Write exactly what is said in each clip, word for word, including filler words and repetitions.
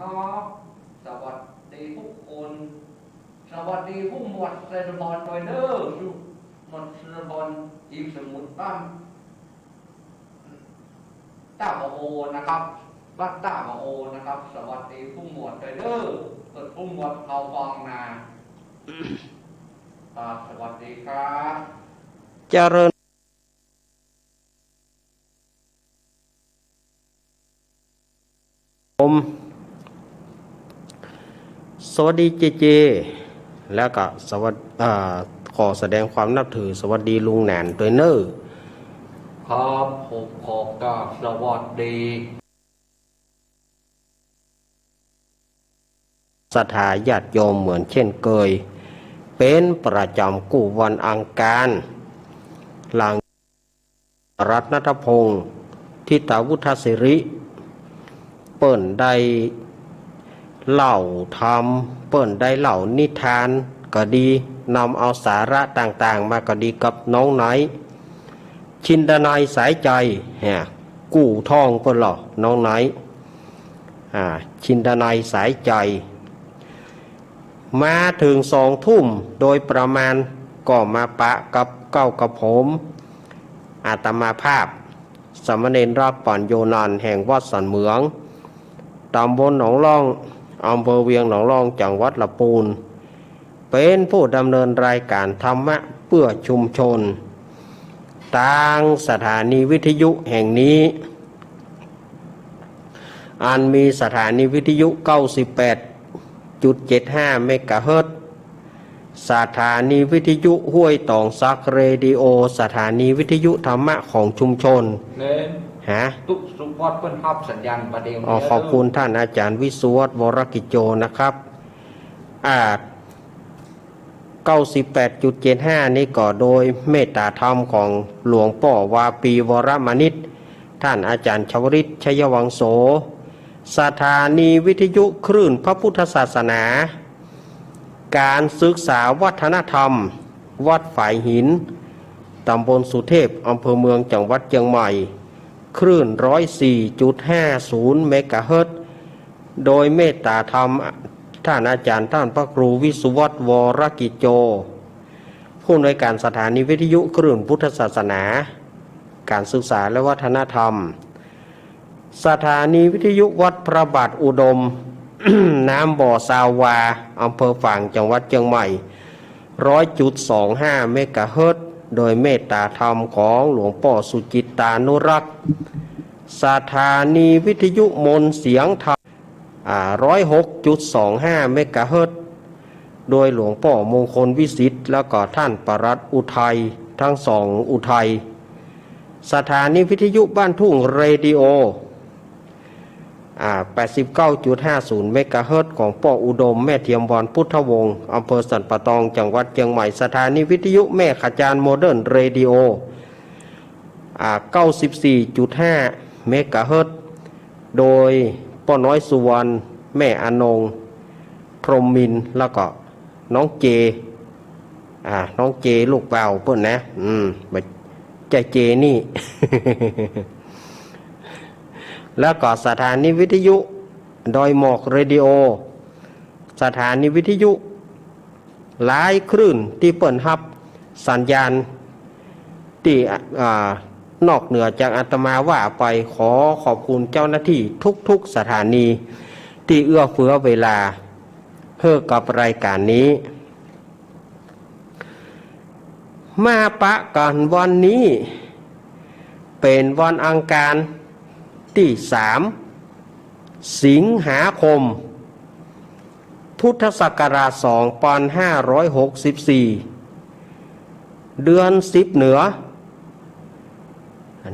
ครับ สวัสดีทุกคน สวัสดีผู้หมวดเซนบอนด้วยเด้อ หมวดเซนบอน อีกสมุดบ้านต้าบะโอนะครับ บ้านต้าบะโอนะครับ สวัสดีผู้หมวดด้วยเด้อ เปิดผู้หมวดเขาฟองนา ครับ สวัสดีครับ เจริญ ผม สวัสดีเจเจ แล้วก็สวัส- เอ่อ ขอแสดงความนับถือ สวัสดีลุงแหนนด้วยเนอะ ครับ ผมขอกราบสวัสดี ศรัทธาญาติโยมเหมือนเช่นเคย เป็นประจำกู้วันอังคาร หลัง รัตนทพงศ์ ทิตาวุฒศิริ เปิ้นได้เล่าธรรม เปิ้นได้เล่านิทานก็ดี นำเอาสาระต่างๆ มาก็ดีกับน้องไนท์ ชินดานัยสายใจ แหม กู้ท่องเปิ้นเหรอ น้องไนท์ อ่า ชินดานัยสายใจ มาเถิงสองทุ่มโดยประมาณ ก็มาปะกับเก้ากับผม อาตมาภาพ สามเณรรักษ์ ปัญโญนันท์ แห่งวัดสันเหมือง ตำบลหนองล่อง อำเภอเวียงหนองล่อง จังหวัดลำปูน เป็นผู้ดำเนินรายการธรรมะเพื่อชุมชน ตางสถานีวิทยุแห่งนี้ อันมีสถานีวิทยุ เก้าสิบแปดจุดเจ็ดห้า เมกะเฮิรตซ์ สถานีวิทยุห้วยตองสักเรดิโอ สถานีวิทยุธรรมะของชุมชน เน้น ฮะ ตุ๊กสุพจน์เปิ้นฮับสัญญาณประเดี๋ยว อ๋อ นี้ ขอบคุณท่านอาจารย์วิศวต วรกิจโจ นะครับ อ่า เก้าสิบแปดจุดเจ็ดห้า นี้ก็โดยเมตตาธรรมของหลวงป้อวาปี วรมณิต ท่านอาจารย์ชวริต ชัยวังโส สถานีวิทยุคลื่นพระพุทธศาสนา การศึกษาวัฒนธรรม วัดฝายหิน ตำบลสุเทพ อำเภอเมือง จังหวัดเจียงใหม่ คลื่น ร้อยสี่จุดห้าศูนย์ เมกะเฮิรตซ์ โดยเมตตาธรรม ท่านอาจารย์ ท่านพระครูวิศวต วรกิจโจ ผู้อำนวยการสถานีวิทยุคลื่นพุทธศาสนา การศึกษาและวัฒนธรรม สถานีวิทยุวัดพระบาทอุดม น้ำบ่อซาววา อำเภอฝาง จังหวัดเจียงใหม่ ร้อยจุดสองห้า เมกะเฮิรตซ์ โดยเมตตาธรรมของหลวงป้อสุจิตตานุรักษ์ สถานีวิทยุมนต์เสียงธรรม อ่า ร้อยหกจุดสองห้า เมกะเฮิรตซ์ โดยหลวงป้อมงคลวิสิทธิ์ แล้วก็ท่านปลัดอุทัย ทั้งสองอุทัย สถานีวิทยุบ้านทุ่งเรดิโอ อ่า แปดสิบเก้าจุดห้าศูนย์ เมกะเฮิรตซ์ ของป้ออุดม แม่เทียมวรพุทธวงศ์ อำเภอสันป่าตอง จังหวัดเจียงใหม่ สถานีวิทยุแม่ขจารโมเดิร์นเรดิโอ อ่า เก้าสิบสี่จุดห้า เมกะเฮิรตซ์ โดยป้อน้อยสุวรรณ แม่อนง พรหมมินทร์ แล้วก็น้องเจ อ่า น้องเจลูกบ่าวเปิ้นนะ อืม บ่ใจ้เจนี่ แล้วก็สถานีวิทยุดอยหมอกเรดิโอ สถานีวิทยุหลายคลื่นตี้เปิ้นฮับสัญญาณ ตี้ อ่า นอกเหนือจากอาตมาว่าไป ขอขอบคุณเจ้าหน้าที่ทุกๆสถานี ตี้เอื้อเฟื้อเวลา หื้อกับรายการนี้ มาปะกั๋นวันนี้ เป๋นวันอังคารตี้สาม สิงหาคม พุทธศักราชสองพันห้าร้อยหกสิบสี่ เดือนสิบเหนือ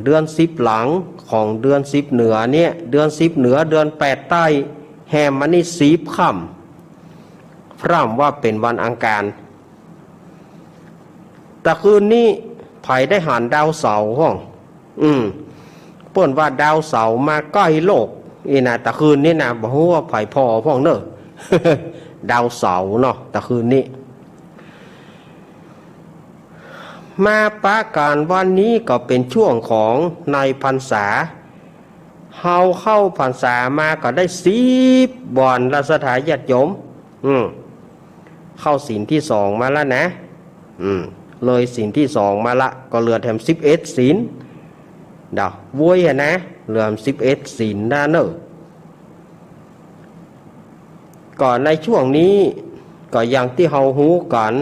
เดือนสิบหลังของเดือนสิบเหนือเนี่ย เดือนสิบเหนือ เดือนแปดใต้ แฮมมานี่สิบค่ำ พร่ำว่าเป๋นวันอังคาร ตะคืนนี้ใผได้หันดาวเสาร์พ่อง อืม เปิ้นว่าดาวเสาร์มาใก้โลก อี้นะ ตะคืนนี้นะ บ่ฮู้ว่าใผผ่อพ่องเน่อ ดาวเสาร์เนาะ ตะคืนนี้ มาปะกั๋นวันนี้ก็เป๋นช่วงของในพรรษา เฮาเข้าพรรษามาก็ได้สิบวันละศรัทธาญาติโยม อืม เข้าศีลตี้สองมาแล้วนะ อืม เลยศีลตี้สองมาละ ก็เหลือแถมสิบเอ็ดศีล เดี๋ยว โว้ยอะนะ เหลือสิบเอ็ดศีลนะเน่อ ก็ในช่วงนี้ก็อย่างตี้เฮาฮู้กั๋น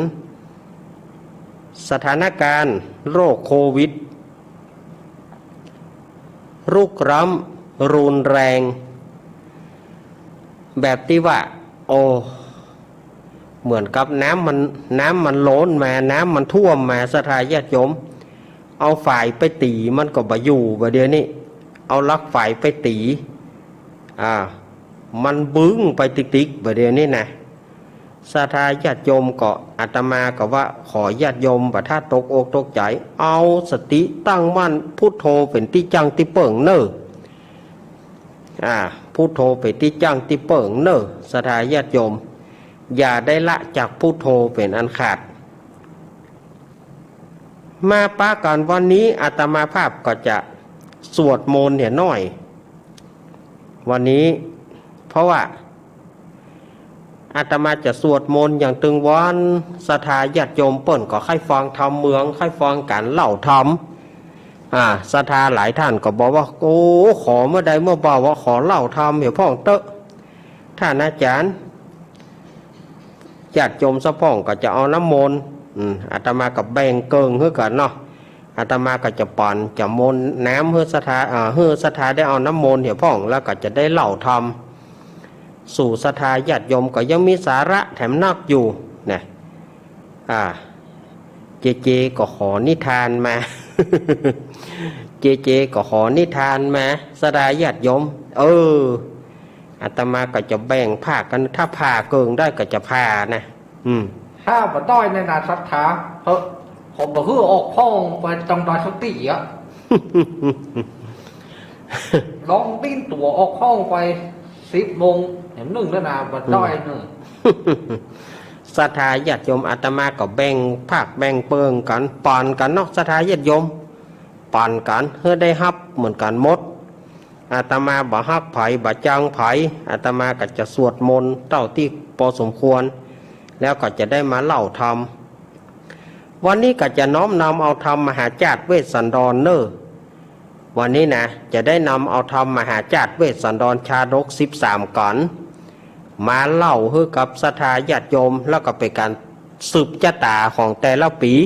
สถานการณ์โรคโควิด รุกรานรุนแรง แบบตี้ว่า โอ้ เหมือนกับน้ำมัน น้ำมันล้นมา น้ำมันท่วมมา ศรัทธาญาติโยม เอาฝายไปตี๋มันก็บ่อยู่บ่าเดี่ยวนี้ เอาลักฝายไปตี๋ อ่า มันบึ้งไปติ๊กๆ บ่าเดี่ยวนี้นะ ศรัทธาญาติโยมก็ อาตมาก็ว่าขอญาติโยมบ่าถ้าตกอกตกใจ๋ เอาสติตั้งมั่น พุทโธเป๋นตี้จั้งตี้เปิ้งเน่อ อ่า พุทโธเป๋นตี้จั้งตี้เปิ้งเน่อ ศรัทธาญาติโยม อย่าได้ละจากพุทโธเป๋นอันขาด มาปะกั๋นวันนี้อาตมาภาพก็จะสวดมนต์เหียหน้อย วันนี้ เพราะว่าอาตมาจะสวดมนต์อย่างตึงวอน ศรัทธาญาติโยมเปิ้นก็ใค่ฟังธรรมเมือง ใค่ฟังก๋านเล่าธรรม อ่า ศรัทธาหลายท่านก็บอกว่า โอ้ ขอเมื่อใดเมื่อบ่าวว่าขอเล่าธรรมเหียพ่องเต๊อะ ท่านอาจ๋ารย์ ญาติโยมสะพ่องก็จะเอาน้ำมนต์ อืม อาตมาก็แบ่งเกิ่งหื้อกั๋นเนาะ อาตมาก็จะป๋อน จะมนต์น้ำหื้อศรัทธา อ่า หื้อศรัทธาได้เอาน้ำมนต์เหียพ่อง แล้วก็จะได้เล่าธรรม สู่ศรัทธาญาติโยมก็ยังมีสาระแถมนักอยู่นะ อ่า เจเจก็ขอนิทานมา เจเจก็ขอนิทานมา ศรัทธาญาติโยม เออ อาตมาก็จะแบ่งภาคกั๋น ถ้าผ่าเกิ่งได้ก็จะผ่านะ อืม ถ้าบ่ได้เนี่ยนะศรัทธา เฮ้อ ผมบ่หื้อออกห้องไปตังใดสักตี้อะ ลองปิ้นตั๋วออกห้องไปสิบโมงแหมนึ่งแล้วนะ บ่ได้นึ่ง ศรัทธาญาติโยม อาตมาก็แบ่งภาคแบ่งเกิ่งกั๋น ป๋อนกั๋นเนาะ ศรัทธาญาติโยม ป๋อนกั๋น หื้อได้ฮับเหมือนกั๋นหมด อาตมาบ่ฮักใผ บ่จังใผ อาตมาก็จะสวดมนต์เต้าตี้ปอสมควร แล้วก็จะได้มาเล่าธรรม วันนี้ก็จะน้อมนำเอาธรรมมหาจาตุเวสสันดรเน่อ วันนี้นะ จะได้นำเอาธรรมมหาจาตุเวสสันดรชาดกสิบสามกั๋น มาเล่าหื้อกับศรัทธาญาติโยม แล้วก็เป๋นก๋านสืบจะต๋าของแต่ละปี๋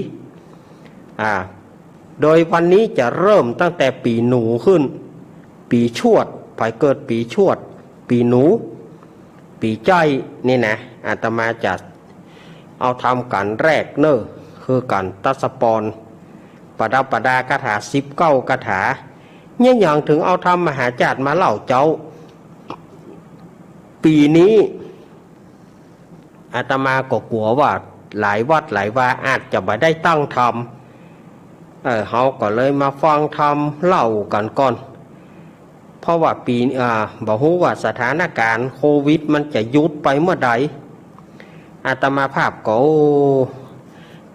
อ่า โดยวันนี้จะเริ่มตั้งแต่ปี๋หนูขึ้น ปี๋ชวด ใผเกิดปี๋ชวด ปี๋หนู ปี๋ใจ้นี่นะ อาตมาจะเอาธรรมกั๋นแรกเน่อ คือกั๋นตัสสปร ปดับปดาคาถาสิบเก้าคาถา เนี่ยหยังถึงเอาธรรมมหาจาตุมาเล่าเจ้า ปี๋นี้ อาตมาก็กั๋วว่าหลายวัดหลายวาอาจจะบ่ได้ตั้งธรรม เออ เฮาก็เลยมาฟังธรรมเล่ากั๋นก่อน เพราะว่าปี๋ อ่า บ่ฮู้ว่าสถานการณ์โควิดมันจะหยุดไปเมื่อใด อาตมาภาพก็ โอ้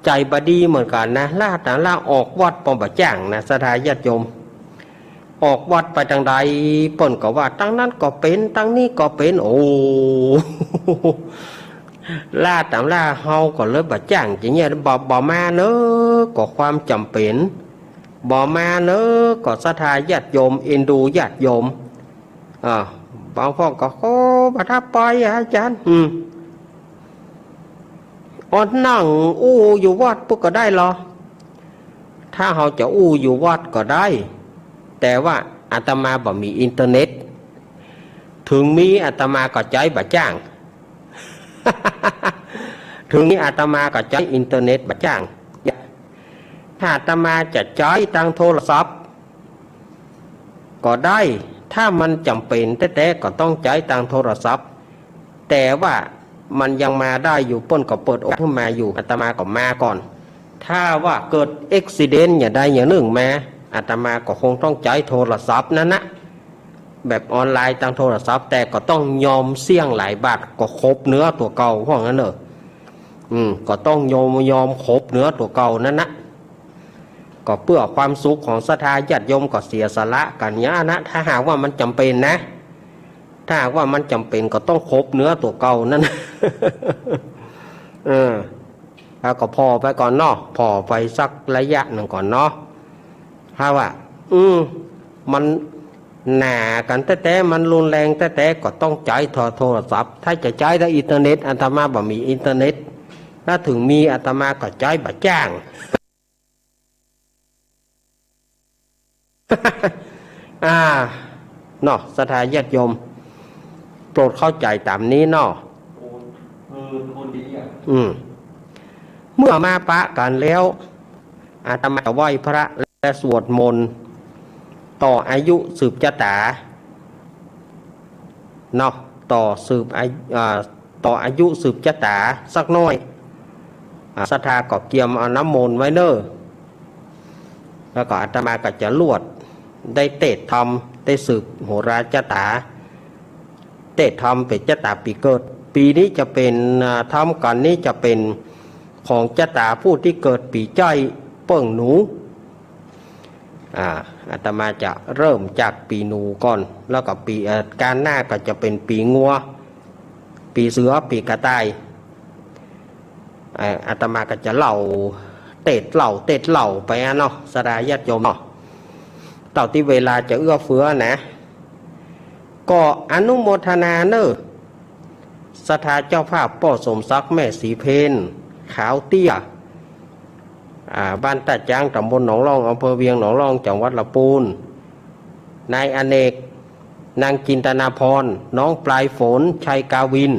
ใจ๋บ่ดีเหมือนกั๋นนะ ล้าต๋ามล้าออกวัดปอบ่จ้างนะ ศรัทธาญาติโยม ออกวัดไปตังใด เปิ้นก็ว่าตังนั้นก็เป๋น ตังนี้ก็เป๋น โอ้ ล้าต๋ามล้า เฮาก็เลยบ่จ้าง จะเนี่ย บ่ บ่มาเน่อ ก็ความจ๋ำเป๋น บ่มาเน่อ ก็ศรัทธาญาติโยม เอ็นดูญาติโยม อ่า บางพ่องก็ โอ้ บ่ถ้าไปอะอาจ๋ารย์ อืม อดนั่งอู้อยู่วัดปุ๊บก็ได้ลอ ถ้าเฮาจะอู้อยู่วัดก็ได้ แต่ว่าอาตมาบ่มีอินเทอร์เน็ต ถึงมีอาตมาก็ใจ๊บ่จ้าง ถึงมีอาตมาก็ใจ๊อินเทอร์เน็ตบ่จ้าง ถ้าอาตมาจะใจ๊ตางโทรศัพท์ ก็ได้ ถ้ามันจ๋ำเป๋นแต๊ๆ ก็ต้องใจ๊ตางโทรศัพท์ แต่ว่ามันยังมาได้อยู่ เปิ้นก็เปิดโอกาสหื้อมาอยู่ อาตมาก็มาก่อน ถ้าว่าเกิดอุบัติเหตุอย่างใดอย่างนึ่งมา อาตมาก็คงต้องใจ๊โทรศัพท์นั้นนะ แบบออนไลน์ตางโทรศัพท์ แต่ก็ต้องยอมเสี่ยงหลายบาท ก็ครบเนื้อตั๋วเก่า ว่างั้นเน่อ อืม ก็ต้องยอม ยอมครบเนื้อตั๋วเก่านั้นนะ ก็เปื้อความสุขของศรัทธาญาติโยมก็เสียสละกั๋นเยียะนะ ถ้าหากว่ามันจ๋ำเป๋นนะ ถ้าหากว่ามันจ๋ำเป๋นก็ต้องคบเนื้อตั๋วเก่านั้น เออ แล้วก็ผ่อไปก่อนเนาะ ผ่อไปสักระยะหนึ่งก่อนเนาะ ถ้าว่า อืม มันหนากั๋นแต๊ๆ มันรุนแรงแต๊ๆ ก็ต้องใจ๊โทรศัพท์ ถ้าจะใจ๊แต่อินเทอร์เน็ต อาตมาบ่มีอินเทอร์เน็ต ถ้าเถิงมีอาตมาก็ใจ๊บ่จ้าง อ่า เนาะ ศรัทธาญาติโยม โปรดเข้าใจ๋ต๋ามนี้เนาะ อืม เมื่อมาปะกั๋นแล้ว อาตมาจะไหว้พระและสวดมนต์ ต่ออายุสืบจะต๋า เนาะ ต่อสืบอายุ อ่า ต่ออายุสืบจะต๋าสักหน้อย อ่า ศรัทธาก็เกียมเอาน้ำมนต์ไว้เน่อ แล้วก็อาตมาก็จะลวด ได้เตสน์ธรรม ได้สืบโหราจะต๋า เตสน์ธรรมเป๋นจะต๋าปี๋เกิด ปี๋นี้จะเป๋น อ่า ธรรมกัณฑ์นี้จะเป๋นของจะต๋าผู้ตี้เกิดปี๋ใจ๊ เปิ้งหนู อ่า อาตมาจะเริ่มจากปี๋หนูก่อน แล้วก็ปี๋ เอ่อ ก๋านหน้าก็จะเป๋นปี๋งัว ปี๋เสือ ปี๋กระต่าย เอ่อ อาตมาก็จะเล่า เตสน์เล่า เตสน์เล่าไปอะเนาะ ศรัทธาญาติโยมเนาะ เต้าตี้เวลาจะเอื้อเฟื้อนะ ก็อนุโมทนาเน่อ ศรัทธาเจ้าภาพป้อสมศักดิ์ แม่ศรีเพญ ขาวเตี้ย อ่า บ้านต้าจ๊าง ต๋ำบลหนองล่อง อำเภอเวียงหนองล่อง จังหวัดลำปูน นายอเนก นางจินตนาพร น้องปลายฝน ชัยกาวิน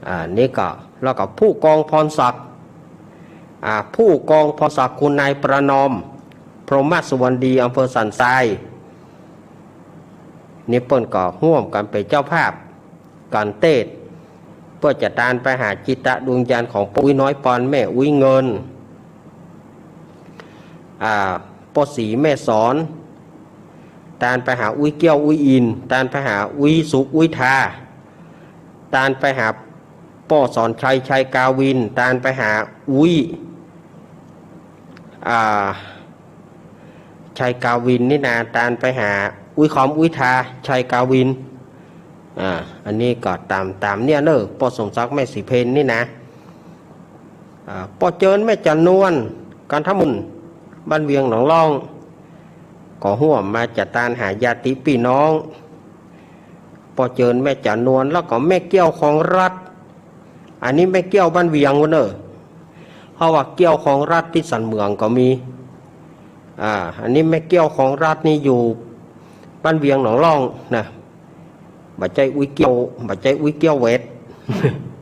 อ่า นี่ก็ แล้วก็ผู้กองพรศักดิ์ อ่า ผู้กองพรศักดิ์ คุณนายประนอม พรหมสุวรรณดี อำเภอสันทราย นี่เปิ้นก็ฮ่วมกั๋นเป๋นเจ้าภาพ ก๋านเตสน์ เปื้อจะตานไปหาจิตดวงวิญญาณของป้ออุ๊ยน้อยปอน แม่อุ๊ยเงิน อ่า ป้อศรีแม่สอน ตานไปหาอุ๊ยเกี้ยวอุ๊ยอิน ตานไปหาอุ๊ยสุขอุ๊ยทา ตานไปหาป้อสอนชัย ชัยกาวิน ตานไปหาอุ๊ย อ่า ชัยกาวินนี่นา ตานไปหาอุ๊ยคอมอุ๊ยทา ชัยกาวิน อ่า อันนี้ก็ต๋าม ต๋ามเนี่ยเน่อ ป้อสมศักดิ์ แม่ศรีเพญนี่นา อ่า ป้อเจิญ แม่จ๋านวล ก๋านทำบุญ บ้านเวียงหนองล่อง ก็ฮ่วมมาจะตานหาญาติปี้น้อง ป้อเจิญ แม่จ๋านวล แล้วก็แม่เกี้ยวของรัฐ อันนี้แม่เกี้ยวบ้านเวียงพู้นเน่อ เพราะว่าเกี้ยวของรัฐตี้สันเหมืองก็มี อ่า อันนี้แม่เกี้ยวของรัฐนี่อยู่บ้านเวียงหนองล่องนะ บ่ใจ้อุ๊ยเกี้ยว บ่ใจ้อุ๊ยเกี้ยวแหวด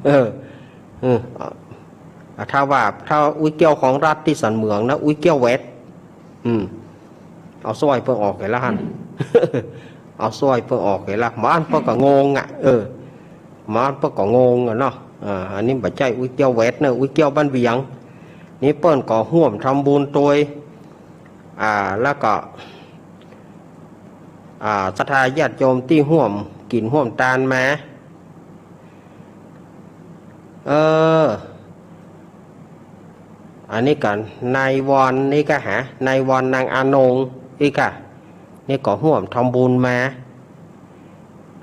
เออ เออ อ่า ถ้าว่า ถ้าอุ๊ยเกี้ยวของรัฐตี้สันเหมืองนะ อุ๊ยเกี้ยวแหวด อืม เอาสร้อยเปิ้นออกไงละหั้น เอาสร้อยเปิ้นออกไงละ หมาอั้นเปิ้นก็งงอะ เออ หมาอั้นเปิ้นก็งงอะเนาะ อ่า อันนี้บ่ใจ้อุ๊ยเกี้ยวแหวดเน่อ อุ๊ยเกี้ยวบ้านเวียง นี่เปิ้นก็ฮ่วมทำบุญตวย อ่า แล้วก็ อ่า ศรัทธาญาติโยมตี้ฮ่วมกิ๋นฮ่วมตานมา เออ อันนี้ก็ นายวัน นี่ก็หา นายวัน นางอานง นี่ก็ นี่ก็ฮ่วมทำบุญมา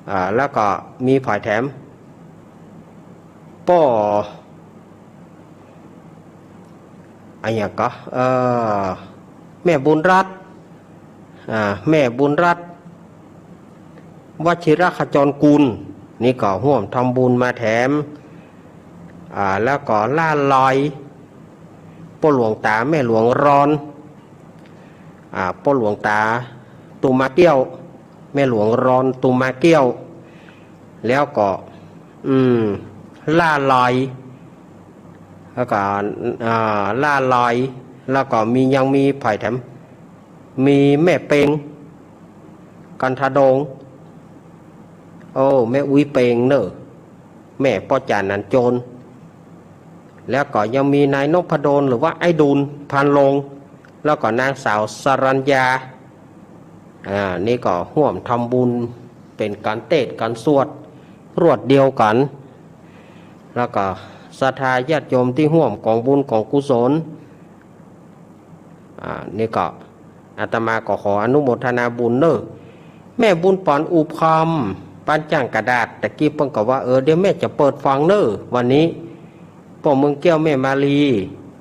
อ่า แล้วก็มีใผแถม ป้อ อะหยังก็ เอ่อ แม่บุญรัตน์ อ่า แม่บุญรัตน์ วชิรขจรกุล นี่ก็ฮ่วมทำบุญมาแถม อ่า แล้วก็หล้านลอย ป้อหลวงต๋า แม่หลวงรอน อ่า ป้อหลวงต๋า ตุมาเกี้ยว แม่หลวงรอน ตุมาเกี้ยว แล้วก็ อืม หล้านลอย แล้วก็ อ่า หล้านลอย แล้วก็มี ยังมีใผแถม มีแม่เปง กันทะดง โอ้ แม่อุ๊ยเปงเน่อ แม่ป้อจ๋าหนานโจร แล้วก็ยังมีนายนพดล หรือว่าไอ้ดุล พานลง แล้วก็นางสาวสรัญญา อ่า นี่ก็ฮ่วมทำบุญเป๋นก๋านเตสน์ก๋านสวดรวดเดียวกั๋น แล้วก็ศรัทธาญาติโยมตี้ฮ่วมก๋องบุญก๋องกุศล อ่า นี่ก็อาตมาก็ขออนุโมทนาบุญเน่อ แม่บุญป๋อนอุปคอม ปันจ้างกระดาษ ตะกี้เปิ้นก็ว่า เออ เดี๋ยวแม่จะเปิดฟังเน่อ วันนี้ ป้อเมืองแก้ว แม่มาลี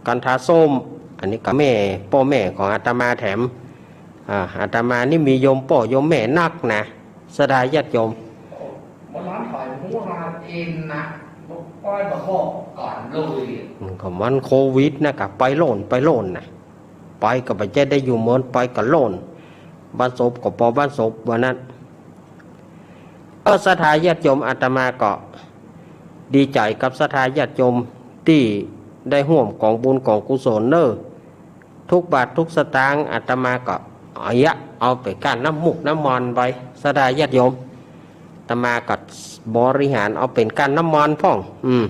กันทาส้ม อันนี้ก็แม่ ป้อแม่ของอาตมาแถม อ่า อาตมานี่มีโยมป้อโยมแม่นักนะ ศรัทธาญาติโยม บ่ร้อนถอยหัวมาเองนะ บ่ป้อยบ่บอกก่อนเลย อืม ก็มันโควิดนะ ก็ไปโล่น ไปโล่นนะ ไปก็บ่ใจ้ได้อยู่เมิน ไปก็โล่น บ้านศพก็ปอบ้านศพ ว่านั้น เออ ศรัทธาญาติโยม อาตมาก็ดีใจ๋กับศรัทธาญาติโยมตี้ได้ฮ่วมก๋องบุญก๋องกุศลเน่อ ทุกบาททุกสตางค์ อาตมาก็เอาเยียะ เอาไปก้านน้ำมูกน้ำมนต์ไป ศรัทธาญาติโยม อาตมาก็บริหารเอาเป๋นก้านน้ำมนต์พ่อง อืม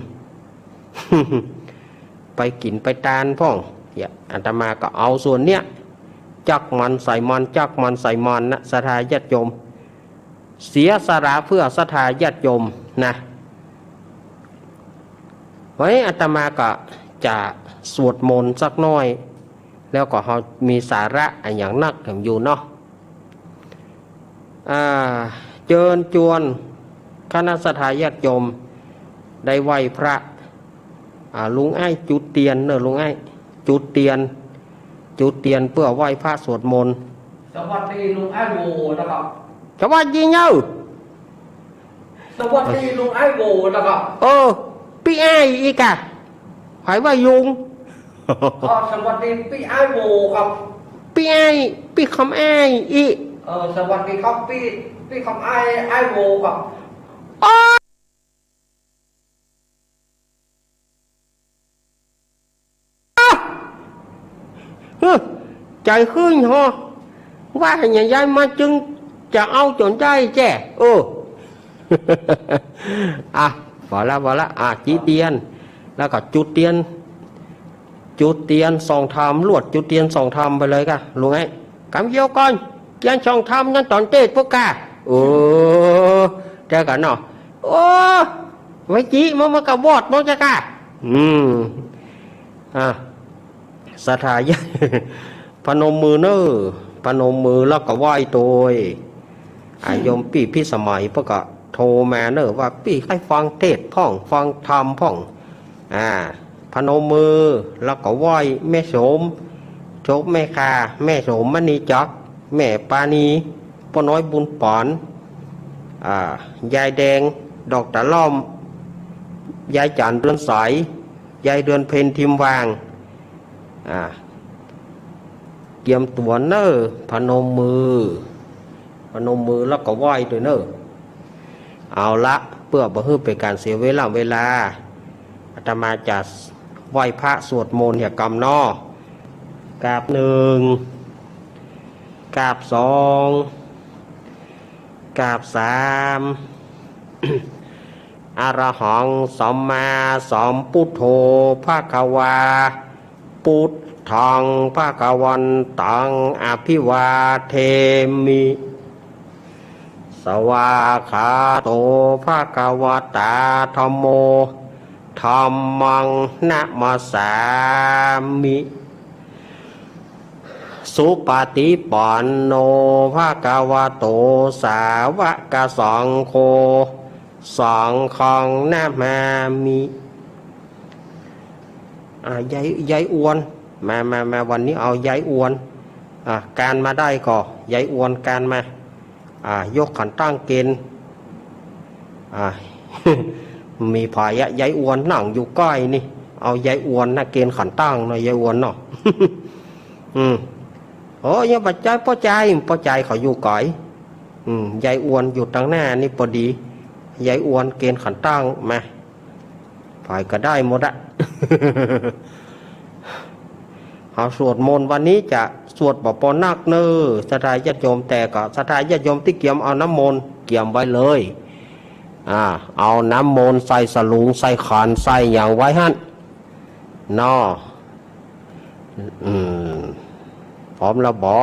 ไปกิ๋นไปตานพ่อง เนี่ย อาตมาก็เอาส่วนเนี้ย จักมนต์ใส่มนต์ จักมนต์ใส่มนต์นะ ศรัทธาญาติโยม เสียสละเพื่อศรัทธาญาติโยมนะ วันนี้อาตมาก็จะสวดมนต์สักหน้อย แล้วก็เฮามีสาระอะหยังนักแถมอยู่เนาะ อ่า เจิญจวนคณะศรัทธาญาติโยมได้ไหว้พระ อ่า ลุงไอ้จุดเตียนเน่อ ลุงไอ้จุดเตียน จุดเตียนเปื้อไหว้พระสวดมนต์ สวัสดีลุงไอ้โวนะครับ สวัสดีเน่อ สวัสดีลุงไอ้โวนะครับ เออ ปี้ไอ้อีกอะ ใผว่าลุง อ๋อ สวัสดีปี้ไอ้โวครับ ปี้ไอ้ ปี้คำไอ้อีก เออ สวัสดีครับปี้ ปี้คำไอ้ ไอ้โวครับ โอ้ เฮ้อ ใจ๋ขึ้นฮอ ว่าอย่างยายมาจึงจะเอาจ๋นได้แจ้ เออ อ่ะ พอละ พอละ อ่ะ จุดเตียน แล้วก็จุดเตียน จุดเตียนส่องธรรม ลวดจุดเตียนส่องธรรมไปเลยก่ะ ลุงไอ้ กำเดียวก่อน เตียนส่องธรรมนั้นต๋อนเตศน์พวกก้า เออ เจอกั๋นเนาะ โอ้ ไว้จิ มัน มันก็วอด มันจะก้า อืม อ่ะ ศรัทธาญาติ พนมมือเน่อ พนมมือแล้วก็ไหว้โตย อ่ะ โยมปี้พิสมัยเปิ้นก็โทรมาเน่อ ว่าปี้ใค่ฟังเทศน์พ่อง ฟังธรรมพ่อง อ่า พนมมือแล้วก็ไหว้แม่โสม โสมแม่ค่า แม่โสมมณีจักร แม่ปานี ป้อน้อยบุญป๋อน อ่า ยายแดง ดอกตะล่อม ยายจั๋นเดือนใส ยายเดือนเพ็ญทิมวาง อ่า เกียมตั๋วเน่อ พนมมือ พนมมือแล้วก็ไหว้โตยเน่อ เอาละ เปื้อบ่หื้อเป๋นก๋านเสียเวลา เวลา อาตมาจะไหว้พระสวดมนต์เหียกำเนาะ กราบหนึ่ง กราบสอง กราบสาม อะระหังสัมมาสัมพุทโธภะคะวา พุทธังภะคะวันตังอะภิวาเทมิ สวากขาโตภะคะวะตาธัมโม ธัมมังนะมัสสามิ สุปะฏิปันโนภะคะวะโต สาวะกะสังโฆ สังฆังนะมามิ อ่า ยาย ยายอวน มา มา มา วันนี้เอายายอวน อ่า กานมาได้ก่อ ยายอวนกานมา อ่า ยกขันตั้งเกณฑ์ อ่า มีใผอะ ยายอวนนั่งอยู่ใก้นี่ เอายายอวนนะ เกณฑ์ขันตั้งเนาะ ยายอวนเนาะ อืม โอ้ ยังบ่ใจ้ป้อใจ๋ ป้อใจ๋เขาอยู่ไก๋ อืม ยายอวนอยู่ตังหน้านี่ปอดี ยายอวนเกณฑ์ขันตั้งมา ใผก็ได้หมดอะ เอาสวดมนต์วันนี้จะสวดบ่ปอนักเน่อ ศรัทธาญาติโยม แต่ก็ศรัทธาญาติโยมตี้เกียมเอาน้ำมนต์เกียมไว้เลย อ่า เอาน้ำมนต์ใส่สลุง ใส่ขัน ใส่หยังไว้หั้น เนาะ อืม พร้อมแล้วบ่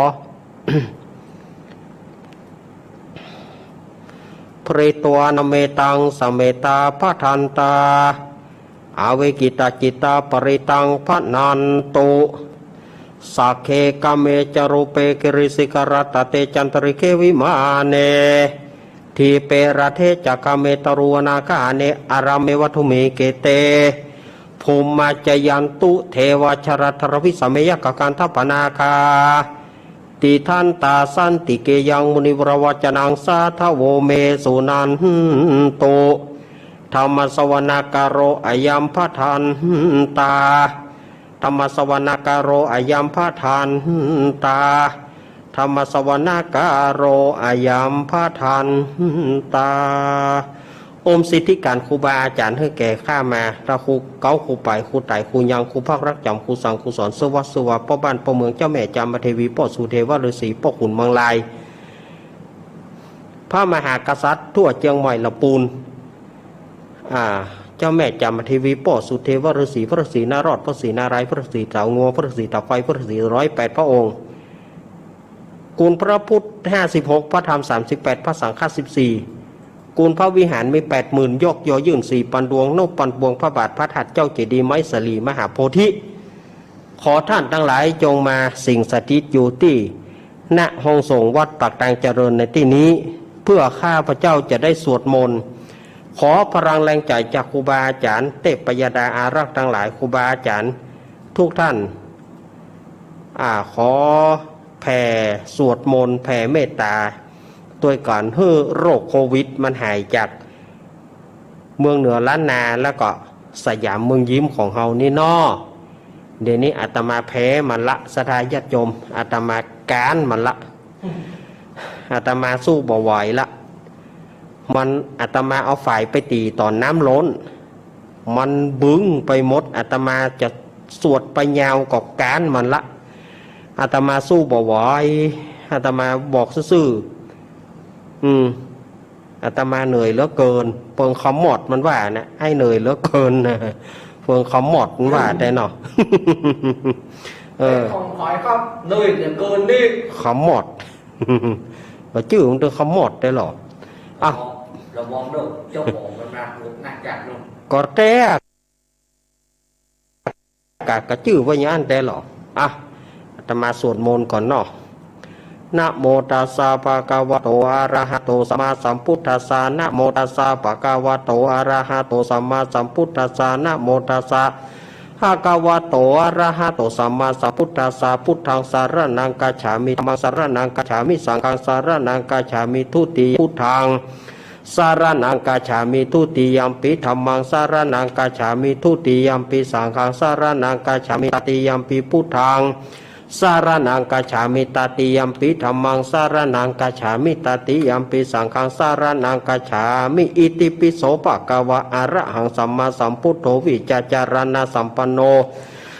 ภริตวานะเมตัง สะเมตตาภะทันตา อวิกขิตาจิตตา ปริตตังภะนันตุ Sagge kāme ca rūpe girisikharataṭe cantalikkhe vimāne, dīpe raṭṭhe ca gāme taruvanagahane ārāme gehatonīyate, bhummā cāyantu devā jalathalavisame yakkhagandhabbanāgā, tiṭṭhantā santike yaṃ munivaravacanaṃ sādhavo me suṇantu. Dhammassavanakālo ayambhadantā. Dhammassavanakālo ayambhadantā. Dhammassavanakālo ayambhadantā. อมสิทธิการครูบาอาจารย์หื้อแก่ข้ามา ตะครูเก๊า ครูป๋าย ครูไต๋ ครูยัง ครูพักรักจ๋ำ ครูสัง ครูสอน เสื้อวัดเสื้อวา ป้อบ้านป้อเมือง เจ้าแม่จามเทวี ป้อสุเทวฤๅษี ป้อขุนเมืองลาย พระมหากษัตริย์ทั่วเจียงใหม่ละปูน อ่า เจ้าแม่จามเทวี ป้อสุเทวฤๅษี พระฤๅษีนารอด พระฤๅษีนารายณ์ พระฤๅษีเต่างัว พระฤๅษีเต่าไฟ พระฤๅษีร้อยแปดพระองค์ คุณพระพุทธห้าสิบหก พระธรรมสามสิบแปด พระสังฆะสิบสี่ คุณพระวิหารมีแปดหมื่น ยอดยอยื่นสี่ปันดวง นับปันปวงพระบาทพระธาตุเจ้าเจดีย์ไม้สาลีมหาโพธิ ขอท่านทั้งหลายจงมาสิงสถิตอยู่ที่ ณ ห้องสงฆ์วัดปากตางเจริญในตี้นี้ เพื่อข้าพเจ้าจะได้สวดมนต์ ขอพลังแรงใจจากครูบาอาจารย์ เทพยดาอารักษ์ทั้งหลาย ครูบาอาจารย์ทุกท่าน อ่า ขอแผ่สวดมนต์แผ่เมตตา ตวยก๋านหื้อโรคโควิดมันหายจาก เมืองเหนือล้านนา แล้วก็สยามเมืองยิ้มของเฮานี่เนาะ เดี๋ยวนี้อาตมาแพ้มันละ ศรัทธาญาติโยม อาตมาก๊านมันละ อาตมาสู้บ่ไหวละ มัน อาตมาเอาฝายไปตี๋ต๋อนน้ำล้น มันบึ้งไปหมด อาตมาจะสวดไปยาวก็ก๊านมันละ อาตมาสู้บ่ไหว อาตมาบอกซื่อๆ อืม อาตมาเหนื่อยเหลือเกิน เปิงขมอดมันว่านะ ไอ้เหนื่อยเหลือเกินนะ เปิงขมอดมันว่าแต่เนาะ เออ ของขอยก็เหนื่อยเหลือเกินนี่ ขมอด ก็จื้อมันเถิงขมอดแต่หรอ อ่ะ ระวังเด้อ เจ้าของมันมา น่าจัดเนาะ ก็แต่ กะ กะจื้อว่าอย่างนั้นแต่หรอ อ่ะ อาตมาสวดมนต์ก่อนเนาะ Namo tassa bhagavato arahato sammāsambuddhassa. Namo tassa bhagavato arahato sammāsambuddhassa. Namo tassa bhagavato arahato sammāsambuddhassa. Buddhaṃ saraṇaṃ gacchāmi. Dhammaṃ saraṇaṃ gacchāmi. Saṅghaṃ saraṇaṃ gacchāmi. Dutiyampi buddhaṃ saraṇaṃ gacchāmi. Dutiyampi dhammaṃ saraṇaṃ gacchāmi. Dutiyampi saṅghaṃ saraṇaṃ gacchāmi. Tatiyampi buddhaṃ saraṇaṃ gacchāmi. Tatiyampi dhammaṃ saraṇaṃ gacchāmi. Tatiyampi saṅghaṃ saraṇaṃ gacchāmi. Itipi so bhagavā arahaṃ sammāsambuddho vijjācaraṇasampanno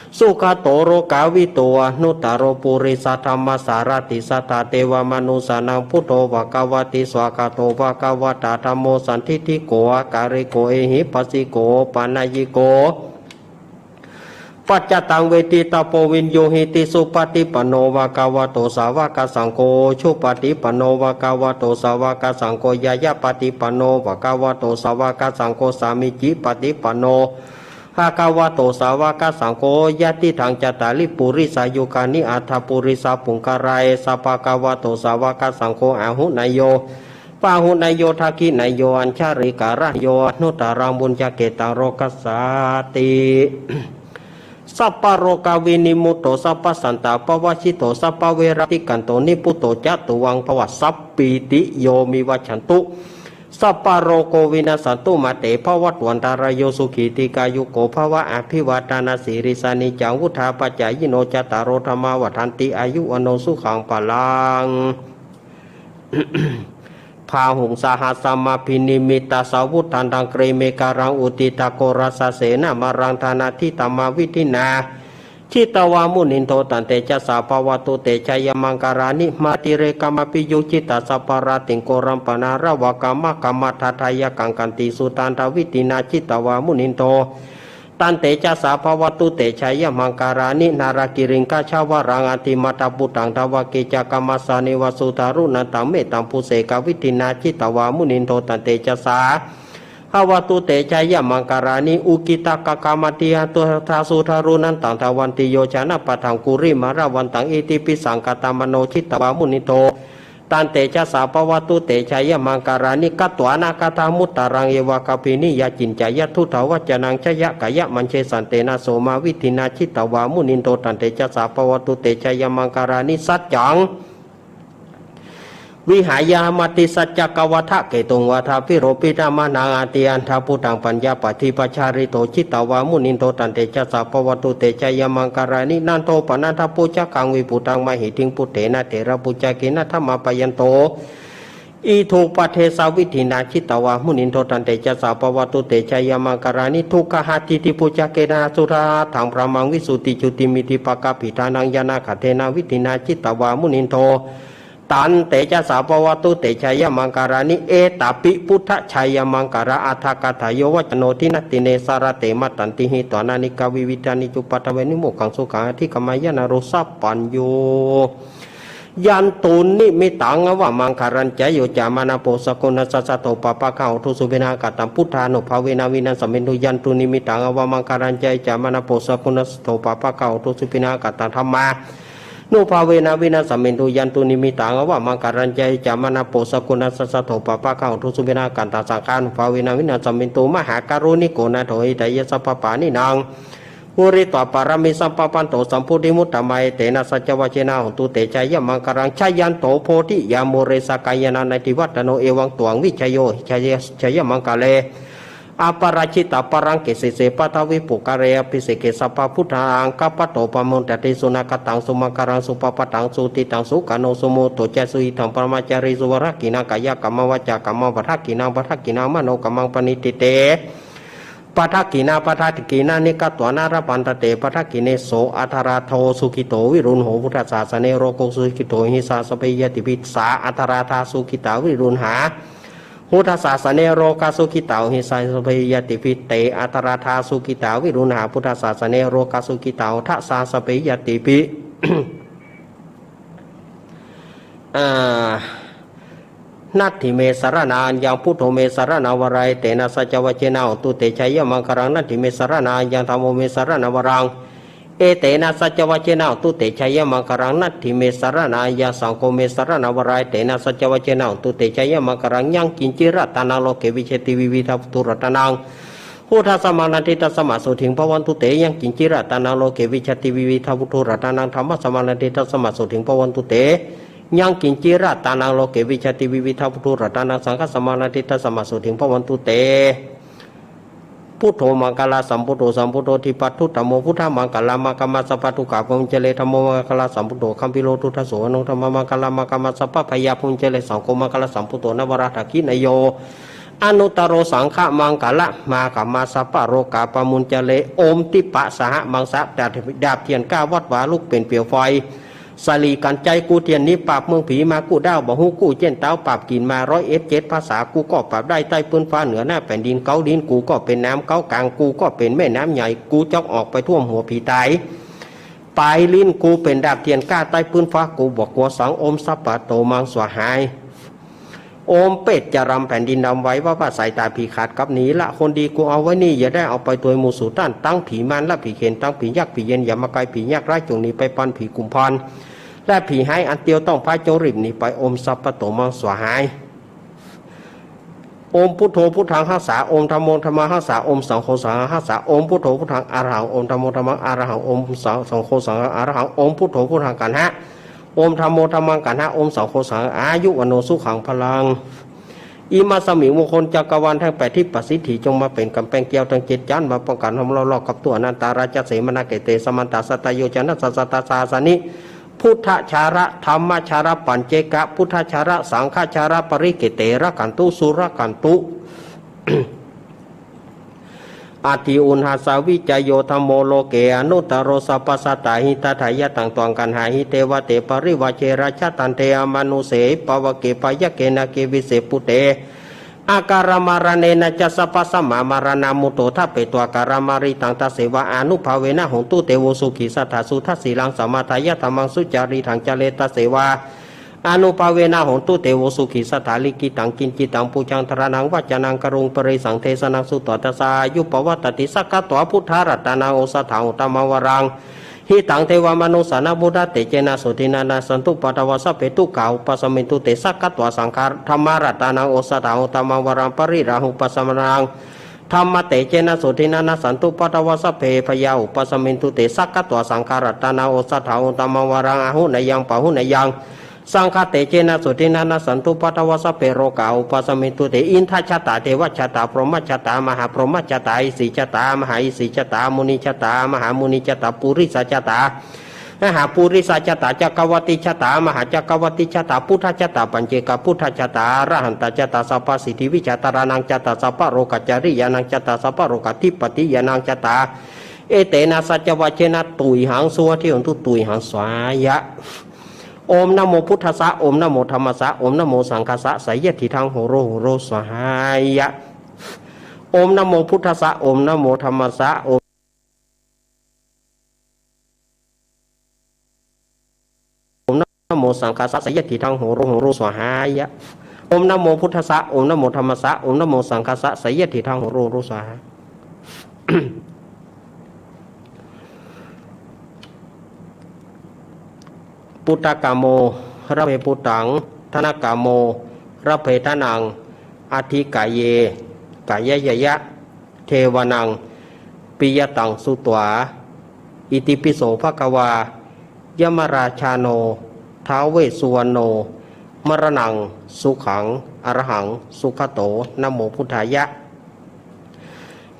sugato lokavidū anuttaro purisadammasārathi satthā devamanussānaṃ buddho bhagavāti. Svākkhāto bhagavatā dhammo sandiṭṭhiko akāliko ehipassiko opanayiko paccattaṃ veditabbo viññūhīti. Supaṭipanno bhagavato sāvakasaṅgho, ujupaṭipanno bhagavato sāvakasaṅgho, ñāyapaṭipanno bhagavato sāvakasaṅgho, sāmīcipaṭipanno bhagavato sāvakasaṅgho, yadidaṃ cattāri purisayugāni aṭṭha purisapuggalā, esa bhagavato sāvakasaṅgho, āhuneyyo pāhuneyyo dakkhiṇeyyo añjalikaraṇīyo anuttaraṃ puññakkhettaṃ lokassāti. Sabbarogavinimutto sabbasantāpavajjito sabbaverātikanto nibbuto ca tuvaṃ bhava. Sabbītiyo vivajjantu, sabbarogo vinassatu, mā te bhavatvantarāyo, sukhī dīghāyuko bhava. Abhivādanasīlissa niccaṃ vuḍḍhāpacāyino cattāro dhammā vaḍḍhanti, āyu vaṇṇo sukhaṃ balaṃ. Bāhuṃ sahassamabhinimmitasāvudhantaṃ, grīmekhalaṃ uditaghorasasenamāraṃ, dānādidhammavidhinā jitavā munindo, tantejasā bhavatu te jayamaṅgalāni. Mārātirekamabhiyujjhitasabbarattiṃ, ghorampanāḷavakamakkhamathaddhayakkhaṃ, khantīsudantavidhinā jitavā munindo, tantejasā bhavatu te jayamaṅgalāni. Nāḷāgiriṃ gajavaraṃ atimattabhūtaṃ, dāvaggicakkamasanīva sudāruṇantaṃ, mettambusekavidhinā jitavā munindo, tantejasā Bhavatu te jayamaṅgalāni. Ukkhittakhaggamatihatthasudāruṇantaṃ dhāvantiyojanapathaṅgulimālavantaṃ iddhībhisaṅkhatamano jitavā munindo, tantejasā bhavatu te jayamaṅgalāni. Katvāna kaṭṭhamudaraṃ iva gabbhinīyā ciñcāya duṭṭhavacanaṃ janakāyamajjhe santena somavidhinā jitavā munindo, tantejasā bhavatu te jayamaṅgalāni. Saccaṃ vihāya matisaccakavādaketuṃ vādābhiropitamanaṃ atiandhabhūtaṃ paññāpadīpajalito jitavā munindo, tantejasā bhavatu te jayamaṅgalāni. Nandopanandabhujagaṃ vibudhaṃ mahiddhiṃ puttena therabhujagena damāpayanto iddhūpadesavidhinā jitavā munindo, tantejasā bhavatu te jayamaṅgalāni. Duggāhadiṭṭhibhujagena sudaṭṭhaṃ brahmaṃ visuddhijutimiddhibakābhidhānaṃ ñāṇāgadena vidhinā jitavā munindo, tantejasā bhavatu te jayamaṅgalāni. Etāpi buddhajayamaṅgalaaṭṭhagāthā yo vācano dinadine sarate matandī hitvānanekavividhāni cupaddavāni mokkhaṃ sukhaṃ adhigameyya naro sapañño. Yandunnimittaṃ avamaṅgalañca yo cāmanāpo sakuṇassa saddo pāpaggaho dussupinaṃ akantaṃ buddhānubhāvena vināsamentu. Yandunnimittaṃ avamaṅgalañca yo cāmanāpo sakuṇassa saddo pāpaggaho dussupinaṃ akantaṃ dhammā nubhāvena vināsamentu. Yandunnimittaṃ avamaṅgalañca yo cāmanāpo sakuṇassa saddo pāpaggaho dussupinaṃ akantaṃ saṅghānubhāvena vināsamentu. Mahākāruṇiko nātho hitāya sabbapāṇinaṃ pūretvā pāramī sabbā patto sambodhimuttamaṃ etena saccavajjena hotu te jayamaṅgalaṃ. Jayanto bodhiyā mūle sakyānaṃ nandivaḍḍhano evaṃ tvaṃ vijayo hohi jayassu jayamaṅgale aparājitapallaṅke sīse paṭhavipokkhare abhiseke sabbabuddhānaṃ aggappatto pamodati. Sunakkhattaṃ sumaṅgalaṃ supabhātaṃ suhuṭṭhitaṃ sukhaṇo sumuhutto ca suyiṭṭhaṃ brahmacārisu padakkhiṇaṃ kāyakammaṃ vācākammaṃ padakkhiṇaṃ padakkhiṇaṃ manokammaṃ paṇidhī te padakkhiṇā padakkhiṇāni katvāna labhantatthe padakkhiṇe. So atthaladdho sukhito viruḷho buddhasāsane arogō sukhito hi saha sabbehi ñātibhi. Sā atthaladdhā sukhitā viruḷhā buddhasāsane arogā sukhitā hohi saha sabbehi ñātibhi. Te atthaladdhā sukhitā viruḷhā buddhasāsane arogā sukhitā hotha saha sabbehi ñātibhi. Ā, natthi me saraṇaṃ aññaṃ buddho me saraṇaṃ varaṃ etena saccavajjena hotu te jayamaṅgalaṃ. Natthi me saraṇaṃ aññaṃ dhammo me saraṇaṃ varaṃ etena saccavajjena hotu te jayamaṅgalaṃ. Natthi me saraṇaṃ aññaṃ saṅgho me saraṇaṃ varaṃ etena saccavajjena hotu te jayamaṅgalaṃ. Yaṅkiñci ratanaṃ loke vijjati vividhaṃ puthu ratanaṃ buddhasamaṃ natthi tasmā sotthī bhavantu te. Yaṅkiñci ratanaṃ loke vijjati vividhaṃ puthu ratanaṃ dhammasamaṃ natthi tasmā sotthī bhavantu te. Yaṅkiñci ratanaṃ loke vijjati vividhaṃ puthu ratanaṃ saṅghasamaṃ natthi tasmā sotthī bhavantu te. Buddho maṅgalasambhūto sambuddho dvippaṭibujjhādhammo buddhamaṅgalam. Āgamā sabbadukkhapamuñcare dhammo maṅgalasambhūto gambhīro dugghoso aṇuggahamaṅgalam. Āgamā sabbabhayappamuñcare saṅgho maṅgalasambhūto navaratthakkhiṇeyyo anuttaro saṅghamaṅgalam. Āgamā sabbarogapamuñcare. Om tippasaha maṃ sattā ดาบเทียนเก้า วัดวาลุกเป็นเปลวไฟ สลีกัญไชย กู้เทียนนี้ปราบเมืองผีมากู้ด้าวบ่าฮู้ กู้เจี้ยนเต๊าปราบกลิ่นมา ร้อยเอ็ดเจ็ดภาษากูก็ปราบได้ ใต้พื้นฟ้าเหนือหน้าแผ่นดิน เก๊าลิ้นกูก็เป็นน้ำ เก๊ากลางกูก็เป็นแม่น้ำใหญ่ กูจ๊อกออกไปท่วมหัวผีตาย ปลายลิ้นกูเป็นดาบเทียนกล้า ใต้พื้นฟ้ากูบ่กลัวสัง โอมสัพพะโตมังสวาหาย โอมเปรตจะรำแผ่นดินดำไว้ ว่าว่าสายตาผีขาดกลับหนีละ คนดีกูเอาไว้นี่ อย่าได้เอาไปโดยหมู่สูต้าน ทั้งผีมารและผีเขน ทั้งผียากผีเย็น อย่ามาใกล้ผียากร้าย จงหนีไปปานผีกุมภาร และผีฮ้ายอันเตียวต้องพา จงรีบหนีไป โอมสัพพะโตมังสวาหาย โอมพุทโธพุทธังฮัสสา โอมธัมโมธัมมังฮัสสา โอมสังโฆสังฆังฮัสสา โอมพุทโธพุทธังอะระหัง โอมธัมโมธัมมังอะระหัง โอมสังโฆสังฆังอะระหัง โอมพุทโธพุทธังกัณหะ โอมธัมโมธัมมังกัณหะ โอมสังโฆสังฆัง อายุวัณโณสุขังพลัง อิมัสมิง มงคลจักรวาลทั้งแปดทิศประสิทธิ จงมาเป็นกำแพงแก้วทั้งเจ็ดชั้น มาป้องกันห้อมล้อมรอบกับทั่ว อนันตาราชเสมนาเขตเต สมันตาสัตตโยจนัสสะ สัตตาสาสนิ พุทธชาระ ธัมมชาระ ปัจเจกะ พุทธชาระ สังฆชาระ ปริเขตเต รักขันตุ สุรักขันตุ อัตถิอุณหาสาวิจโย ธัมโม โลเก อนุตตโร สัพพสัตตาหิตาทายะ ตัง ตวัง กัณหาหิ เตวะเต ปริวาเช ราชะ ทันเท อมานุเสหิ ปะวะเก ปะยะเก นาเก วิเสปุเต อาการะมะระเณนะจะ สัพพะสัมมามะระณามุตโต ทะเปตวาการะมะริตัง ตัสเสวะอานุภาเวนะ โหนตุ เตโว สุขีสัตถะ สุทัสสีลัง สะมาทายะ ธัมมัง สุจารีตัง จะเร ตัสเสวะ Anubbhavena hontu te vo sukhī sadā. Likkhitaṃ kiñci taṃ pūjaṃ dhāraṇaṃ vācanaṃ garuṃ parisaṃ desanaṃ sutvā tassa āyu pavaḍḍhatīti. Sakkatvā buddharatanaṃ osathaṃ uttamaṃ varaṃ, hitaṃ devamanussānaṃ buddhatejena sotthinā nassantupaddavā sabbe dukkhā vūpasamentu te. Sakkatvā saṅghā dhammaratanaṃ osathaṃ uttamaṃ varaṃ, pariḷāhūpasamanaṃ dhammatejena sotthinā nassantupaddavā sabbe bhayā vūpasamentu te. Sakkatvā saṅgharatanaṃ osathaṃ uttamaṃ varaṃ, āhuneyyaṃ pāhuneyyaṃ saṅghatejena sotthinā nassantupaddavā sabbe rogā vūpasamentu te. Indajātā devajātā brahmajātā mahābrahmajātā isijātā mahāisijātā munijātā mahāmunijātā purisajātā mahāpurisajātā cakkavattijātā mahācakkavattijātā buddhajātā paccekabuddhajātā arahantajātā sabbasiddhivijjādharānaṃ jātā sabbarogacariyaṇaṃ jātā sabbarogādhipatiyānaṃ jātā. Etena saccavajjena tuyhaṃ sotthi hontu tuyhaṃ svāhāya. Om namo buddhassa, om namo dhammassa, om namo saṅghassa, seyyathīdaṃ horo horo svāhāya. Om namo buddhassa, om namo dhammassa, om Om namo saṅghassa, seyyathīdaṃ horo horo svāhāya. Om namo buddhassa, om namo dhammassa, om namo saṅghassa, seyyathīdaṃ horo horo svāhā. Puttakāmo labhe puttaṃ, dhanakāmo labhe dhanaṃ, atthi kāye kāyāya devānaṃ piyataṃ sutvā, itipi so bhagavā yamarājāno ท้าว vessuvaṇṇo, maraṇaṃ sukhaṃ arahaṃ sugato namo buddhāya.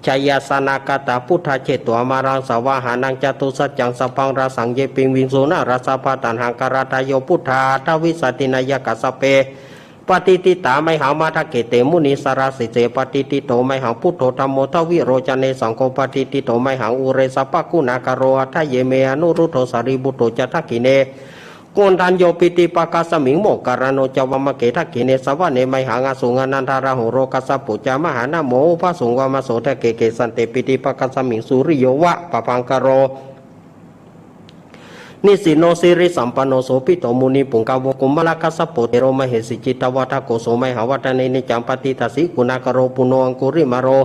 Jayāsanāgatā buddhā jetvā māraṃ savāhanaṃ, catusaccān sabbaṃ rasaṃ ye piviṃsu narāsabhā. Taṇhaṅkarādayo buddhā aṭṭhavīsati nāyakā, sabbe patiṭṭhitā mayhaṃ matthake te munissarā. Sīse patiṭṭhito mayhaṃ buddho dhammo dvilocane, saṅgho patiṭṭhito mayhaṃ ure sabbaguṇākaro. Hadaye me anuruddho sārīputto ca dakkhiṇe, koṇḍañño piṭṭhibhāgasmiṃ moggallāno ca vāmake. Dakkhiṇe savane mayhaṃ āsuṃ ānandarāhulo, kassapo ca mahānāmo ubhāsuṃ vāmasotake. Kesante piṭṭhibhāgasmiṃ suriyo va pabhaṅkaro, nisinno sirisampanno sobhito munipuṅgavo. Kumārakassapo thero mahesī cittavādako, so mayhaṃ vadane niccaṃ patiṭṭhāsi guṇākaro. Puṇṇo aṅgulimālo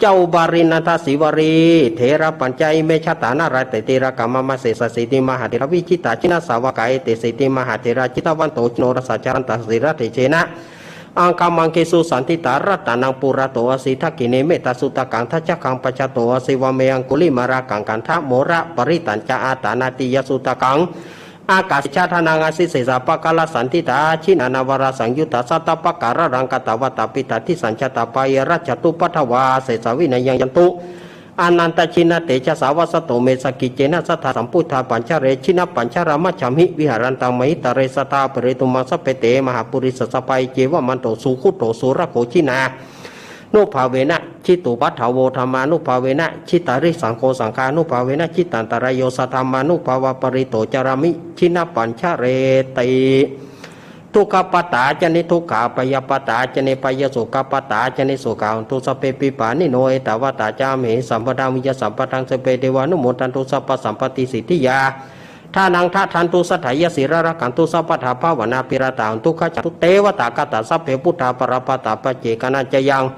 ca upālī nandasīvalī, therā pañca ime jātā nalāṭe tilakā mama. Sesāsīti mahātherā vijitā jinasāvakā, etesīti mahātherā jitavanto jinorasā, jalantā sīlatejena aṅgamaṅgesu saṇṭhitā. Ratanaṃ purato āsi dakkhiṇe mettasuttakaṃ, dhajaggaṃ pacchato āsi vāme aṅgulimālakaṃ. Khandhamoraparittañca āṭānāṭiyasuttakaṃ, ākāse chadanaṃ āsi sesā pākārasaṇṭhitā. Jinā nānāvarasaṃyuttā sattappākāralaṅkatā, vātapittādisañjātā bāhirajjhattupaddavā, asesā vinayaṃ yantu anantajinatejasā. Vasato me sakiccena sadā sambuddhapañjare, jinapañjaramajjhamhi viharantaṃ mahītale. Sadā pālentu maṃ sabbe te mahāpurisāsabhā, iccevamanto sugutto surakkho, jinānubhāvena jitupaddavo dhammānubhāvena jitārisaṅgho, saṅghānubhāvena jitantarāyo, saddhammānubhāvapālito carāmi jinapañjareti. Dukkhappattā ca niddukkhā, bhayappattā ca nibbhayā, sokappattā ca nissokā, hontu sabbepi pāṇino. Ettāvatā ca amhehi sambhataṃ puññasampadaṃ, sabbe devānumodantu sabbasampattisiddhiyā. Dānaṃ dadantu saddhāya, sīlaṃ rakkhantu sabbadā, bhāvanābhiratā hontu, gacchantu devatāgatā. Sabbe buddhā balappattā paccekānañca yaṃ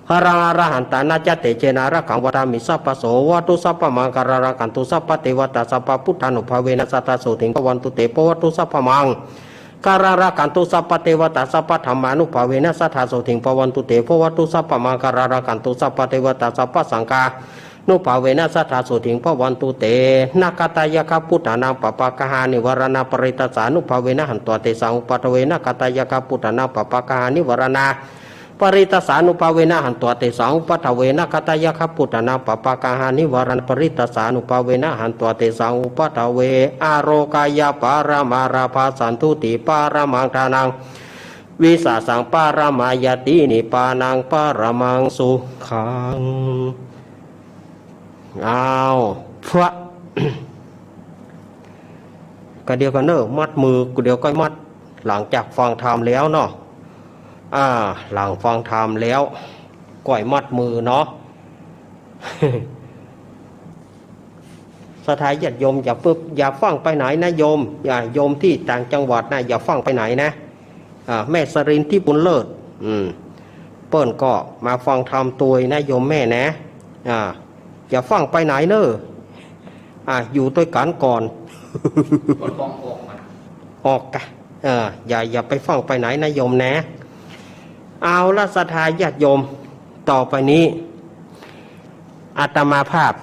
balaṃ, arahantānañca tejena rakkhaṃ bandhāmi sabbaso. Bhavatu sabbamaṅgalaṃ, rakkhantu sabbadevatā, sabbabuddhānubhāvena sadā sotthī bhavantu te. Bhavatu sabbamaṅgalaṃ, rakkhantu sabbadevatā, sabbadhammānubhāvena sadā sotthī bhavantu te. Bhavatu sabbamaṅgalaṃ, rakkhantu sabbadevatā, sabbasaṅghānubhāvena sadā sotthī bhavantu te. Nakkhattayakkhabhūtānaṃ pāpaggahanivāraṇā, parittassānubhāvena hantvā tesaṃ upaddave. Nakkhattayakkhabhūtānaṃ pāpaggahanivāraṇā, parittassānubhāvena hantvā tesaṃ upaddave. Nakkhattayakkhabhūtānaṃ pāpaggahanivāraṇā, parittassānubhāvena hantvā tesaṃ upaddave. Ārogyaparamā lābhā, santuṭṭhiparamaṃ dhanaṃ, vissāsaṃ paramāyati, nibbānaṃ paramaṃ sukhaṃ. อ้าว พระ ก็เดี๋ยวก่อนเนอะ มัดมือ เดี๋ยวก็มัด หลังจากฟังธรรมแล้วเนาะ อ่า หลังฟังธรรมแล้ว ก่อยมัดมือเนาะ ศรัทธาญาติโยม อย่าเพิ่ง อย่าฟั่งไปไหนนะโยม อ่า โยมตี้ต่างจังหวัดนะ อย่าฟั่งไปไหนนะ อ่า แม่สรินทร์ทิพย์บุญเลิศ อืม เปิ้นก็มาฟังธรรมตวยนะโยมแม่นะ อ่า อย่าฟั่งไปไหนเน่อ อ่า อยู่ตวยกั๋นก่อน ออกกะ เออ อย่า อย่าไปฟั่งไปไหนนะโยมนะ เอาละศรัทธาญาติโยม ต่อไปนี้ อาตมาภาพ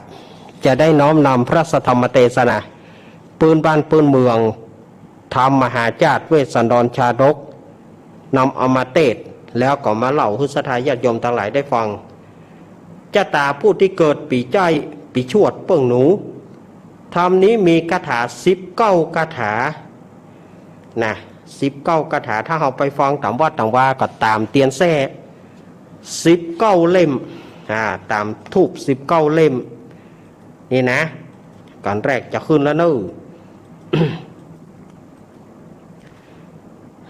จะได้น้อมนำพระสัทธรรมเตสนา ปื้นบ้านปื้นเมือง ธรรมมหาชาติเวสสันดรชาดก นำเอามาเตสน์ แล้วก็มาเล่าหื้อศรัทธาญาติโยมตังหลายได้ฟัง จะต๋าผู้ตี้เกิดปี๋ใจ๊ ปี๋ชวดเปิ้งหนู ธรรมนี้มีคาถาสิบเก้าคาถา นะ สิบเก้าคาถา ถ้าเฮาไปฟังต๋ามวัดต๋ามวาก็ต๋ามเตียนแส้ สิบเก้าเล่ม อ่า ต๋ามธูปสิบเก้าเล่ม นี่นะ กั๋นแรกจะขึ้นแล้วเน่อ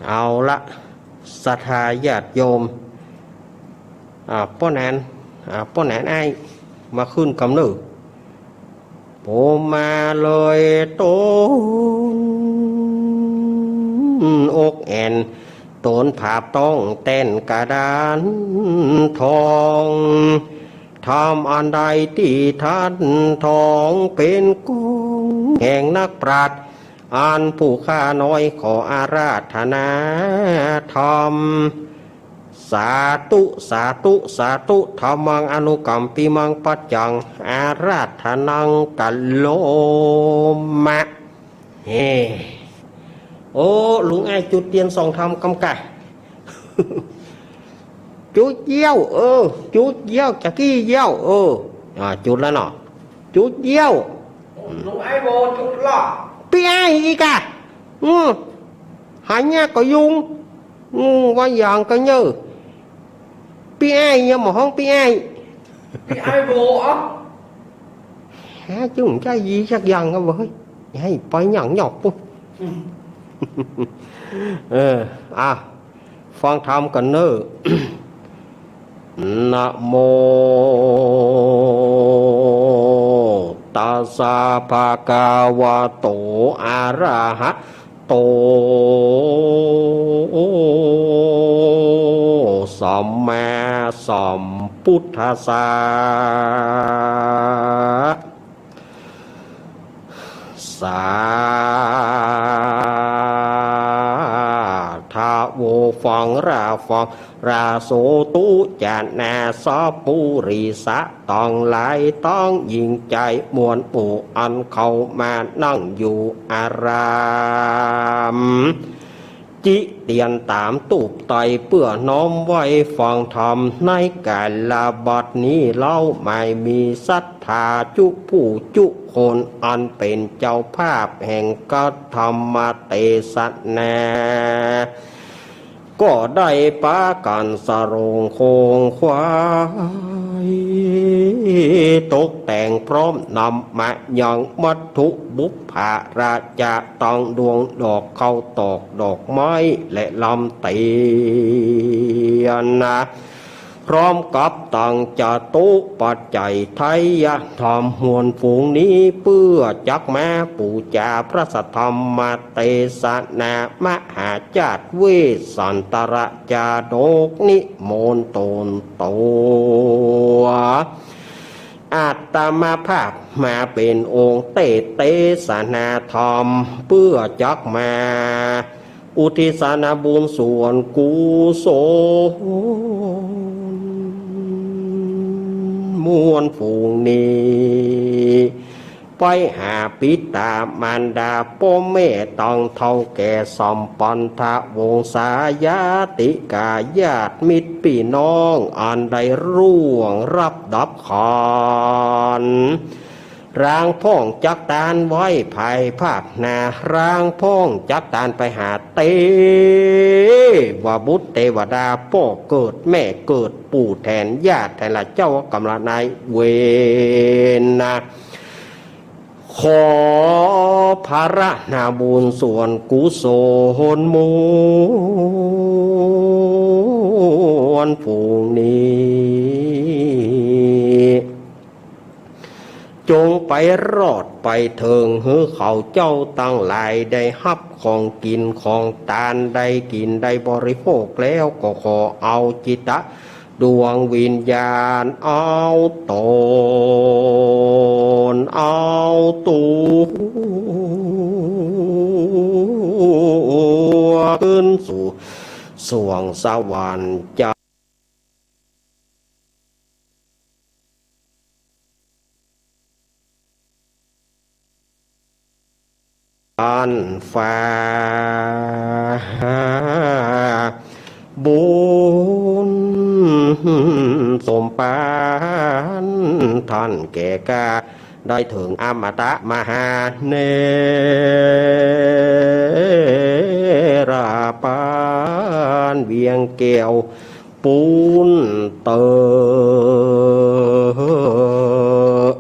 เอาละ ศรัทธาญาติโยม อ่า ป้อแหนน อ่า ป้อแหนนอ้าย มาขึ้นกำเนิด ผมมาเลยตน อกแอ่น ตนผาบต้องแต้นกระดานทอง ธรรมอันใดตี้ทัดทอง เป๋นกองแห่งนักปราชญ์ อันผู้ข้าน้อยขออาราธนาธรรม สาธุ สาธุ สาธุ ธัมมังอนุกัมปิมังปัจจัง อาราธนัง กะโลมะ เฮ้ โอ้ ลุงอ้ายจุดเตียนส่องธรรมกำก่ะ จุดเยียว เออ จุดเยียว จะกี้เยียว เออ อ่า จุดแล้วเนาะ จุดเยียว ลุงอ้ายโบจุดละ ปี้อ้ายอีกอะ อืม หายากก็ยุง อืม ว่าอย่างก็เยอะ ปี้อ้ายยังบ่ฮ้องปี้อ้าย ปี้อ้ายโบอ่ะ หาจึงจะยีสักอย่างก็บ่ เฮ้ย ให้ไปหยั่งหยอกปุ๊บ เออ อ่ะ ฟังธรรมกั๋นเน่อ นะโม ตัสสะ ภะคะวะโต อะระหะโต สัมมาสัมพุทธัสสะ สาธะ โวฟังราฟังรา โสตุจะนา สัพปุริสะตังหลายตัง หญิงจายมวลหมู่ อันเข้ามานั่งอยู่อาราม จิเตียนต๋ามตูบไต เปื้อน้อมไหว้ฟังธรรม ในก๋าละบัดนี้เล่า หมายมีศรัทธาจุผู้จุคน อันเป๋นเจ้าภาพแห่งกะธรรมเตสนา ก็ได้ปากั๋นสะโหลงโขงขวาย ตกแต่งพร้อมนำมายังวัตถุบุปผาราจะ ตังดวงดอกข้าวตอกดอกไม้และลำเตียนนะ พร้อมกับตังจตุปัจจัยไทยธรรม มวลฝูงนี้เปื้อจักมาปู๋จาพระสัทธรรมเตสนามหาชาติเวสสันตรจาดก นิมนต์ต๋นตัว อาตมาภาพมาเป๋นองค์เตสน์เตสนาธรรม เปื้อจักมาอุทิศนาบุญส่วนกุศล มวลฝูงนี้ ไปหาปิตามารดาป้อแม่ตังเฒ่าแก่สัมปันธะวงศาญาติกาญาติมิตรปี้น้อง อันได้ร่วงรับดับขันธ์ รางพ่องจักตานไว้ภายภาคหน้า รางพ่องจักตานไปหาเตวบุตรเตวดา ป้อเกิดแม่เกิดปู่แทนญาติแทนละเจ้ากรรมนายเวรนะ ขอพระนาบุญส่วนกุศลมวลฝูงนี้ จงไปรอดไปเถิง หื้อเขาเจ้าตังหลายได้ฮับของกิ๋นของตาน ได้กิ๋นได้บริโภคแล้วก็ขอเอาจิตตะดวงวิญญาณ เอาต๋น เอาตั๋ว ขึ้นสู่สวงสวรรค์จา อันฟ้า บุญสมปาน ต้านแก่กล้า ได้เถิงอมตะมหาเนรปาน เวียงแก้ว ปูนเต๊อะ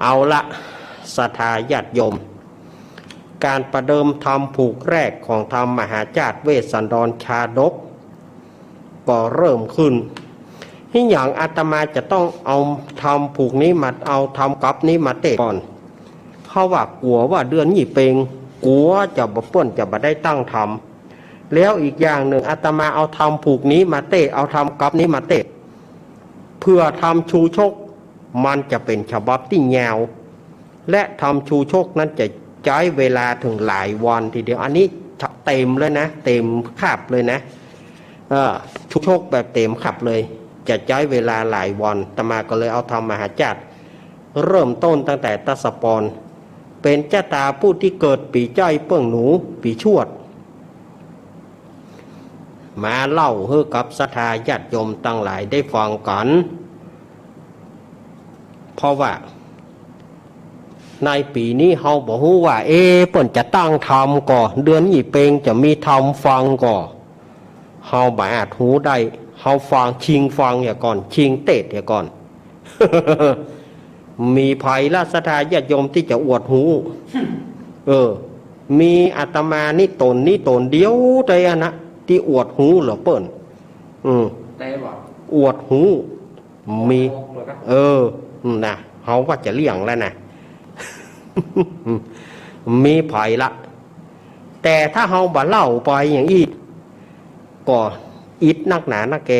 เอาละ ศรัทธาญาติโยม ก๋านประเดิมธรรมผูกแรกของธรรมมหาชาติเวสสันดรชาดก ก็เริ่มขึ้น นี่หยังอาตมาจะต้องเอาธรรมผูกนี้มา เอาธรรมก๊อปนี้มาเตสน์ก่อน เพราะว่ากั๋วว่าเดือนยี่เป็ง กั๋วจะบ่ เปิ้นจะบ่ได้ตั้งธรรม แล้วอีกอย่างนึ่งอาตมาเอาธรรมผูกนี้มาเตสน์ เอาธรรมก๊อปนี้มาเตสน์ เผื่อธรรมชูชก มันจะเป๋นฉบับตี้ยาว และธรรมชูชกนั้นจะใจ๊เวลาเถิงหลายวันทีเดียว อันนี้เตรียมเลยนะ เตรียมคาบเลยนะ เออ ชูชกแบบเตรียมคาบเลย จะใจ๊เวลาหลายวัน อาตมาก็เลยเอาธรรมมหาชาติ เริ่มต้นตั้งแต่ทศพร เป๋นจะต๋าผู้ตี้เกิดปี๋ใจ้เปิ้งหนู ปี๋ชวด มาเล่าหื้อกับศรัทธาญาติโยมตังหลายได้ฟังกั๋น เพราะว่าในปี๋นี้เฮาบ่ฮู้ว่า เอ๊ะ เปิ้นจะตั้งธรรมก่อ เดือนยี่เป็งจะมีธรรมฟังก่อ เฮาบ่อาจฮู้ได้ เฮาฟัง ชิงฟังเหียก่อน ชิงเตสน์เหียก่อน มีใผละศรัทธาญาติโยมตี้จะอวดฮู้ เออ มีอาตมานี่ต๋นนี้ต๋นเดียวเต้าอั้นนะ ตี้อวดฮู้เหลือเปิ้น อืม แต่ว่า อวดฮู้ มี อวดฮู้เหรอครับ เออ อืม นะ เฮาว่าจะเลี่ยงแล้วนะ มีใผละ แต่ถ้าเฮาบ่เล่าไปอย่างอี้ ก็อิดนักหนานักแก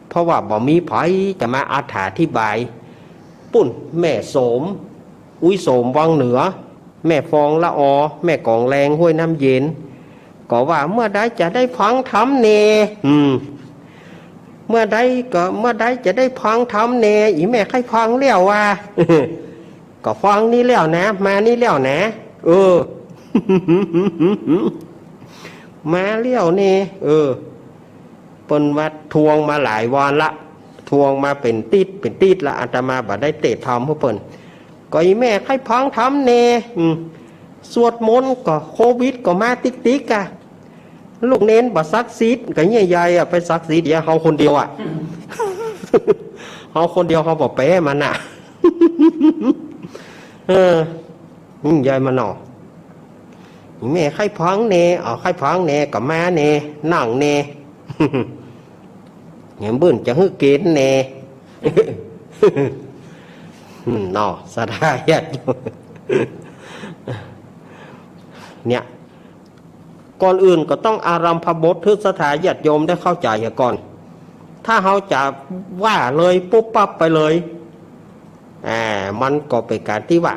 เพราะว่าบ่มีใผจะมาอธิบาย ปุ้นแม่โสม อุ๊ยโสมวังเหนือ แม่ฟองละออ แม่กองแรงห้วยน้ำเย็น ก็ว่าเมื่อใดจะได้ฟังธรรมแน่ อืม เมื่อใดก็ เมื่อใดจะได้ฟังธรรมแน่ อีแม่ใค่ฟังแล้วว่า ก็ฟังนี่แล้วนะ มานี่แล้วนะ เออ มาแล้วนี่ เออ เปิ้นว่าทวงมาหลายวันละ ทวงมาเป๋นติ๊ด เป๋นติ๊ดละ อาตมาบ่ได้เตสน์ธรรมหื้อเปิ้น ก็อีแม่ใค่ฟังธรรมแน่ อืม สวดมนต์ก็โควิดก็มาติ๊กๆ อะ ลูกเณรบ่สักศิษย์ก็เยียะใหญ่อะ ไปสักศิษย์เยียะเฮาคนเดียวอะ เฮาคนเดียวเฮาบ่แป๊มันอะ เออ อืม ยายมันเนาะ แม่ใค่ฟังแน่ เอาใค่ฟังแน่ ก็มาแน่ นั่งแน่ แหมเปิ้นจะหื้อเกณฑ์แน่ อืม เนาะ ศรัทธาญาติโยม เนี่ย ก่อนอื่นก็ต้องอารัมภบทหื้อศรัทธาญาติโยมได้เข้าใจ๋เหียก่อน ถ้าเฮาจะว่าเลยปุ๊บปั๊บไปเลย อ่า มันก็เป๋นก๋านตี้ว่า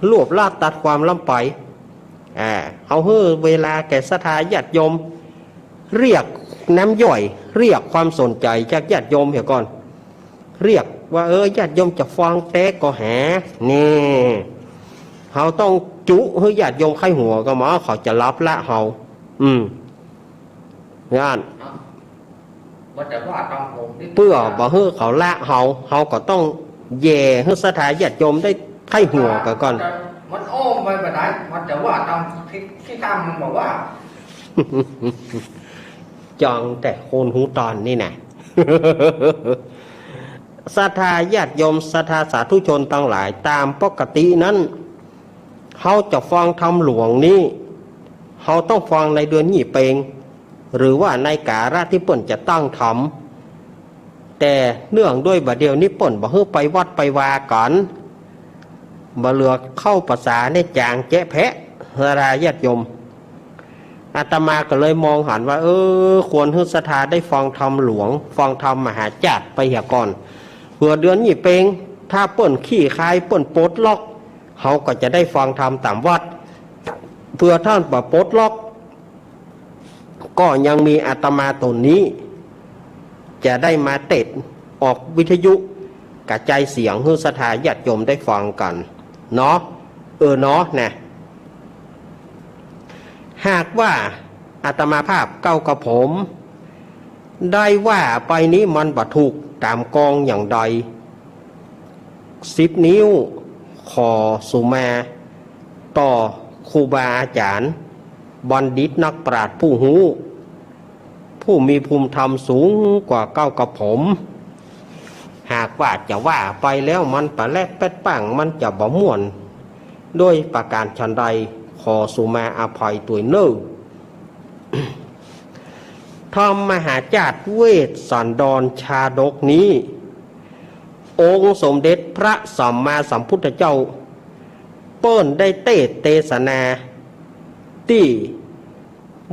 รวบลาดตัดความล้ำไป อ่า เฮาหื้อเวลาแก่ศรัทธาญาติโยม เรียกน้ำย่อย เรียกความสนใจ๋จากญาติโยมเหียก่อน เรียกว่า เออ ญาติโยมจะฟังแต๊ก็แห นี่ เฮาต้องจุหื้อญาติโยมใค่หัวก่อ บ่เขาจะลับละเฮา อืม ย่าน ว่าแต่ว่าตอนผมนี่ เปื้อบ่หื้อเขาละเฮา เฮาก็ต้องแหย่หื้อศรัทธาญาติโยมได้ใค่หัวก่อก่อน มันอ้อมไปบ่ได้ มันจะว่าตอนขี้ ขี้ข้ามมันบอกว่า จ้องแต่คนฮู้ต๋อนนี่นะ ศรัทธาญาติโยม ศรัทธาสาธุชนตังหลาย ต๋ามปกตินั้น เฮาจะฟังธรรมหลวงนี้ เฮาต้องฟังในเดือนยี่เป็ง หรือว่าในกาละตี้เปิ้นจะตั้งธรรม แต่เนื่องด้วยบ่าเดี่ยวนี้เปิ้นบ่หื้อไปวัดไปวากั๋น บ่เหลือเข้าพรรษาเนี่ยจ๋างแจ๊ะแพะ ศรัทธาญาติโยม อาตมาก็เลยมองหันว่า เออ ควรหื้อศรัทธาได้ฟังธรรมหลวง ฟังธรรมมหาจาตุไปเหียก่อน เผื่อเดือนยี่เป็ง ถ้าเปิ้นคลี่คลาย เปิ้นปลดล็อก เฮาก็จะได้ฟังธรรมต๋ามวัด เผื่อต้านบ่ปลดล็อก ก็ยังมีอาตมาต๋นนี้ จะได้มาเตสน์ออกวิทยุกระจายเสียงหื้อศรัทธาญาติโยมได้ฟังกั๋นเนาะ เออเนาะนะ หากว่าอาตมาภาพเก้ากระผม ได้ว่าไปนี้มันบ่ถูกต๋ามกองอย่างใด สิบนิ้วขอสุมา ต่อครูบาอาจ๋ารย์ บัณฑิตนักปราชญ์ผู้ฮู้ ผู้มีภูมิธรรมสูงกว่าเก้ากระผม หากว่าจะว่าไปแล้วมันปะแลดแป๊ดป้าง มันจะบ่ม่วน ด้วยประก๋านฉันใด ขอสุมาอภัยตวยเน่อ ธรรมมหาจาตุเวสสันดรชาดกนี้ องค์สมเด็จพระสัมมาสัมพุทธเจ้า เปิ้นได้เตสน์เตสนาตี้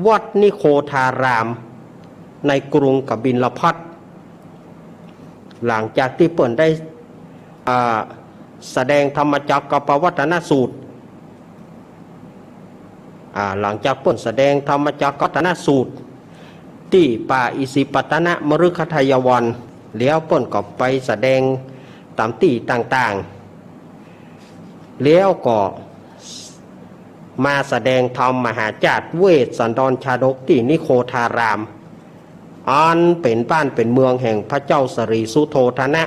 วัดนิโคธาราม ในกรุงกบิลพัสดุ์ หลังจากตี้เปิ้นได้ อ่า แสดงธรรมจักรกัปปวัตนสูตร อ่า หลังจากเปิ้นแสดงธรรมจักรกัปปวัตนสูตร ตี้ป่าอิสิปตนมฤคทายวัน แล้วเปิ้นก็ไปแสดงต๋ามตี้ต่างๆ แล้วก็มาแสดงธรรมมหาจาตุเวสสันดรชาดกตี้นิโคธาราม อันเป๋นบ้านเป๋นเมืองแห่งพระเจ้าสรีสุโธทนะ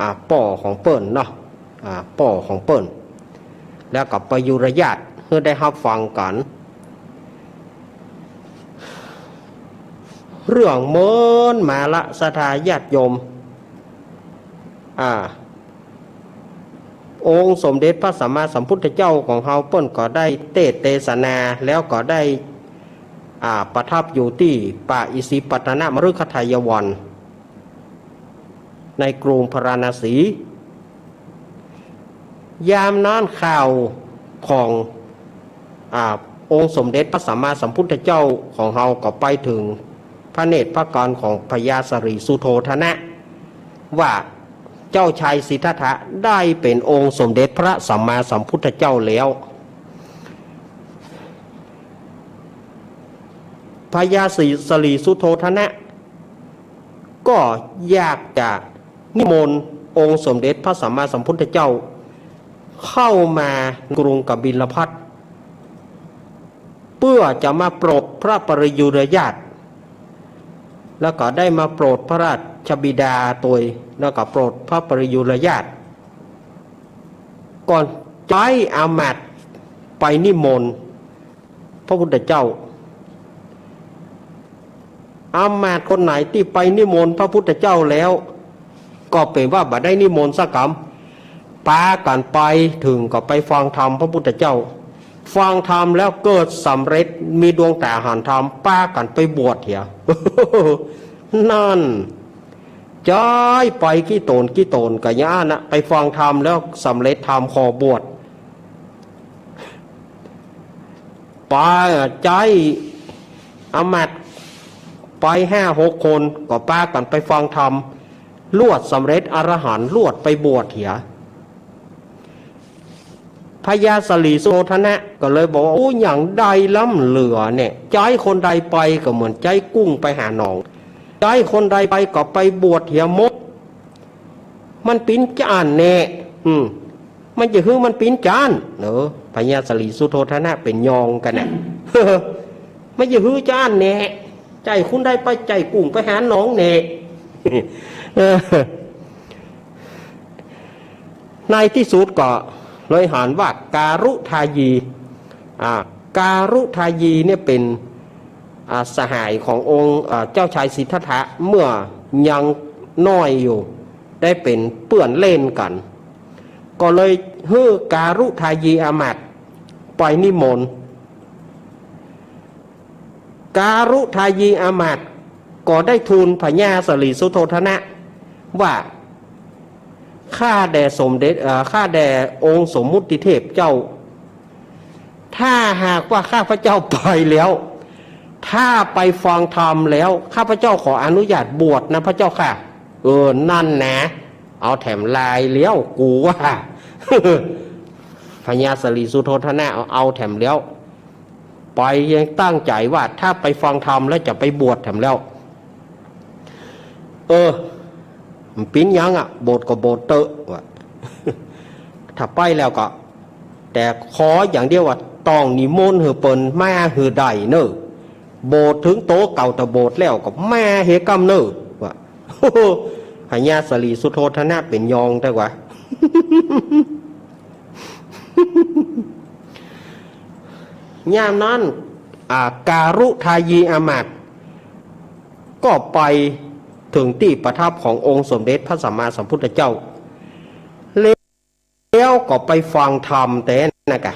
อ่า ป้อของเปิ้นเนาะ อ่า ป้อของเปิ้น แล้วก็ประยุรญาติหื้อได้ฮับฟังกั๋น เรื่องเมินมาละศรัทธาญาติโยม อ่า องค์สมเด็จพระสัมมาสัมพุทธเจ้าของเฮาเปิ้นก็ได้เตสน์เตสนา แล้วก็ได้ อ่า ประทับอยู่ตี้ป่าอิสิปตนมฤคทายวัน ในกรุงพาราณสี ยามนั้นข่าวของ อ่า องค์สมเด็จพระสัมมาสัมพุทธเจ้าของเฮาก็ไปเถิงพระเนตรพระกันของพญาสรีสุโธทนะ ว่าเจ้าชายสิทธัตถะได้เป๋นองค์สมเด็จพระสัมมาสัมพุทธเจ้าแล้ว พญาสรี สรีสุโธทนะ ก็อยากจะนิมนต์องค์สมเด็จพระสัมมาสัมพุทธเจ้า เข้ามากรุงกบิลพัสดุ์ เปื้อจะมาโปรดพระปริยุรญาติ แล้วก็ได้มาโปรดพระราชบิดาตวย แล้วก็โปรดพระปริยุรญาติ ก่อนใจ๊อามาตย์ไปนิมนต์พระพุทธเจ้า อามาตย์คนไหนตี้ไปนิมนต์พระพุทธเจ้าแล้ว ก็เป๋นว่าบ่ได้นิมนต์สักกำ ปากั๋นไปเถิงก็ไปฟังธรรมพระพุทธเจ้า ฟังธรรมแล้วเกิดสำเร็จ มีดวงต๋าหันธรรม ปากั๋นไปบวชเหีย นั่น ใจ๊ไปกี่ต๋นกี่ต๋นก็อย่างนั้นนะ ไปฟังธรรมแล้วสำเร็จธรรมขอบวช ไปใจ๊อามาตย์ไปห้าหกคน ก็ปากั๋นไปฟังธรรม ลวดสำเร็จอรหันต์ ลวดไปบวชเหีย พญาสรีสุโธทนะก็เลยบอกว่า โอ้ อย่างใดล้ำเหลือเนี่ย ใจ๊คนใดไปก็เหมือนใจ๊กุ้งไปหาหนอง ใจ๊คนใดไปก็ไปบวชเหียหมด มันปิ้นจาอั้นแน่ อืม มันจะหื้อมันปิ้นจาอั้น เออ พญาสรีสุโธทนะเป๋นยองกั๋นน่ะ มันจะหื้อจาอั้นแน่ ใจ๊คนใดไป ใจ๊กุ้งไปหาหนองแน่ เออ ในตี้สุดก็เลยหันว่าการุทายี อ่า การุทายีเนี่ยเป๋น อ่า สหายขององค์ อ่า เจ้าชายสิทธัตถะเมื่อยังน้อยอยู่ ได้เป๋นเปื้อนเล่นกั๋น ก็เลยหื้อการุทายีอามาตย์ไปนิมนต์ การุทายีอามาตย์ ก็ได้ทูลพญาสลีสุโธทนะว่า ข้าแด่สมเด็จ เอ่อ ข้าแด่องค์สมมุติเทพเจ้า ถ้าหากว่าข้าพเจ้าไปแล้ว ถ้าไปฟังธรรมแล้ว ข้าพเจ้าขออนุญาตบวชนะพระเจ้าค่ะ เออ นั่นนะ เอาแถมลายแล้วกูว่า พญาสลีสุโธทนะเอา เอาแถมแล้ว ไปยังตั้งใจ๋ว่าถ้าไปฟังธรรมแล้วจะไปบวชแถมแล้ว เออ มันปิ้นยังอะ บวชก็บวชเต๊อะ ว่า ถ้าไปแล้วก็ แต่ขออย่างเดียวว่าต้องนิมนต์หื้อเปิ้นมาหื้อได้เน่อ บวชเถิงโตเก่าแต่บวชแล้วก็มาเหียกำเน่อ ว่า พญาสลีสุโธทนะเป๋นยองแต๊กว่า ยามนั้น อ่า การุทายีอำมาตย์ ก็ไปเถิงตี้ประทับขององค์สมเด็จพระสัมมาสัมพุทธเจ้า แล้วก็ไปฟังธรรมแต๊นะกะ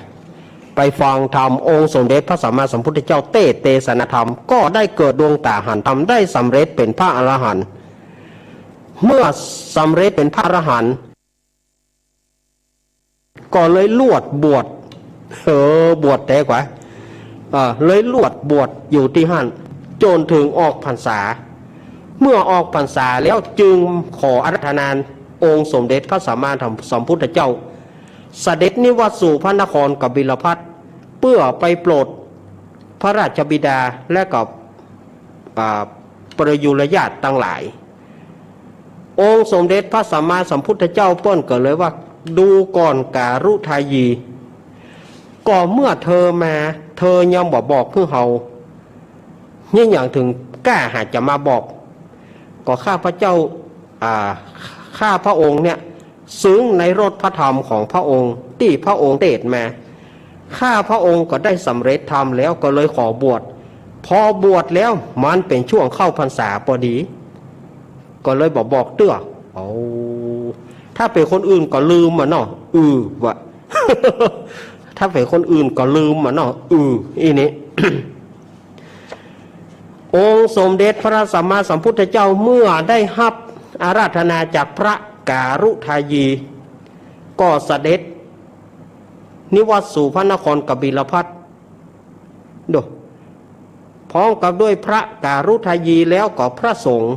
ไปฟังธรรมองค์สมเด็จพระสัมมาสัมพุทธเจ้าเตสน์เตสนาธรรม ก็ได้เกิดดวงต๋าหันธรรม ได้สำเร็จเป๋นพระอรหันต์ เมื่อสำเร็จเป๋นพระอรหันต์ ก็เลยลวดบวช เออ บวชแต๊กว่า เออ เลยลวดบวชอยู่ตี้หั้น จ๋นเถิงออกพรรษา เมื่อออกพรรษาแล้วจึงขออาราธนาองค์สมเด็จพระสัมมาสัมพุทธเจ้า เสด็จนิวัตสู่พระนครกบิลพัสดุ์ เพื่อไปโปรดพระราชบิดาและกับ อ่า ประยุรญาติตังหลาย องค์สมเด็จพระสัมมาสัมพุทธเจ้าเปิ้นก็เลยว่า ดูก่อนการุทายี ก็เมื่อเธอมา เธอยังบ่บอกหื้อเฮา เยียะหยังเถิงกล้าหาจะมาบอก ก็ข้าพเจ้า อ่า ข้าพระองค์เนี่ย ซึ่งในรสพระธรรมของพระองค์ตี้พระองค์เตสน์มา ข้าพระองค์ก็ได้สำเร็จธรรมแล้ว ก็เลยขอบวช พอบวชแล้วมันเป๋นช่วงเข้าพรรษาปอดี ก็เลยบ่บอกเตื้อ โอ้ ถ้าเป๋นคนอื่นก็ลืมอะเนาะ อือ ว่า ถ้าเป๋นคนอื่นก็ลืมอะเนาะ อือ อี้นี้ องค์สมเด็จพระสัมมาสัมพุทธเจ้าเมื่อได้ฮับอาราธนาจากพระการุทายี ก็เสด็จนิวัตสู่พระนครกบิลพัสดุ พร้อมกับด้วยพระการุทายีแล้วก็พระสงฆ์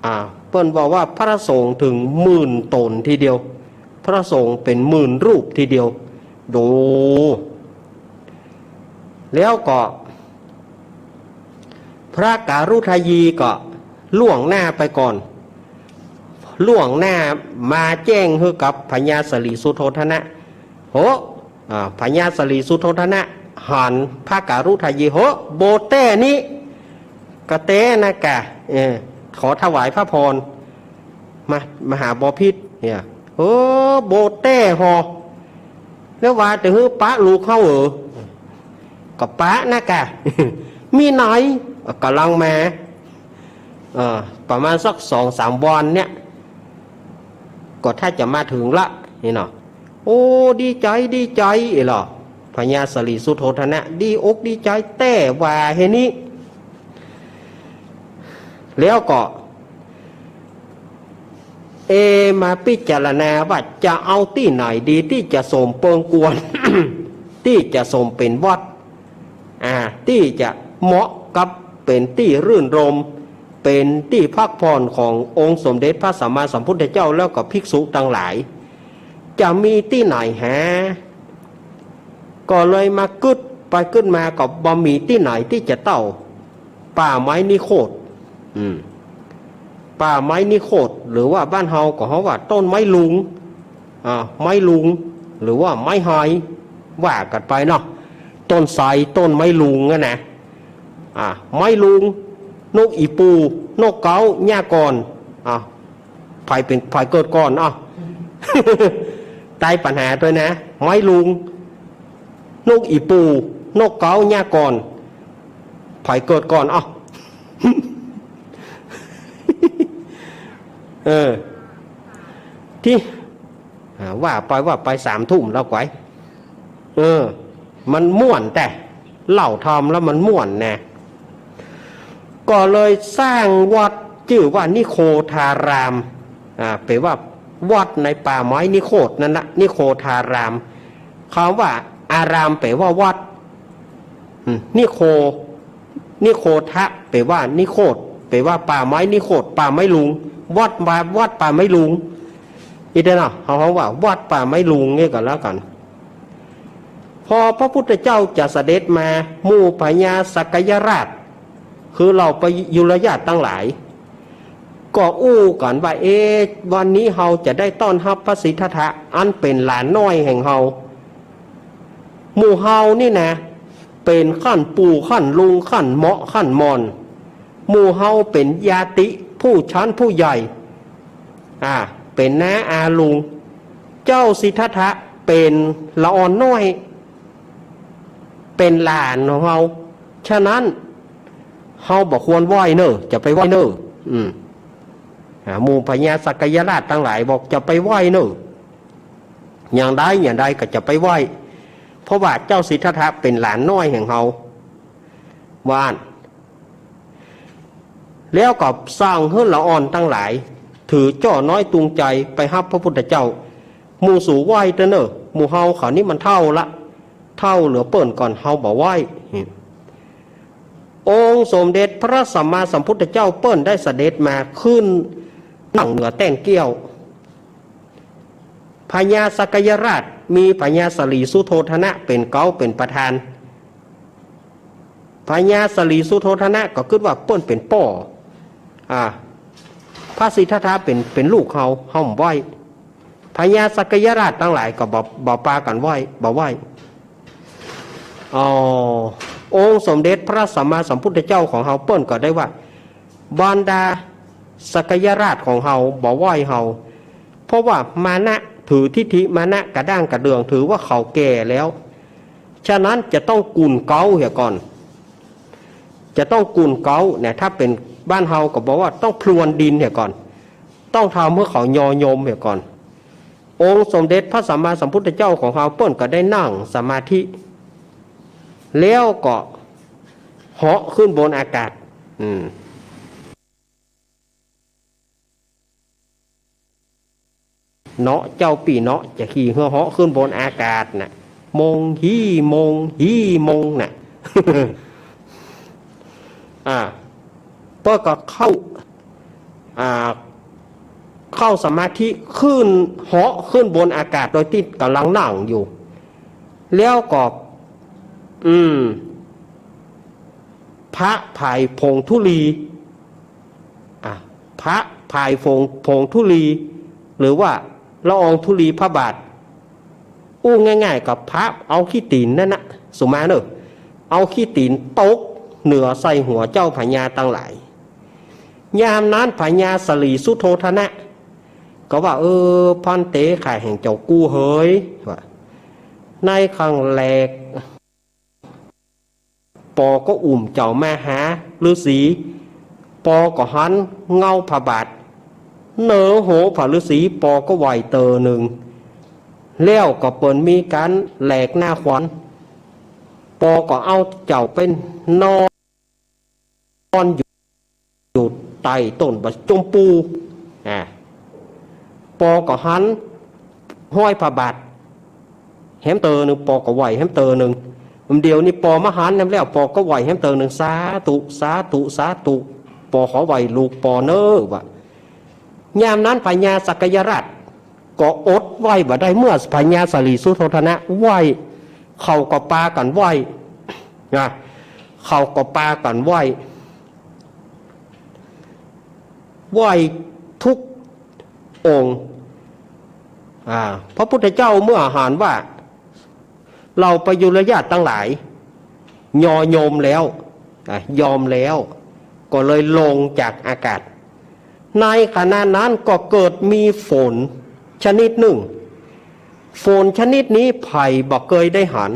อ่า เปิ้นบอกว่าพระสงฆ์เถิงหมื่นต๋นทีเดียว พระสงฆ์เป๋นหมื่นรูปทีเดียว ดู แล้วก็ พระการุทายีก็ล่วงหน้าไปก่อน ล่วงหน้ามาแจ้งหื้อกับพญาสลีสุโธทนะ โห อ่า พญาสลีสุโธทนะหันพระการุทายี โห โบแต้นี้ กระแตนะกะ เออ ขอถวายพระพร มา มหาบพิตรเนี่ย เออ โบแต้ฮอ แล้วว่าจะหื้อปะลูกเฮาเออ ก็ปะนะกะ มีไหน ก๋ำลังมา เอ่อ ประมาณสักสองสามวันเนี่ย ก็ถ้าจะมาเถิงละ นี่เนาะ โอ้ ดีใจ๋ ดีใจ๋ เอ้ยเหรอ พญาสลีสุโธทนะ ดีอกดีใจ๋ แต่ว่าเฮนี้ แล้วก็ เอ มาพิจารณาว่าจะเอาตี้ไหนดีตี้จะสมเปิงควร ตี้จะสมเป๋นวัด อ่า ตี้จะเหมาะกับเป๋นตี้รื่นรมย์ เป๋นตี้พักผ่อนขององค์สมเด็จพระสัมมาสัมพุทธเจ้าแล้วก็ภิกษุตังหลาย จะมีตี้ไหนหา ก็เลยมากึ๊ดไปกึ๊ดมาก็บ่มีตี้ไหนตี้จะเต้า ป่าไม้นิโคท อืม ป่าไม้นิโคท หรือว่าบ้านเฮาก็เฮาว่าต้นไม้ลุง อ่า ไม้ลุง หรือว่าไม้ไฮ ว่ากั๋นไปเนาะ ต้นไทร ต้นไม้ลุงอะนะ อ่า ไม้ลุง นกอีปู นกเก๊า หญ้าก่อน อ่า ใผเป๋น ใผเกิดก่อน อ้าว ไต้ปัญหาตวยนะ ไม้ลุง นกอีปู นกเก๊า หญ้าก่อน ใผเกิดก่อน อ้าว เออ ตี้ อ่า ว่าไปว่าไปสามทุ่มแล้วก๋วย เออ มันม่วนแต่ เล่าธรรมแล้วมันม่วนนะ ก็เลยสร้างวัดจื้อว่านิโคธาราม อ่า แปลว่าวัดในป่าไม้นิโคธนั่นละ นิโคธาราม คำว่าอารามแปลว่าวัด อืม นิโค นิโคทะ แปลว่านิโคธ แปลว่าป่าไม้นิโคธ ป่าไม้ลุง วัดป่า วัดป่าไม้ลุง อีกเด้อเนาะ เฮาฮ้องว่าวัดป่าไม้ลุงนี่ก็แล้วกั๋น พอพระพุทธเจ้าจะเสด็จมา หมู่พญาสักยราช คือเหล่าประยุรญาติตังหลาย ก็อู้กั๋นว่า เอ๊ะ วันนี้เฮาจะได้ต้อนฮับพระสิทธัตถะ อันเป๋นหลานน้อยแห่งเฮา หมู่เฮานี่นะ เป๋นขั้นปู่ขั้นลุง ขั้นเหมาะขั้นหม่อน หมู่เฮาเป๋นญาติผู้ชั้นผู้ใหญ่ อ่า เป๋นน้าอาลุง เจ้าสิทธัตถะเป๋นละอ่อนน้อย เป๋นหลานของเฮา ฉะนั้น เฮาบ่ควรไหว้เน่อ จะไปไหว้เน่อ อืม อ่า หมู่พญาสักยราชตังหลายบอกจะไปไหว้เน่อ อย่างใดอย่างใดก็จะไปไหว้ เพราะว่าเจ้าสิทธัตถะเป๋นหลานน้อยแห่งเฮา ว่าอั้น แล้วก็สั่งหื้อละอ่อนตังหลาย ถือจ้อน้อยตุงใจ๋ไปฮับพระพุทธเจ้า หมู่สูไหว้เต๊อะเน่อ หมู่เฮาเขานี่มันเฒ่าละ เฒ่าเหลือเปิ้นก่อน เฮาบ่ไหว้ องค์สมเด็จพระสัมมาสัมพุทธเจ้าเปิ้นได้เสด็จมาขึ้นนั่งเหนือแต้นเกลี้ยว พญาสักยราชมีพญาสลีสุโธทนะเป๋นเก๊าเป๋นประธาน พญาสลีสุโธทนะก็กึ๊ดว่าเปิ้นเป๋นป้อ อ่า พระสิทธัตถะเป๋น เป๋นลูกเฮา เฮาบ่ไหว้ พญาสักยราชตังหลายก็บ่ บ่ปากั๋นไหว้ บ่ไหว้ อ๋อ องค์สมเด็จพระสัมมาสัมพุทธเจ้าของเฮาเปิ้นก็ได้ว่า บรรดาสักยราชของเฮาบ่ไหว้เฮา เพราะว่ามานะ ถือทิฏฐิมานะกระด้างกระเดื่อง ถือว่าเขาแก่แล้ว ฉะนั้นจะต้องกุ่นเก๊าเหียก่อน จะต้องกุ่นเก๊าเนี่ย ถ้าเป๋นบ้านเฮาก็บอกว่าต้องพรวนดินเหียก่อน ต้องทำหื้อเขายอยมเหียก่อน องค์สมเด็จพระสัมมาสัมพุทธเจ้าของเฮาเปิ้นก็ได้นั่งสมาธิ แล้วก็เหาะขึ้นบนอากาศ อืม เนาะ เจ้าปี้เนาะ จะขี่เฮือเหาะขึ้นบนอากาศน่ะ มงฮี่มงฮี่มงน่ะ อ่า เปิ้นก็เข้า อ่า เข้าสมาธิขึ้น เหาะขึ้นบนอากาศโดยตี้ก่ำลังนั่งอยู่ แล้วก็ อืม พระผายผงธุลี อ่ะ พระผายผง ผงธุลี หรือว่าละอองธุลีพระบาท อู้ง่ายๆ ก็พระเอาขี้ตี๋นนั่นนะ สุมาเนอะ เอาขี้ตี๋นตกเหนือใส่หัวเจ้าพญาตังหลาย ยามนั้นพญาสลีสุโธทนะ ก็ว่า เออ ภันเต ข้าแห่งเจ้ากู้เหย ว่า ในครั้งแรก ปอก็อุ้มเจ้ามาหาฤๅษี ปอก็หันเงาพระบาท เหนือหัวพระฤๅษี ปอก็ไหว้เตอหนึ่ง แล้วก็เปิ้นมีก๋านแหลกหน้าขวัญ ปอก็เอาเจ้าไปนอน นอนอยู่ อยู่ใต้ต้นบะจมปู อ่า ปอก็หันฮอยพระบาทแหมเตอหนึ่ง ปอก็ไหว้แหมเตอหนึ่ง เดี๋ยวนี้ปอมาหันแหมแล้ว ปอก็ไหว้แหมเตอหนึ่ง สาธุ สาธุ สาธุ ปอขอไหว้ลูกปอเน้อ ว่า ยามนั้นพญาสักยราช ก็อดไหว้บ่ได้ เมื่อพญาสลีสุโธทนะไหว้ เขาก็ปากั๋นไหว้ นะ เขาก็ปากั๋นไหว้ ไหว้ทุกองค์ อ่า พระพุทธเจ้าเมื่อหันว่า เหล่าประยุรญาติตังหลาย ยอยมแล้ว อ่ะ ยอมแล้ว ก็เลยลงจากอากาศ ในขณะนั้นก็เกิดมีฝนชนิดหนึ่ง ฝนชนิดนี้ใผบ่เกยได้หัน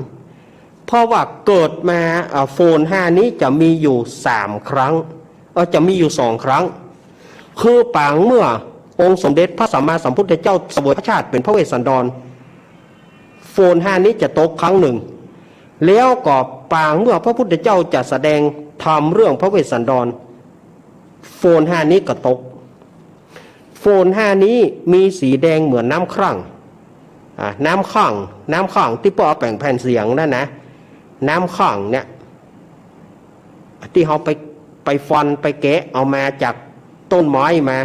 เพราะว่าเกิดมา อ่ะ ฝนห้านี้จะมีอยู่สามครั้ง เออ จะมีอยู่สองครั้ง คือปางเมื่อองค์สมเด็จพระสัมมาสัมพุทธเจ้าเสวยพระชาติเป็นพระเวสสันดร ฝนห้านี้จะตกครั้งหนึ่ง แล้วก็ปางเมื่อพระพุทธเจ้าจะแสดงธรรมเรื่องพระเวสสันดร ฝนห้านี้ก็ตก ฝนห้านี้มีสีแดงเหมือนน้ำคร่อง อ่า น้ำคร่อง น้ำคร่องตี้ป้อเอาแป๋งแผ่นเสียงนั่นนะ น้ำคร่องเนี่ย ตี้เฮาไป ไปฟอนไปแกะเอามาจากต้นไม้มา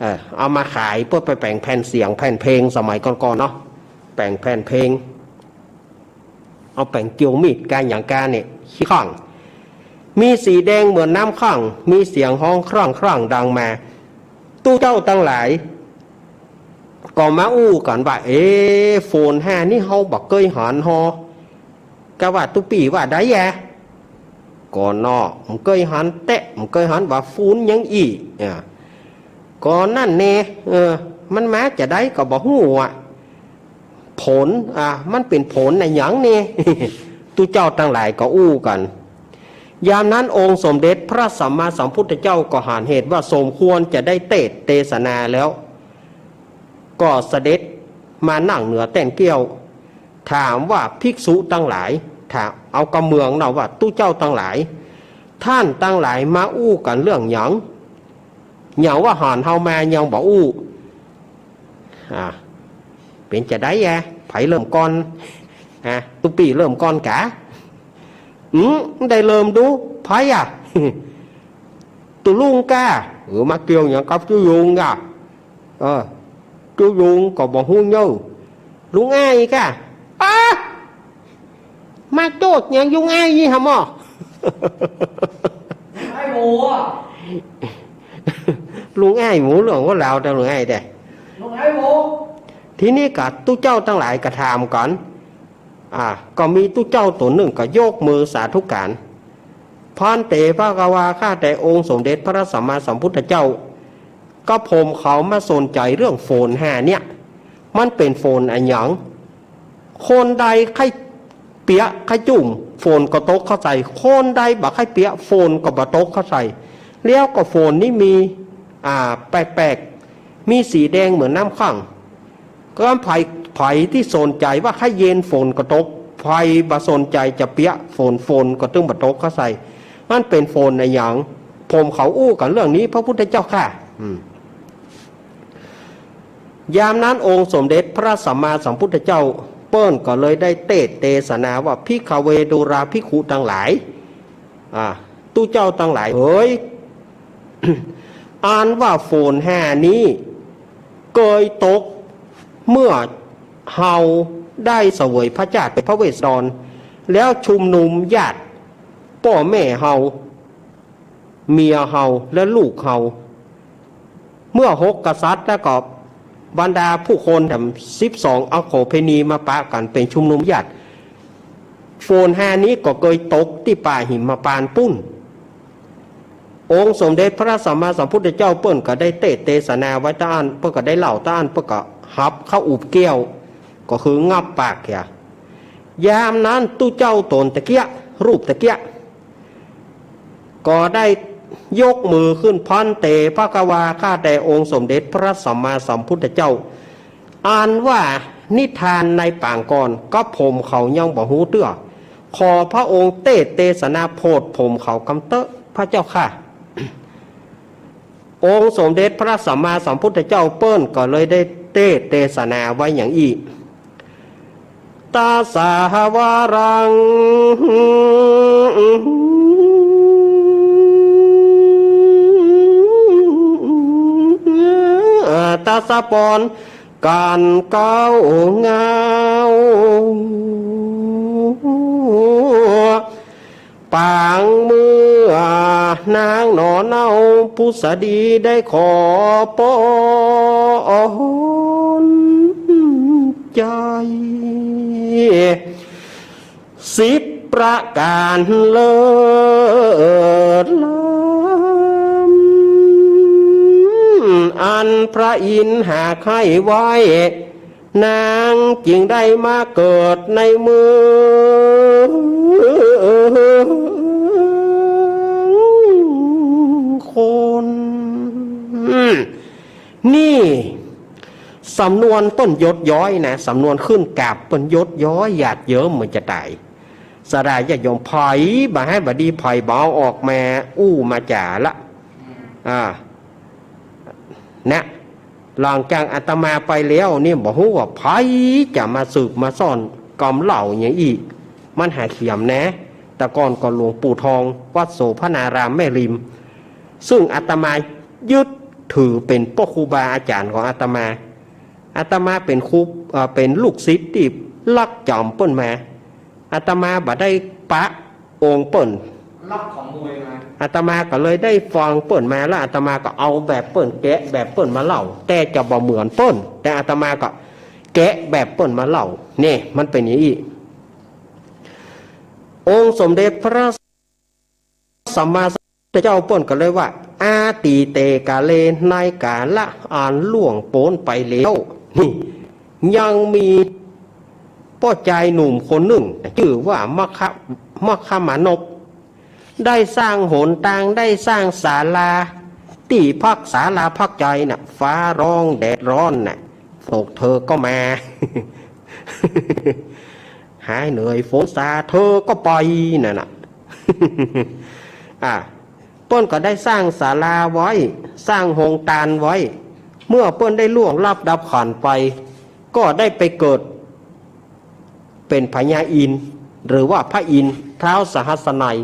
เออ เอามาขายเปื้อไปแป๋งแผ่นเสียงแผ่นเพลงสมัยก่อนๆ เนาะ แป๋งแผ่นเพลง เอาแป๋งเกี่ยวมีดกาหยังกาเนี่ย ขี้ข้อง มีสีแดงเหมือนน้ำข้อง มีเสียงฮ้องคร่องคร่องดังมา ตุ๊เจ้าตังหลาย ก็มาอู้กั๋นว่า เอ๊ะ ฝนห้านี้เฮาบ่เกยหันฮอ กาว่าตุ๊ปี้ว่าใดแยะ ก่อเนาะ บ่เกยหันแต๊ บ่เกยหันว่าฝนหยังอี้ อ่า ก่อนั่นแน่ เออ มันมาจาใดก็บ่ฮู้อะ ผล อ่า มันเป๋นผลอะหยังแน่ ตุ๊เจ้าตังหลายก็อู้กั๋น ยามนั้นองค์สมเด็จพระสัมมาสัมพุทธเจ้าก็หันเหตุว่าสมควรจะได้เตสน์เตสนาแล้ว ก็เสด็จมานั่งเหนือแต้นเกลี้ยว ถามว่าภิกษุตังหลาย ถาม เอากำเมืองเนาะว่าตุ๊เจ้าตังหลาย ท่านตังหลายมาอู้กั๋นเรื่องหยัง หยังว่าหันเฮามายังบ่อู้ อ่า เป๋นจาใดแยะ ใผเริ่มก่อน อ่ะ ตุ๊ปี้เริ่มก่อนกา อืม ได้เริ่มดู ใผอะ ตุ๊ลุงก้า เออ มาเกี่ยวหยังกับตุ๊ลุงอะ เออ ตุ๊ลุงก็บ่ฮู้เน่อ ลุงอ้ายก้า อ๊ะ มาโจ้หยังลุงอ้ายอี้หะหมอ ไอ้หมูอะ ลุงอ้ายหมู เรื่องของลาวแต่ลุงอ้ายแต๊ ลุงอ้ายหมู ทีนี้ก็ตุ๊เจ้าตังหลายก็ถามกั๋น อ่า ก็มีตุ๊เจ้าต๋นนึ่งก็ยกมือสาธุก๋าน ภันเต ภะคะวา ข้าแต่องค์สมเด็จพระสัมมาสัมพุทธเจ้า กระผมเขามาสนใจ๋เรื่องฝนห้าเนี่ย มันเป๋นฝนอะหยัง คนใดใค่เปียะใค่จุ่ม ฝนก็ตกเข้าใส่ คนใดบ่ใค่เปียะ ฝนก็บ่ตกเข้าใส่ แล้วก็ฝนนี้มี อ่า แปลกๆ มีสีแดงเหมือนน้ำข้อง ก็ใผ ใผตี้สนใจ๋ว่าใค่เย็นฝนก็ตก ใผบ่สนใจ๋จะเปียะฝน ฝนก็ตึงบ่ตกเข้าใส่ มันเป๋นฝนอะหยัง ผมเขาอู้กั๋นเรื่องนี้ พระพุทธเจ้าข้า อืม ยามนั้นองค์สมเด็จพระสัมมาสัมพุทธเจ้าเปิ้นก็เลยได้เตสน์เตสนาว่า ภิกขเว ดูราภิกขุตังหลาย อ่า ตุ๊เจ้าตังหลายเหย อันว่าฝนห้านี้เกยตกเมื่อเฮาได้เสวยพระชาติเป๋นพระเวสสันดร แล้วชุมนุมญาติป้อแม่เฮา เมียเฮาและลูกเฮา เมื่อหกกษัตริย์แล้วก็บรรดาผู้คนแถมสิบสองอโขเภณีมาปะกั๋นเป๋นชุมนุมญาติ ฝนห้านี้ก็เกยตกตี้ป่าหิมพานต์ปุ้น องค์สมเด็จพระสัมมาสัมพุทธเจ้าเปิ้นก็ได้เตสน์เตสนาไว้ตะอั้น เปิ้นก็ได้เล่าตะอั้น เปิ้นก็หับเข้าอุบแก้ว ก็คืองับปากเหีย ยามนั้นตุ๊เจ้าต๋นตะเกียะ รูปตะเกียะ ก็ได้ยกมือขึ้น ภันเต ภะคะวา ข้าแต่องค์สมเด็จพระสัมมาสัมพุทธเจ้า อันว่านิทานในปางก่อน กระผมเขายังบ่ฮู้เตื้อ ขอพระองค์เตสน์เตสนาโผดผมเขากำเต๊อะ พระเจ้าข้า องค์สมเด็จพระสัมมาสัมพุทธเจ้าเปิ้นก็เลยได้เตสน์เตสนาไว้อย่างอี้ ตัสสะวารัง ตัสสะปอน กันเก๊าเงา ปางเมื่อนางหนอเน่าผุสดีได้ขอปอนใจ๋ สิบประก๋านเลิศล้ำ อันพระอินทร์หาใค่ไว้ นางจึงได้มาเกิดในเมืองคน นี่สำนวนเปิ้นยศย้อยนะ สำนวนขึ้นกราบเปิ้นยศย้อยญาติโยมเหมือนจะต๋าย ศรัทธาญาติโยม ใผบ่หื้อบ่ดี ใผบ่เอาออกมาอู้มาจ๋าละ อ่า นะ หลังจากอาตมาไปแล้วนี่บ่ฮู้ว่าใผจะมาสืบมาสอนกำเล่าอย่างอี้ มันหาเขียมนะ แต่ก่อนก็หลวงปู่ทอง วัดโสภณารามแม่ริม ซึ่งอาตมายึดถือเป๋นป้อครูบาอาจ๋ารย์ของอาตมา อาตมาเป๋นครู เอ่อ เป๋นลูกศิษย์ตี้ลักจ๋ำเปิ้นมา อาตมาบ่ได้ปะองค์เปิ้น ลักของมวยมา อาตมาก็เลยได้ฟังเปิ้นมา แล้วอาตมาก็เอาแบบเปิ้น แกะแบบเปิ้นมาเล่า แต่จะบ่เหมือนเปิ้น แต่อาตมาก็แกะแบบเปิ้นมาเล่า นี่มันเป๋นอย่างอี้ องค์สมเด็จพระสัมมาสัมพุทธเจ้าเปิ้นก็เลยว่า อาตีเตกาเล ในกาละอันล่วงป๊นไปแล้วนี่ ยังมีป้อจายหนุ่มคนนึ่ง จื้อว่ามัคคะ มัคคมานพ ได้สร้างหนตาง ได้สร้างศาลา ตี้พัก ศาลาพักใจน่ะ ฟ้าร้องแดดร้อนน่ะ ตกเธอก็มา หายเหนื่อยฝนซาเธอก็ไป นั่นน่ะ อ่ะ เปิ้นก็ได้สร้างศาลาไว้ สร้างโฮงตานไว้ เมื่อเปิ้นได้ล่วงลับดับขันธ์ไป ก็ได้ไปเกิดเป๋นพญาอินทร์ หรือว่าพระอินทร์ ท้าวสหัสสนัย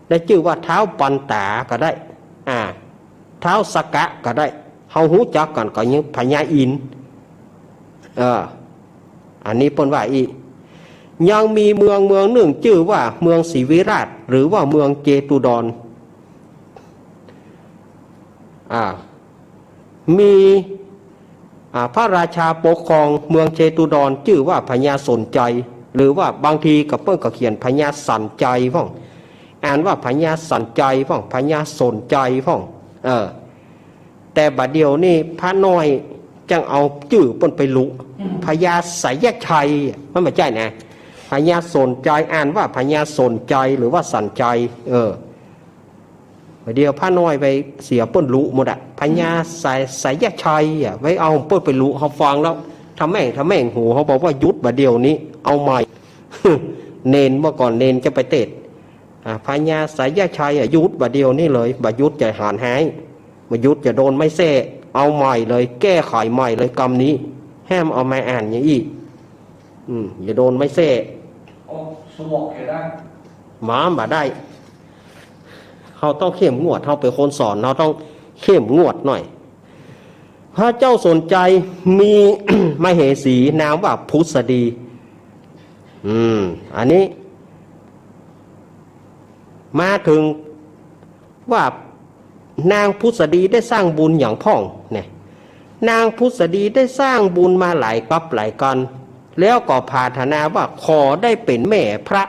ได้จื้อว่าท้าวปันตาก็ได้ อ่า ท้าวสักกะก็ได้ เฮาฮู้จักกั๋นก็ยังพญาอินทร์ เออ อันนี้เปิ้นว่าอี้ ยังมีเมืองเมืองนึ่งจื้อว่าเมืองศรีวิราช หรือว่าเมืองเจตุดร อ่า มี อ่า พระราชาปกครองเมืองเจตุดร จื้อว่าพญาสนใจ หรือว่าบางทีก็เปิ้นก็เขียนพญาสันใจพ่อง อ่านว่าพญาสันใจพ่อง พญาสนใจพ่อง เออ แต่บ่าเดี่ยวนี้พระน้อยจั้งเอาจื้อเปิ้นไปลุ พญาไสยชัย มันบ่ใจ้นะ พญาสนใจ อ่านว่าพญาสนใจ หรือว่าสันใจ เออ บ่าเดี่ยวพระน้อยไปเสียเปิ้นลุหมดอะ พญาไสย ไสยชัยอะ ไปเอาเปิ้นไปลุ เฮาฟังแล้วทะแม่งทะแม่งหู เฮาบอกว่าหยุดบ่าเดี่ยวนี้ เอาใหม่ เณรเมื่อก่อนเณรจะไปเตศน์ อ่า พญาไสยชัยอะ หยุดบ่าเดี่ยวนี้เลย บ่หยุดจะหานฮ้าย บ่หยุดจะโดนไม้แส้ เอาใหม่เลย แก้ไขใหม่เลยกำนี้ ห้ามเอามาอ่านอย่างอี้ อืม อย่าโดนไม้แส้ โอ้ สวกอยู่ได้ หมาบ่ได้ เฮาต้องเข้มงวด เฮาเป๋นคนสอน เฮาต้องเข้มงวดหน่อย พระเจ้าสนใจมี มเหสีนามว่าผุสดี อืม อันนี้ มาเถิงว่านางผุสดีได้สร้างบุญหยังพ่องเนี่ย นางผุสดีได้สร้างบุญมาหลายกัปหลายกัณฑ์ แล้วก็ผาถนาว่าขอได้เป๋นแม่พระ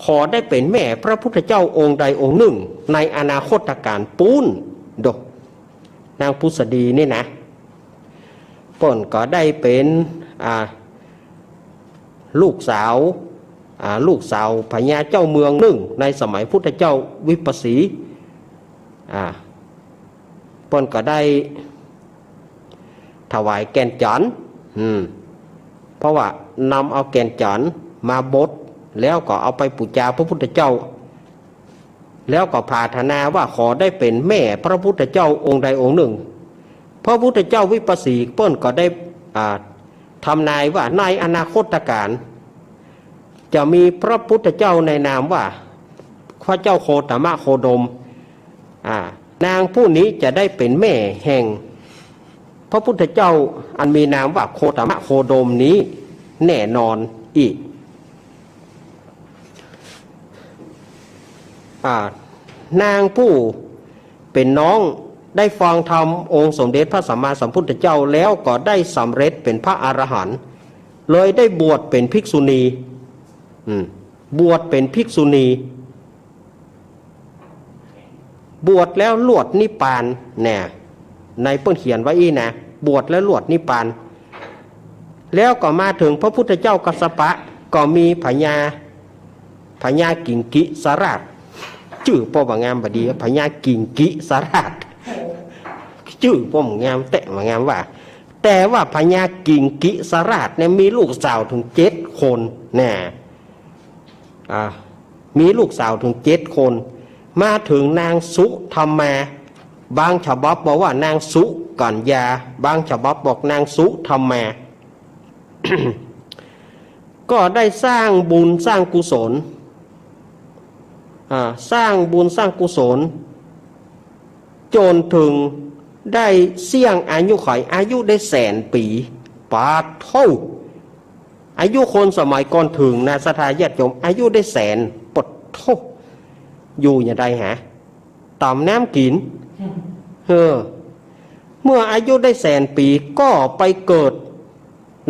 ขอได้เป๋นแม่พระพุทธเจ้าองค์ใดองค์นึ่งในอนาคตกาลปู๊น โด นางผุสดีนี่นะ เปิ้นก็ได้เป๋น อ่า ลูกสาว อ่า ลูกสาวพญาเจ้าเมืองนึ่งในสมัยพุทธเจ้าวิปัสสี อ่า เปิ้นก็ได้ถวายแก่นจั๋นทน์ อืม เพราะว่านำเอาแก่นจั๋นทน์มาบด แล้วก็เอาไปปู๋จาพระพุทธเจ้า แล้วก็ผาถนาว่าขอได้เป๋นแม่พระพุทธเจ้าองค์ใดองค์นึ่ง พระพุทธเจ้าวิปัสสีเปิ้นก็ได้ อ่า ทำนายว่าในอนาคตกาล จะมีพระพุทธเจ้าในนามว่าพระเจ้าโคตมะโคดม อ่า นางผู้นี้จะได้เป๋นแม่แห่งพระพุทธเจ้าอันมีนามว่าโคตมะโคดมนี้แน่นอนอี้ อ่า นางผู้เป๋นน้องได้ฟังธรรมองค์สมเด็จพระสัมมาสัมพุทธเจ้าแล้วก็ได้สำเร็จเป๋นพระอรหันต์ เลยได้บวชเป๋นภิกษุณี อืม บวชเป๋นภิกษุณี บวชแล้วลวดนิพพาน แน่ ในเปิ้นเขียนไว้อี้นะ บวชแล้วลวดนิพพาน แล้วก็มาเถิงพระพุทธเจ้ากัสสปะ ก็มีพญา พญากิงกิสราช จื้อป้อบ่างามบ่ดี พญากิงกิสราช จื้อป้อบ่างาม แต๊บ่างามว่า แต่ว่าพญากิงกิสราชเนี่ยมีลูกสาวเถิงเจ็ดคน แน่ อ่า มีลูกสาวเถิงเจ็ดคน มาเถิงนางสุธรรมา บางฉบับบอกว่านางสุกัญญา บางฉบับบอกนางสุธรรมา ก็ได้สร้างบุญสร้างกุศล อ่า สร้างบุญสร้างกุศล จ๋นเถิงได้เสี้ยงอายุขัย อายุได้แสนปี๋ ปาดโธ่ อายุคนสมัยก่อนเถิงนะ ศรัทธาญาติโยม อายุได้แสน ปาดโธ่ อยู่อย่างใดฮะ ต๋ำน้ำกิ๋น เออ เมื่ออายุได้แสนปี๋ ก็ไปเกิด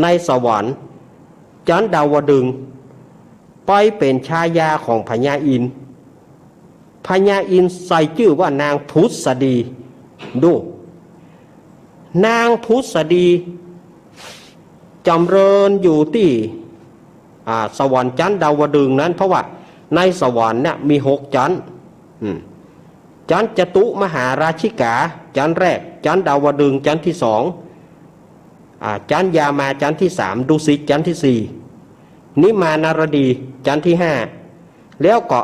ในสวรรค์ จั๋นดาวดึงส์ ไปเป๋นชายาของพญาอินทร์ พญาอินทร์ใส่จื้อว่านางผุสดี ดู นางผุสดี จ๋ำเริญอยู่ตี้ อ่า สวรรค์จั๋นดาวดึงส์นั้น เพราะว่าในสวรรค์เนี่ยมีหกจั๋น อืม จั๋นจตุมหาราชิกา จั๋นแรก จั๋นดาวดึงส์ จั๋นตี้สอง อ่า จั๋นยามา จั๋นตี้สาม ดุสิต จั๋นตี้สี่ นิมานารดี จั๋นตี้ห้า แล้วก็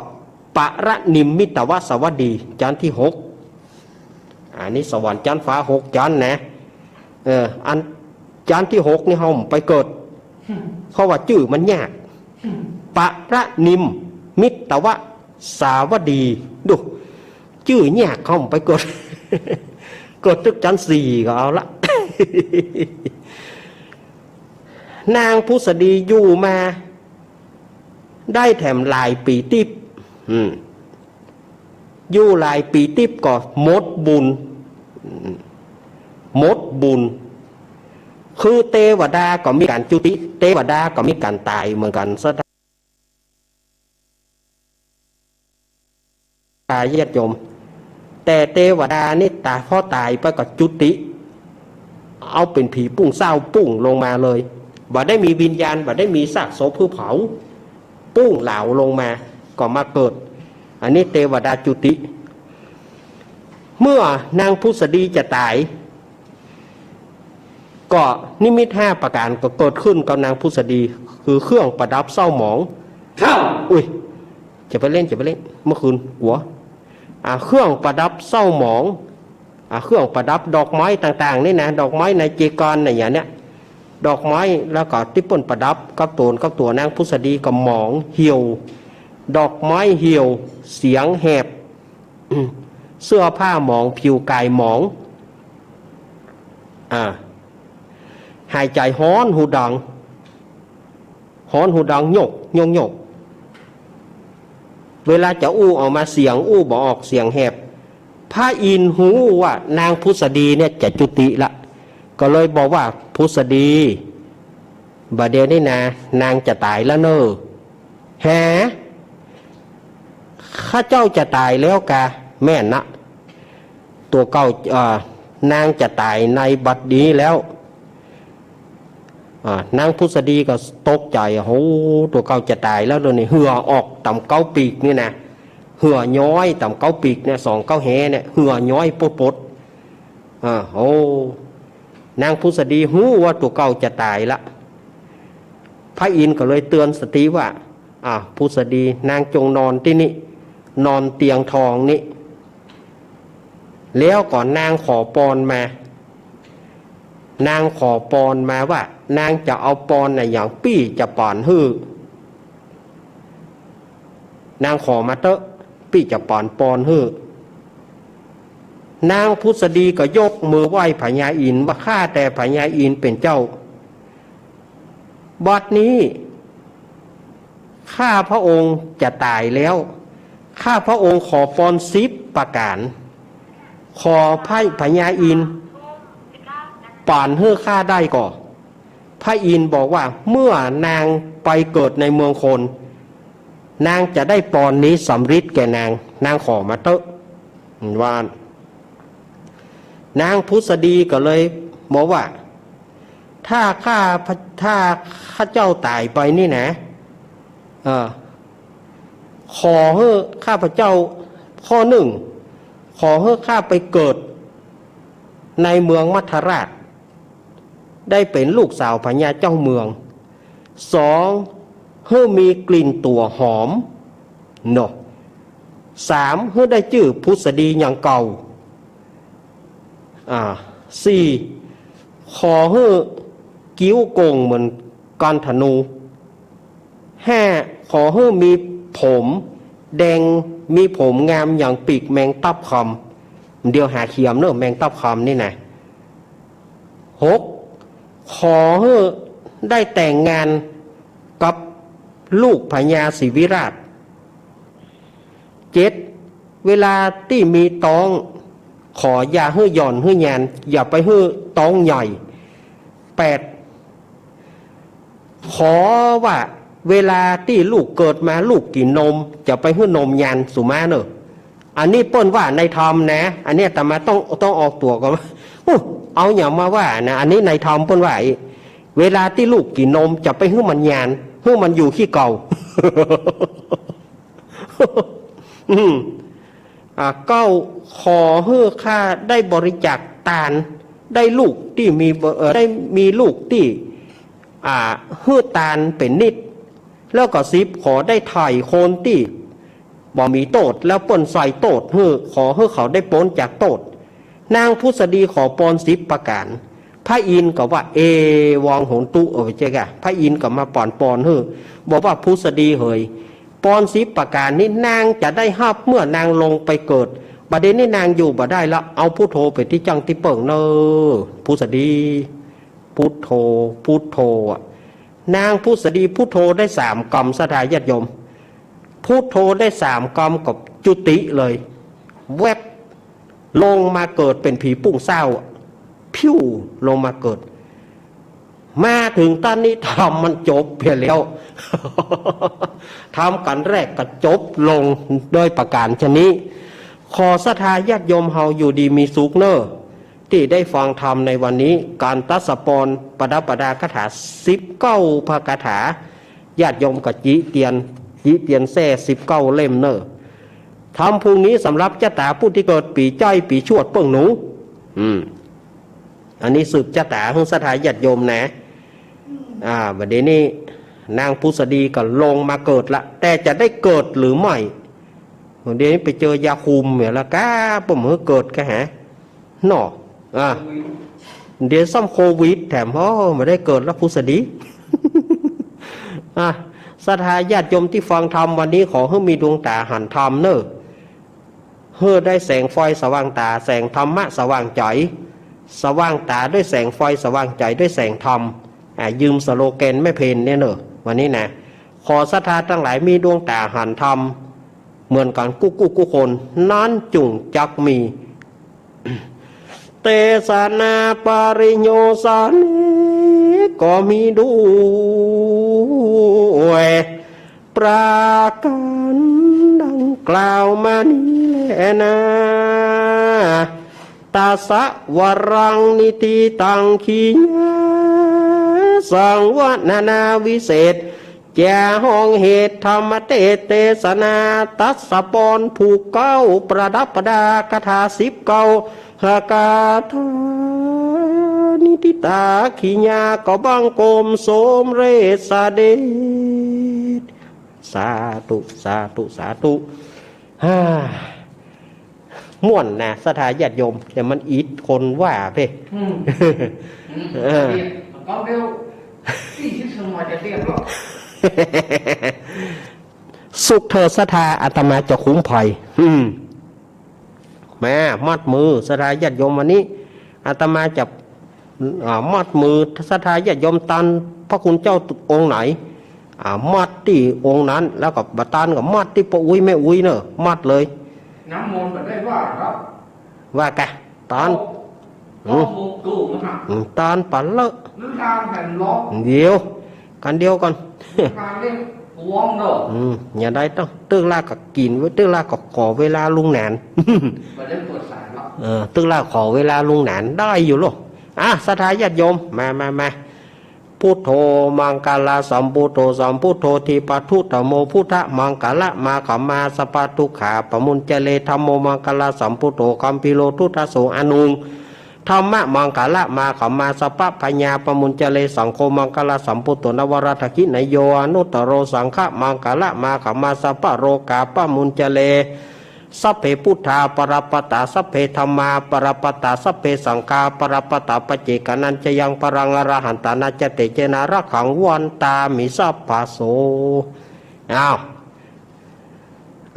ปะระนิมมิตวสวัสดี จั๋นตี้หก อันนี้สวรรค์จั๋นฟ้าหกจั๋นนะ เออ อันจั๋นตี้หกนี่เฮาบ่ไปเกิด เพราะว่าจื้อมันยาก ปะระนิมมิตวสวัสดี ดู จื้อยาก เฮาบ่ไปเกิด เกิดตึกจั๋นสี่ก็เอาละ นางผุสดีอยู่มาได้แถมหลายปี๋ติ๊บ อืม อยู่หลายปี๋ติ๊บก็หมดบุญ อืม หมดบุญ คือเตวดาก็มีก๋านจุติ เตวดาก็มีก๋านต๋ายเหมือนกั๋น ศรัทธาญาติโยม แต่เตวดานี่ต๋าย พอต๋ายไปก็จุติ เอาเป๋นผีปุ้งเศร้าปุ้งลงมาเลย บ่ได้มีวิญญาณ บ่ได้มีซากศพหื้อเผา ปุ้งเหลาลงมา ก็มาเกิด อันนี้เตวดาจุติ เมื่อนางผุสดีจะต๋าย ก็นิมิตห้าประก๋านก็เกิดขึ้นกับนางผุสดี คือเครื่องประดับเศร้าหมอง เศร้า อุ๊ย จะไปเล่น จะไปเล่น เมื่อคืนกั๋ว อ่า เครื่องประดับเศร้าหมอง อ่า เครื่องประดับดอกไม้ต่างๆ นี่นะ ดอกไม้ในจีกรณ์น่ะ อย่างเนี้ย ดอกไม้แล้วก็ตี้เปิ้นประดับกับตั๋ว กับตั๋วนางผุสดีก็หมองเหี่ยว ดอกไม้เหี่ยว เสียงแหบ เสื้อผ้าหมอง ผิวก๋ายหมอง อ่า หายใจ๋ฮ้อนฮูดัง ฮ้อนฮูดัง โยก โยก โยก เวลาจะอู้ออกมาเสียงอู้บ่ออก เสียงแหบ พระอินทร์ฮู้ว่านางผุสดีเนี่ยจะจุติละ ก็เลยบอกว่า ผุสดี บ่าเดี่ยวนี้นะ นางจะต๋ายแล้วเน่อ แห ข้าเจ้าจะต๋ายแล้วกา แม่นนะ ตั๋วเก่า เอ่อ นางจะต๋ายในบัดนี้แล้ว อ่า นางผุสดีก็ตกใจ๋ โห ตั๋วเก่าจะต๋ายแล้วเดี๋ยวนี้ เหื่อออกต่ำเก๊าปีกนี่นะ เหื่อย้อยต่ำเก๊าปีกเนี่ย สองเก๊าแฮเนี่ย เหื่อย้อยปดๆ อ่า โห นางผุสดีฮู้ว่าตั๋วเก่าจะต๋ายละ พระอินทร์ก็เลยเตือนสติว่า อ่า ผุสดี นางจงนอนตี้นี่ นอนเตียงทองนี่ แล้วก็นางขอปอนมา นางขอปอนมาว่า นางจะเอาปอนอะหยัง ปี้จะป๋อนหื้อ นางขอมาเต๊อะ ปี้จะป๋อนปอนหื้อ นางผุสดีก็ยกมือไหว้พญาอินทร์ว่า ข้าแต่พญาอินทร์เป๋นเจ้า บัดนี้ข้าพระองค์จะต๋ายแล้ว ข้าพระองค์ขอปอนสิบประก๋าน ขอพระ พญาอินทร์ป๋อนหื้อข้าได้ก่อ พระอินทร์บอกว่า เมื่อนางไปเกิดในเมืองคน นางจะได้ปอนนี้สำริดแก่นาง นางขอมาเต๊อะ ว่า นางผุสดีก็เลยบอกว่า ถ้าข้าพระ ถ้าข้าเจ้าต๋ายไปนี่นะ เออ ขอหื้อข้าพเจ้า ข้อนึ่ง ขอหื้อข้าไปเกิดในเมืองมัทธราช ได้เป๋นลูกสาวพญาเจ้าเมือง สอง หื้อมีกลิ่นตั๋วหอม เนาะ สาม หื้อได้จื้อผุสดีอย่างเก่า อ่า สี่ ขอหื้อ กิ้วโก่งเหมือนก้านธนู ห้า ขอหื้อมีผมแดง มีผมงามอย่างปีกแมงตับคำ เดี๋ยวหาเขียมเนอะ แมงตับคำนี่นะ หก ขอหื้อได้แต่งงานกับลูกพญาศรีวิราช เจ็ด เวลาตี้มีต๊อง ขออย่าหื้อหย่อนหื้อยาน อย่าไปหื้อต๊องใหญ่ แปด ขอว่าเวลาตี้ลูกเกิดมาลูกกิ๋นนม จะไปหื้อนมยานสุมาเนอะ อันนี้เปิ้นว่าในธรรมนะ อันนี้อาตมาต้อง ต้องออกตั๋วก่อนว่า อู้ เอาหยังมาว่านะ อันนี้ในธรรมเปิ้นว่าอี้ เวลาตี้ลูกกิ๋นนมจะไปหื้อมันยาน หื้อมันอยู่ขี้เก่า อืม อ่า เก้า ขอหื้อข้าได้บริจาคตาน ได้ลูกตี้มี เอ่อ ได้มีลูกตี้ อ่า หื้อตานเป๋นนิด แล้วก็ สิบ ขอได้ไถ่คนตี้บ่มีโต้ษ แล้วเปิ้นใส่โต้ษหื้อ ขอหื้อเขาได้ป๊นจากโต้ษ นางผุสดีขอปอนสิบประก๋าน พระอินทร์ก็ว่า เอวังโหนตุ เออ ใจ้กะ พระอินทร์ก็มาปอนปอนหื้อ บอกว่า ผุสดีเหย ปอนสิบประก๋านนี้นางจะได้ฮับเมื่อนางลงไปเกิด บัดนี้นางอยู่บ่ได้ละ เอาพุทโธไปตี้จั้งตี้เปิ้งเน่อ ผุสดี พุทโธ พุทโธอะ นางผุสดีพุทโธได้สามกำ ศรัทธาญาติโยม พุทโธได้สามกำก็จุติเลย แวบ ลงมาเกิดเป๋นผีปุ้งเศร้าอะ พิ้วลงมาเกิด มาเถิงต้านนี้ธรรมมันจบไปแล้ว ธรรมกัณฑ์แรกก็จบลงโดยประก๋านชะนี้ ขอศรัทธาญาติโยมเฮาอยู่ดีมีสุขเน่อ ตี้ได้ฟังธรรมในวันนี้ ก๋านตัสสะปอนประดับประดาคาถาสิบเก้าพระคาถา ญาติโยมก็จิเตียน จิเตียนแส้สิบเก้าเล่มเน่อ ธรรมพรุ่งนี้สำหรับจะต๋าผู้ตี้เกิดปี๋ใจ้ปี๋ชวดเปิ้งหนู อืม อันนี้สืบจะต๋าหื้อศรัทธาญาติโยมนะ อ่า บัดนี้นี่นางผุสดีก็ลงมาเกิดละ แต่จะได้เกิดหรือไม่ บัดนี้ไปเจอยาคุมเนี่ยละก้า บ่หื้อเกิดก้าหา เนาะ อ่ะ เดี๋ยวซ้ำโควิดแถม โอ้ บ่ได้เกิดแล้วผุสดี อ่ะ ศรัทธาญาติโยมตี้ฟังธรรมวันนี้ ขอหื้อมีดวงต๋าหันธรรมเน่อ หื้อได้แสงไฟสว่างต๋า แสงธรรมะสว่างใจ๋ สว่างต๋าด้วยแสงไฟ สว่างใจ๋ด้วยแสงธรรม อ่ะ ยืมสโลแกนแม่เพนเนี่ยเน่อ วันนี้นะ ขอศรัทธาตังหลายมีดวงต๋าหันธรรม เหมือนกั๋นกู้กู้กู้คน นั้นจุ่งจักมี เตสนาปริโยสาเน ก็มีด้วยประก๋านดังกล่าวมานี้แลนา ตัสสะวรังนิติตัง ขีญาสังวนานาวิเศษ จะฮ้องเหตุธรรมเตสน์เตสนา ตัสสะปอนผูกเกล้าประดับประดาคาถาสิบเก้า หากาธานิติตา ขีญาก็บังคมสมเร็จเสด็จ สาธุ สาธุ สาธุ ฮ่า ม่วนนะ ศรัทธาญาติโยม แต่มันอิดคนว่าเพ่ อืม อืม เออ เดี๋ยว ต๋อนเดียว สี่สิบสองวันจะเรียบร้อย สุขเถิดศรัทธา อาตมาจะคุ้มภัย อืม มา มัดมือ ศรัทธาญาติโยม วันนี้ อาตมาจะ อ่า มัดมือศรัทธาญาติโยม ตันพระคุณเจ้าองค์ไหน อ่า มัดตี้องค์นั้น แล้วก็บ่ตันก็มัดตี้ป้ออุ๊ยแม่อุ๊ยเน่อ มัดเลย น้ำมนต์บ่ได้ว่าครับ ว่ากะ ตัน เอา อืม เอาหมวกตู้มันน่ะ อืม ตันปะเลอะ หรือทางแผ่นล็อก เดี๋ยว กั๋นเดียวก่อน ทางเรียกหวงเน่อ อืม อย่าได้ต้อง ตึกละก็กิ๋นไว้ ตึกละก็ขอเวลาลุงหนาน บ่ได้เปิดสายหรอก เออ ตึกละขอเวลาลุงหนาน ได้อยู่โลก อ่ะ ศรัทธาญาติโยม มา มา มา พุทโธ มังคละสัมพุทโธ สัมพุทโธ ทีปทุตโม พุทธมังคละมาขมา สัพพทุกขาปมุญจเร ธัมโม มังคละสัมพุทโธ คัมภีโร ทุตโส อนุง ธัมมะมังคละมาขมา สัพพะพยาปมุญจเร สังโฆ มังคละสัมพุทโธ นวรัตถกิณโย อนุตตโร สังฆะมังคละมาขมา สัพพะโรกาปมุญจเร Sabbe buddhā balappattā, sabbe dhammā balappattā, sabbe saṅghā balappattā, paccekānañca yaṃ balaṃ, arahantānañca tejena, rakkhaṃ bandhāmi sabbaso. อ้าว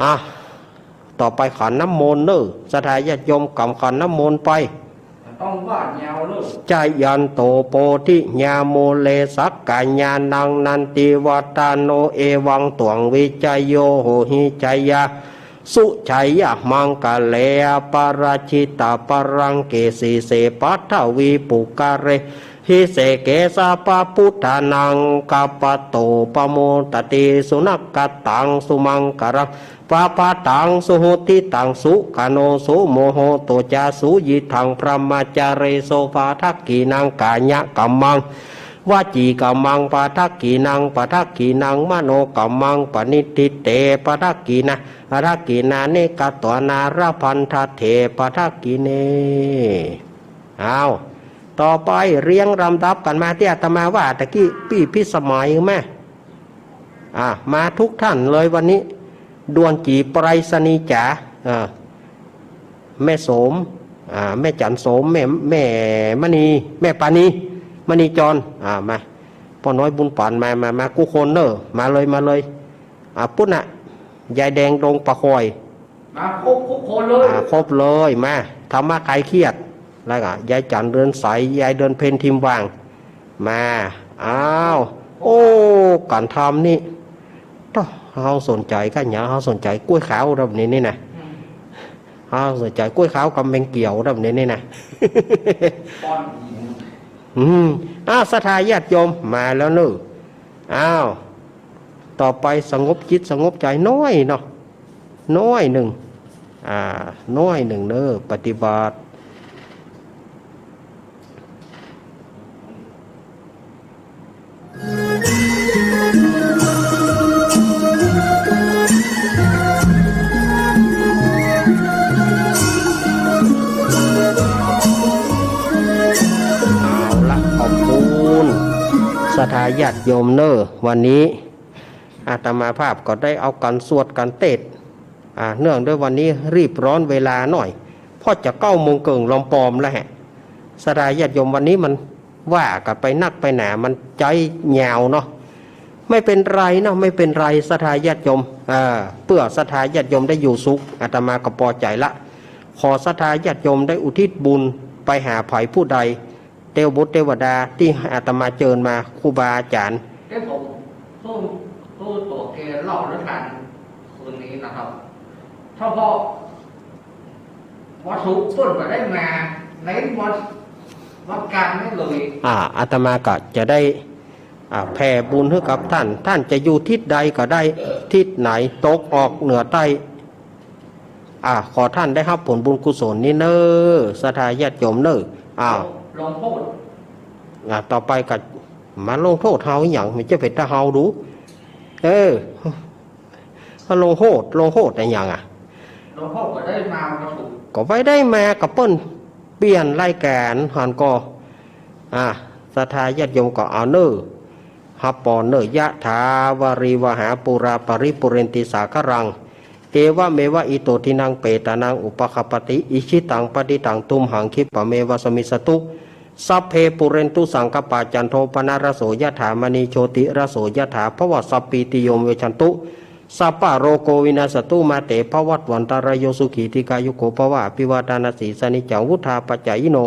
อ่ะ ต่อไปขันน้ำมนต์เน่อ ศรัทธาญาติโยมกำขันน้ำมนต์ไป ต้องว่าแนวเลิก Jayanto bodhiyā mūle sakyānaṃ nandivaḍḍhano, evaṃ tvaṃ vijayo hohi jayassu jayamaṅgale, aparājitapallaṅke sīse paṭhavipokkhare, abhiseke sabbabuddhānaṃ aggappatto pamodati. Sunakkhattaṃ sumaṅgalaṃ pabadhaṃ suhuṭṭhitaṃ, sukhaṇo sumuhutto ca suyiṭṭhaṃ brahmacārisu. Padakkhiṇaṃ kāyakammaṃ vacīkammaṃ padakkhiṇaṃ, padakkhiṇaṃ manokammaṃ paṇidhī te padakkhiṇā, padakkhiṇāni katvāna labhantatthe padakkhiṇe. อ้าว ต่อไปเรียงลำดับกันมา ตี้อาตมาว่าตะกี้ปี้พิสมัยมา อ่า มาทุกท่านเลยวันนี้ ด่วนจี๋ไปรษณีย์จ๋า อ่า แม่โสม อ่า แม่จันโสม แม่ แม่มณี แม่ปานี มณีจร อ่า มา ป้อน้อยบุญปัน มา มา มากู้คนเน่อ มาเลย มาเลย อ่า ปุ้นน่ะ ยายแดงดงปะคอย มาครบทุกคนเลย อ่า ครบเลย มา ธรรมะคลายเครียด แล้วก็ยายจันเดือนใส ยายเดือนเพ็ญทิมวาง มา อ้าว โอ้ ก๋านธรรมนี่ โธ่ เฮาสนใจ๋กั๋นหยัง เฮาสนใจ๋กล้วยขาวแบบนี้นี่นะ อืม เฮาสนใจ๋กล้วยขาวกำแพงเขียวแบบนี้นี่นะ ป้อนหิน อืม อ้าว ศรัทธาญาติโยม มาแล้วเน่อ อ้าว ต่อไปสงบจิตสงบใจ๋หน้อยเนาะ หน้อยหนึ่ง อ่า หน้อยหนึ่งเน่อ ปฏิบัติ เอาละ ขอบคุณศรัทธาญาติโยมเน่อ วันนี้ อาตมาภาพก็ได้เอาก๋านสวดก๋านเตสน์ อ่า เนื่องด้วยวันนี้รีบร้อนเวลาหน้อย เพราะจะเก้าโมงเกิ่งลอมปอมแล้วแหะ ศรัทธาญาติโยม วันนี้มันว่ากั๋นไปนักไปหนา มันใจ๊ยาวเนาะ ไม่เป๋นไรเนาะ ไม่เป๋นไร ศรัทธาญาติโยม อ่า เปื้อศรัทธาญาติโยมได้อยู่สุข อาตมาก็ปอใจ๋ละ ขอศรัทธาญาติโยมได้อุทิศบุญไปหาใผผู้ใด เตวบุตรเตวดาตี้อาตมาเจิญมา ครูบาอาจ๋ารย์ เดี๋ยวผมสู้ สู้ตั๋วเกณฑ์เล่านิทานคืนนี้นะครับ เฉพาะวัตถุเปิ้นบ่ได้มา ในวัน วันจันทร์นี่เลย อ่า อาตมาก็จะได้ อ่า แผ่บุญหื้อกับต้าน ต้านจะอยู่ทิศใดก็ได้ ทิศไหน ตกออกเหนือใต้ อ่า ขอต้านได้ฮับผลบุญกุศลนี้เน่อ ศรัทธาญาติโยมเน่อ อ้าว ลงโทษ อ่า ต่อไปก็มาลงโทษเฮาหยัง มันจะเป๋นตาเฮาดู เออ ลงโทษ ลงโทษอะหยังอะ ลงโทษบ่ได้มาวัตถุ ก็บ่ได้มา ก็เปิ้นเปลี่ยนรายก๋านหั้นก่อ อ่า ศรัทธาญาติโยมก็เอาเน่อ ฮับปอนเน่อ Yathā vārivahā pūrā paripūrenti sāgaraṃ, evameva ito dinnaṃ petānaṃ upakappati. Icchitaṃ patthitaṃ tumhaṃ khippameva samijjhatu, sabbe pūrentu saṅkappā, cando paṇṇaraso yathā, maṇi jotiraso yathā. Bhavantaṃ sambodhiṃ yomyaṃ yattha, sabbarogo vinassatu, mā te bhavatvantarāyo, sukhī dīghāyuko bhava. Abhivādanasīlissa niccaṃ vuḍḍhāpacāyino,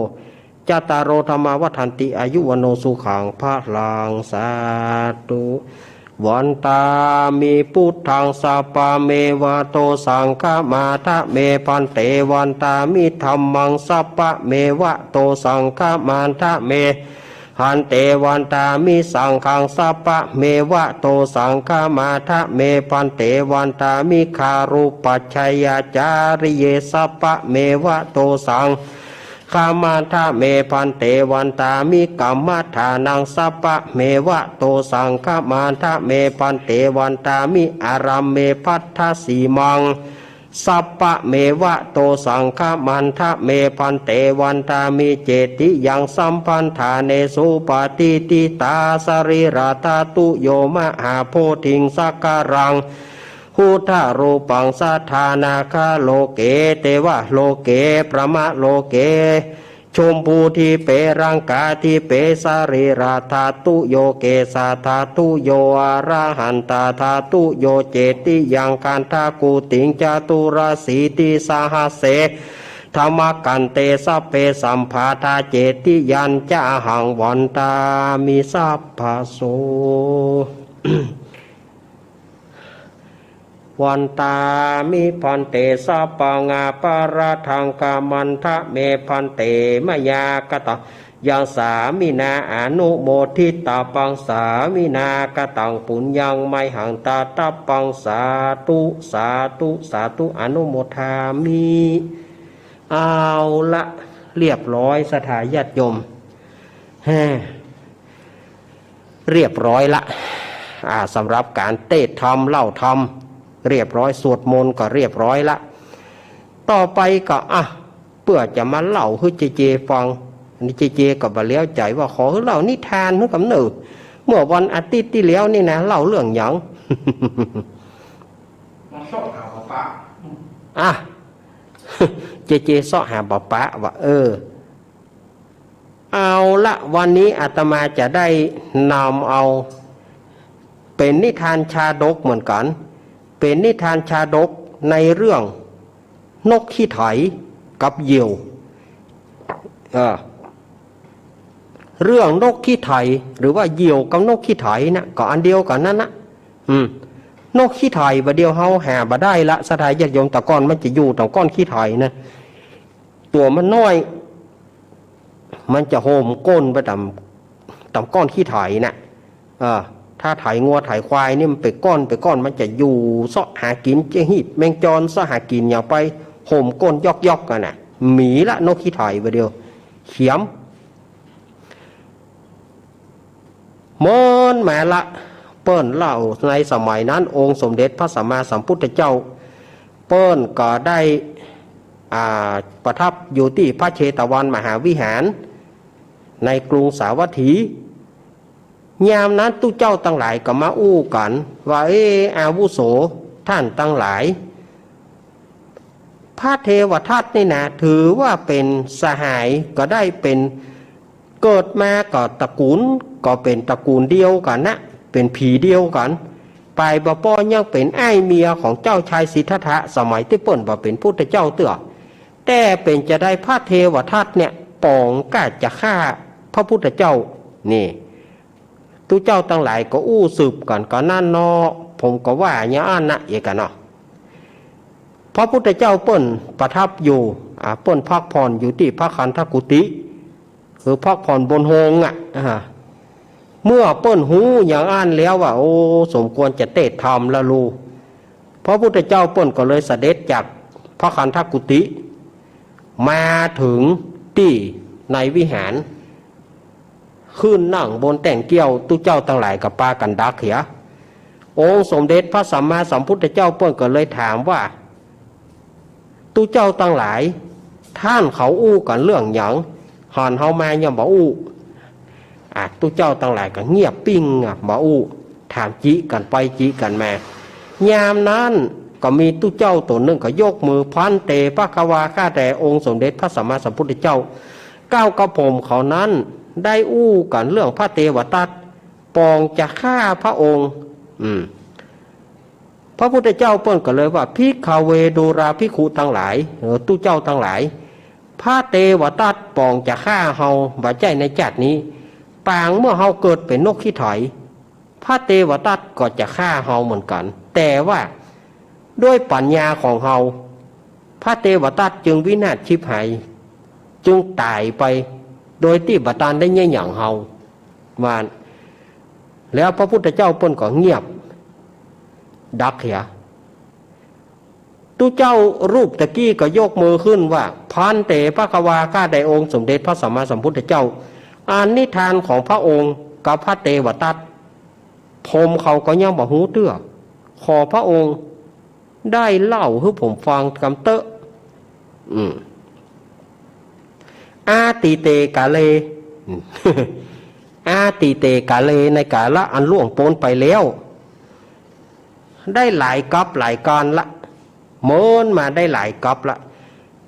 cattāro dhammā vaḍḍhanti, āyu vaṇṇo sukhaṃ balaṃ. Sādhu. Vandāmi buddhaṃ, sabbameva tosaṃ khamatha me bhante. Vandāmi dhammaṃ, sabbameva tosaṃ khamatha me bhante. Vandāmi saṅghaṃ, sabbameva tosaṃ khamatha me bhante. Vandāmi gārūpajjhāyācariye, sabbameva tosaṃ khamatha me bhante. Vandāmi kammadānaṃ, sabbameva tosaṃ khamatha me bhante. Vandāmi āramebhaddasīmaṃ, sabbameva tosaṃ khamatha me bhante. Vandāmi cetiyaṃ sambadhānesu patiṭṭhitā sarīradhātuyo mahābodhiṃ sāgaraṃ พุทธรูปัง สัทธานาคาโลเก เตวะโลเก พรหมโลเก ชมพูทิเป รังกาทิเป สรีระธาตุโย เกสาธาตุโย อรหันตาธาตุโย เจติยังคันธกุติง จตุรสีติสหัสเส ธรรมกันเต สัพเพสัมภาทา เจติยังจะ อหังวันทามิ สัพพะโส วันทามิ ภันเต สัพพัง อปะราธัง ขมันทะเม ภันเต มะยาคะตัง ยัง สามินา อนุโมทิตะปัง สามินา คะตัง ปุญญัง มะหัง ตะถะปัง สาธุ สาธุ สาธุ อนุโมทามิ เอาละ เรียบร้อย ศรัทธาญาติโยม แฮ่ เรียบร้อยละ อ่า สำหรับก๋านเตศน์ธรรม เล่าธรรม เรียบร้อย สวดมนต์ก็เรียบร้อยละ ต่อไปก็ อ่ะ เปื้อจะมาเล่าหื้อเจเจฟัง อันนี้เจเจก็บ่าเลี้ยวใจ๋ว่า ขอหื้อเล่านิทานหื้อกำเนิด เมื่อวันอาทิตย์ตี้แล้วนี่นะ เล่าเรื่องหยัง มาเซาะหาป๋าป๋า อ่ะ เจเจเซาะหาป๋าป๋าว่า เออ เอาละ วันนี้อาตมาจะได้นำเอา เป๋นนิทานชาดกเหมือนกั๋น เป๋นนิทานชาดกในเรื่องนกขี้ไถกับเหยี่ยว เออ เรื่องนกขี้ไถหรือว่าเหยี่ยวกับนกขี้ไถน่ะ ก็อันเดียวกั๋นนั้นนะ อืม นกขี้ไถบ่าเดี่ยวเฮาหาบ่ได้ละ ศรัทธาญาติโยม แต่ก่อนมันจะอยู่ต๋ามก้อนขี้ไถนะ ตั๋วมันน้อย มันจะโฮมก้นไปต๋าม ต๋ามก้อนขี้ไถน่ะ เออ ถ้าไถงัวไถควายนี่มันเป๋นก้อนเป๋นก้อน มันจะอยู่เซาะหากิ๋น จะหีบแมงจรเซาะหากิ๋น อย่างไปโฮมก้นยอกๆ กั๋นน่ะ มีละนกขี้ไถบ่าเดี่ยว เขียม เมินมาละ เปิ้นเล่าในสมัยนั้น องค์สมเด็จพระสัมมาสัมพุทธเจ้า เปิ้นก็ได้ อ่า ประทับอยู่ตี้พระเชตวันมหาวิหาร ในกรุงสาวัตถี ยามนั้นตุ๊เจ้าตังหลายก็มาอู้กั๋นว่า เอ๊ะ อาวุโสท่านตังหลาย พระเทวทัตนี่นะ ถือว่าเป๋นสหาย ก็ได้เป๋น เกิดมาก็ตระกูล ก็เป๋นตระกูลเดียวกั๋นนะ เป๋นผีเดียวกั๋น ป่ายบ่ป้อยังเป๋นอ้ายเมียของเจ้าชายสิทธัตถะ สมัยตี้เปิ้นบ่าเป๋นพุทธเจ้าเตื้อ แต่เป๋นจาใดพระเทวทัตเนี่ย ป๋องกล้าจะฆ่าพระพุทธเจ้า นี่ ตุ๊เจ้าตังหลายก็อู้สืบกั๋น ก็นั้นเนาะ ผมก็ว่าอย่างอั้นนะ เอกะเนาะ พระพุทธเจ้าเปิ้นประทับอยู่ อ่า เปิ้นพักผ่อนอยู่ตี้พระคันธกุฏิ คือพักผ่อนบนโฮงอ่ะ อ่า เมื่อเปิ้นฮู้อย่างอั้นแล้วว่า โอ้ สมควรจะเตศน์ธรรมแล้วลู พระพุทธเจ้าเปิ้นก็เลยเสด็จจากพระคันธกุฏิ มาเถิงตี้ในวิหาร ขึ้นนั่งบนแต้งเกี้ยว ตุ๊เจ้าตังหลายก็ปากั๋นดักเหีย องค์สมเด็จพระสัมมาสัมพุทธเจ้าเปิ้นก็เลยถามว่า ตุ๊เจ้าตังหลาย ท่านเขาอู้กั๋นเรื่องหยัง หันเฮามายังบ่อู้ อ่ะ ตุ๊เจ้าตังหลายก็เงียบปิ้งอ่ะ บ่อู้ ถามจิกั๋นไปจิกั๋นมา ยามนั้นก็มีตุ๊เจ้าต๋นนึ่งก็ยกมือ ภันเต ภควา ข้าแต่องค์สมเด็จพระสัมมาสัมพุทธเจ้า ก้าวกระผมเขานั้นได้อู้กั๋นเรื่องพระเทวทัต ป๋องจะฆ่าพระองค์ อืม พระพุทธเจ้าเปิ้นก็เลยว่า ภิกขเว ดูราภิกขุตังหลาย เออ ตุ๊เจ้าตังหลาย พระเทวทัตป๋องจะฆ่าเฮา บ่ใจ้ในจาตินี้ ปางเมื่อเฮาเกิดเป๋นนกขี้ไถ พระเทวทัตก็จะฆ่าเฮาเหมือนกั๋น แต่ว่าด้วยปัญญาของเฮา พระเทวทัตจึงวินาศฉิบหาย จึงต๋ายไป โดยตี้บ่ตันได้เยียะหยังเฮา ว่า แล้วพระพุทธเจ้าเปิ้นก็เงียบ ดักเหีย ตุ๊เจ้ารูปตะกี้ก็ยกมือขึ้นว่า ภันเต ภควา ข้าแต่องค์สมเด็จพระสัมมาสัมพุทธเจ้า อันนิทานของพระองค์กับพระเทวทัต ผมเขาก็ยังบ่ฮู้เตื้อ ขอพระองค์ได้เล่าหื้อผมฟังกำเต๊อะ อืม อาทิเต กาเล อาทิเต กาเล ในกาละอันล่วงป๊นไปแล้ว ได้หลายกัปหลายกั๋นละ เมินมาได้หลายกัปละ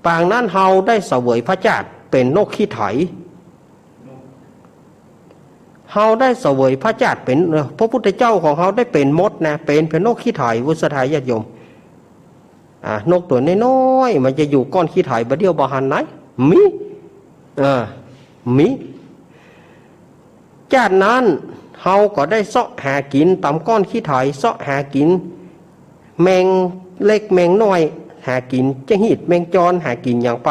ปางนั้นเฮาได้เสวยพระชาติเป๋นนกขี้ไถ เฮาได้เสวยพระชาติเป๋น เอ่อ พระพุทธเจ้าของเฮาได้เป๋นหมดนะ เป๋นเป๋นนกขี้ไถ ศรัทธาญาติโยม อ่า นกตั๋วน้อยๆ มันจะอยู่ก้อนขี้ไถบ่าเดี่ยวบ่หันไหน มี เออ มี จากนั้นเฮาก็ได้เซาะหากิ๋นต๋ามก้อนขี้ไถ เซาะหากิ๋นแมงเล็กแมงน้อย หากิ๋นจาหีดแมงจอน หากิ๋นหยังไป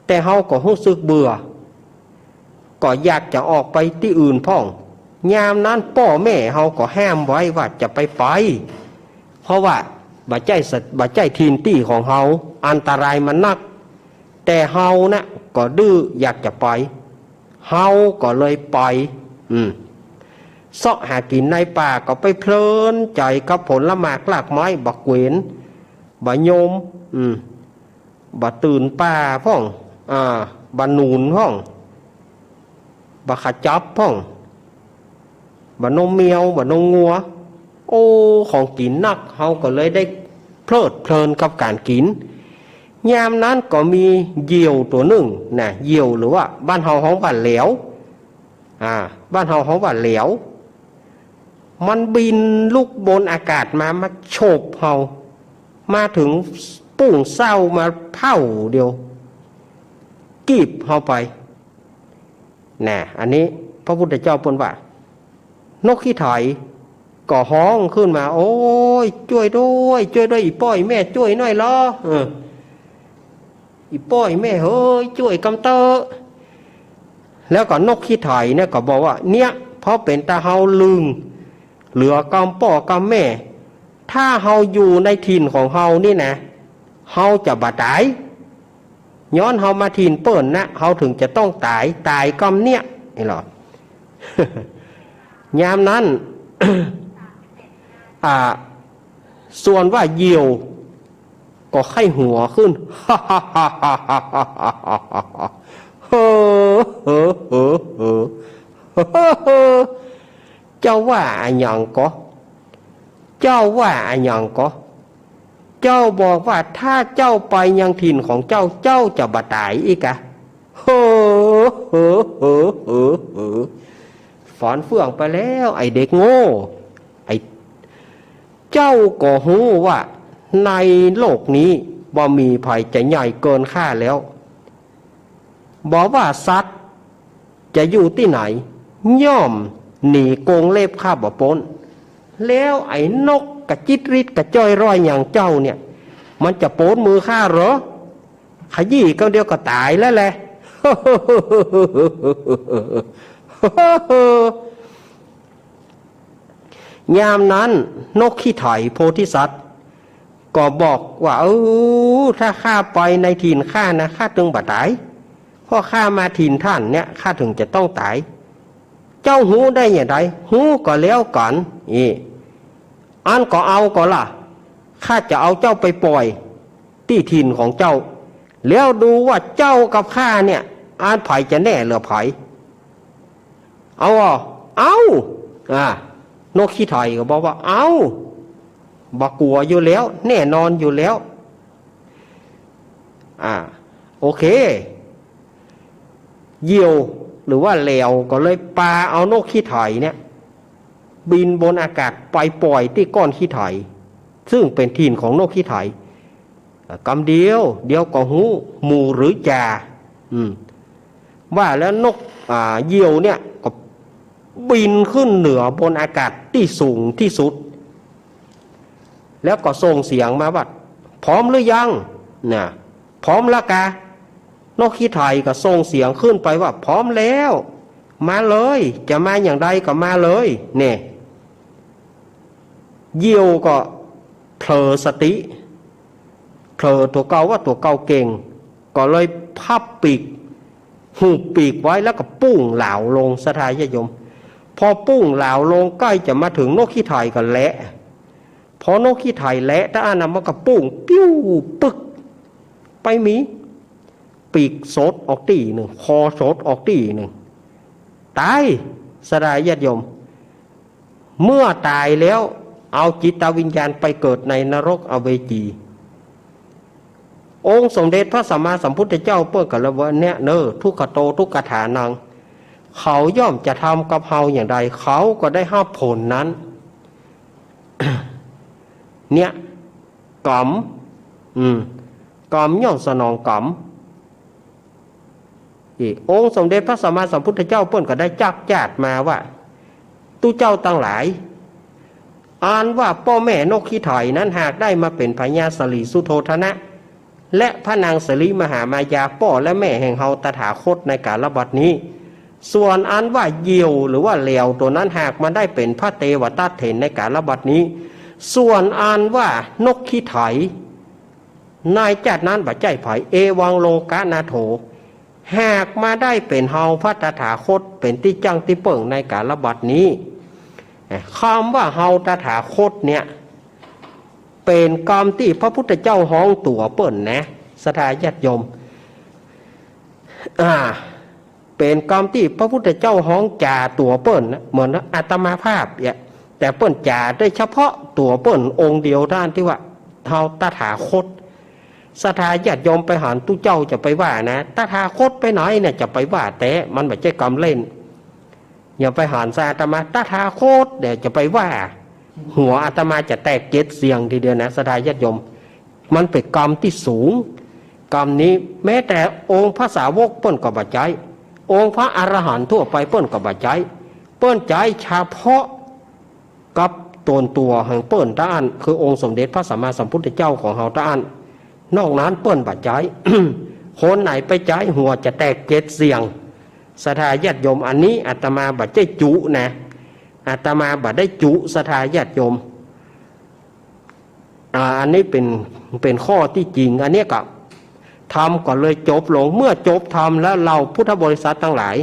แต่เฮาก็ฮู้สึกเบื่อ ก็อยากจะออกไปตี้อื่นพ่อง ยามนั้นป้อแม่เฮาก็ห้ามไว้ว่าจะไปไป เพราะว่าบ่ใจ้สะ บ่ใจ้ถิ่นตี้ของเฮา อันตรายมันนัก แต่เฮานะก็ดื้ออยากจะไป เฮาก็เลยไป อืม เซาะหากิ๋นในป่าก็ไปเพลินใจ๋กับผลหมากรากไม้ บ่าเขวน บ่ายม อืม บ่าตื่นป่าพ่อง อ่า บ่าหนูนพ่อง บ่าขจับพ่อง บ่านมแมว บ่านมงัว โอ้ ของกิ๋นนัก เฮาก็เลยได้เพลิดเพลินกับก๋านกิ๋น ยามนั้นก็มีเหยี่ยวตั๋วนึ่งนะ เหยี่ยวหรือว่าบ้านเฮาฮ้องว่าแหลว อ่า บ้านเฮาฮ้องว่าแหลว มันบินลุกบนอากาศมา มาโฉบเฮา มาเถิงปุ้งเส้ามาเผ้าเดียว กีบเฮาไป น่ะ อันนี้พระพุทธเจ้าเปิ้นว่า นกขี้ไถก็ฮ้องขึ้นมา โอ๊ย จ้วยด้วย จ้วยด้วย อี่ป้ออี่แม่จ้วยหน่อยลอ เออ อี่ป้ออี่แม่เฮย จ้วยกำเต๊อะ แล้วก็นกขี้ไถเนี่ยก็บอกว่า เนี่ย เพราะเป๋นตาเฮาลึง เหลือกำป้อกำแม่ ถ้าเฮาอยู่ในถิ่นของเฮานี่นะ เฮาจะบ่ต๋าย ย้อนเฮามาถิ่นเปิ้นนะ เฮาเถิงจะต้องต๋าย ต๋ายกำเนี่ย นี่หรอ ยามนั้น อ่า ส่วนว่าเหยี่ยวก็ใค่หัวขึ้น เฮ้อ เฮ้อ เฮ้อ เฮ้อ เฮ้อ เจ้าว่าอะหยังก็ เจ้าว่าอะหยังก็ เจ้าบอกว่าถ้าเจ้าไปยังถิ่นของเจ้า เจ้าจะบ่ต๋ายอี้กา เฮ้อ เฮ้อ เฮ้อ เฮ้อ เฮ้อ ฝานเฟื่องไปแล้ว ไอ้เด็กโง่ ไอ้ เจ้าก็ฮู้ว่าในโลกนี้บ่มีใผจะใหญ่เกินข้าแล้ว บ่ว่าสัตว์จะอยู่ตี้ไหน ย่อมหนีกรงเล็บข้าบ่ป๊น แล้วไอ้นกกระจิตริดกระจ้อยร้อยอย่างเจ้าเนี่ย มันจะป๊นมือข้าเหรอ ขยี้กำเดียวก็ต๋ายแล้วแหละ ยามนั้นนกขี้ไถโพธิสัตว์ก็บอกว่า เออ ถ้าข้าไปในถิ่นข้านะ ข้าเถิงบ่ต๋าย เพราะข้ามาถิ่นต้านเนี่ย ข้าเถิงจะต้องต๋าย เจ้าฮู้ได้อย่างใด ฮู้ก็แล้วกั๋น อี้ อั้นก็เอาก่อล่ะ ข้าจะเอาเจ้าไปป่อยตี้ถิ่นของเจ้า แล้วดูว่าเจ้ากับข้าเนี่ย อันใผจะแน่เหลือใผ เอาอ่ะ เอา อ่า นกขี้ไถก็บอกว่า เอา บ่กั๋วอยู่แล้ว แน่นอนอยู่แล้ว อ่า โอเค เหยี่ยวหรือว่าแหลวก็เลยปาเอานกขี้ไถเนี่ย บินบนอากาศไปป่อยตี้ก้อนขี้ไถ ซึ่งเป๋นถิ่นของนกขี้ไถ กำเดียว เดี๋ยวก็ฮู้ หมู่หรือจ่า อืม ว่าแล้วนก อ่า เหยี่ยวเนี่ยก็บินขึ้นเหนือบนอากาศตี้สูงตี้สุด แล้วก็ส่งเสียงมาว่า พร้อมหรือยัง น่ะ พร้อมแล้วกา นกขี้ไถก็ส่งเสียงขึ้นไปว่า พร้อมแล้ว มาเลย จะมาอย่างใดก็มาเลย เนี่ย เหยี่ยวก็เผลอสติ เผลอตั๋วเก่าว่าตั๋วเก่าเก่ง ก็เลยพับปีก หุบปีกไว้แล้วก็ปุ้งหลาวลง ศรัทธาญาติโยม พอปุ้งหลาวลงใก้จะมาเถิงนกขี้ไถก็แหละ พอนกขี้ไถแหละ ตะอั้นน่ะมันก็ปุ้งปิ้วปึก ไปมีปีกสดออกตี้นึ่ง คอสดออกตี้นึ่ง ต๋าย ศรัทธาญาติโยม เมื่อต๋ายแล้ว เอาจิตวิญญาณไปเกิดในนรกอเวจี องค์สมเด็จพระสัมมาสัมพุทธเจ้าเปิ้นก็เลยว่าเนี่ยเนอ ทุกขโต ทุกขฐานัง เขาย่อมจะทำกับเฮาอย่างใด เขาก็ได้ฮับผลนั้น เนี่ย กรรม อืม กรรมย่อมสนองกรรม อีกองค์สมเด็จพระสัมมาสัมพุทธเจ้าเปิ้นก็ได้จักจาดมาว่า ตุ๊เจ้าตังหลาย อันว่าป้อแม่นกขี้ไถนั้นหากได้มาเป๋นพญาสลีสุโธทนะ และพระนางสลีมหามายาป้อและแม่แห่งเฮาตถาคตในกาลบัดนี้ ส่วนอันว่าเหยี่ยวหรือว่าแหลวตั๋วนั้นหากมาได้เป๋นพระเตวทัตเถรในกาลบัดนี้ ส่วนอันว่านกขี้ไถ ในจาตินั้นบ่ใจ้ใผ เอวังโลกนาโถ หากมาได้เป๋นเฮาพระตถาคตเป๋นตี้จั้งตี้เปิ้งในกาลบัดนี้ คำว่าเฮาตถาคตเนี่ย เป๋นกำตี้พระพุทธเจ้าฮ้องตั๋วเปิ้นนะ ศรัทธาญาติโยม อ่า เป๋นกำตี้พระพุทธเจ้าฮ้องจ๋าตั๋วเปิ้นนะ เหมือนอาตมาภาพเนี่ย แต่เปิ้นจ๋าได้เฉพาะตั๋วเปิ้นองค์เดียวเต้านั้นตี้ว่าเฮาตถาคต ศรัทธาญาติโยมไปหันตุ๊เจ้าจะไปว่านะ ตถาคตไปไหนเนี่ยจะไปว่า แต่มันบ่ใจ้กำเล่น อย่าไปหันใส่อาตมา ตถาคตเนี่ยจะไปว่า หัวอาตมาจะแตกเจ็ดเสี้ยงทีเดียวนะ ศรัทธาญาติโยม มันเป๋นกำตี้สูง กำนี้แม้แต่องค์พระสาวกเปิ้นก็บ่ใจ๊ องค์พระอรหันต์ทั่วไปเปิ้นก็บ่ใจ๊ เปิ้นใจ๊เฉพาะกับต๋นตั๋วแห่งเปิ้นเต้านั้น คือองค์สมเด็จพระสัมมาสัมพุทธเจ้าของเฮาเต้านั้น นอกนั้นเปิ้นบ่ใจ๊ คนไหนไปใจ๊หัวจะแตกเจ็ดเสี้ยง ศรัทธาญาติโยม อันนี้อาตมาบ่ใจ้จุนะ อาตมาบ่ได้จุ ศรัทธาญาติโยม อ่า อันนี้เป๋น เป๋นข้อตี้จริง อันนี้ก็ ธรรมก็เลยจบลง เมื่อจบธรรมแล้ว เหล่าพุทธบริษัทตังหลาย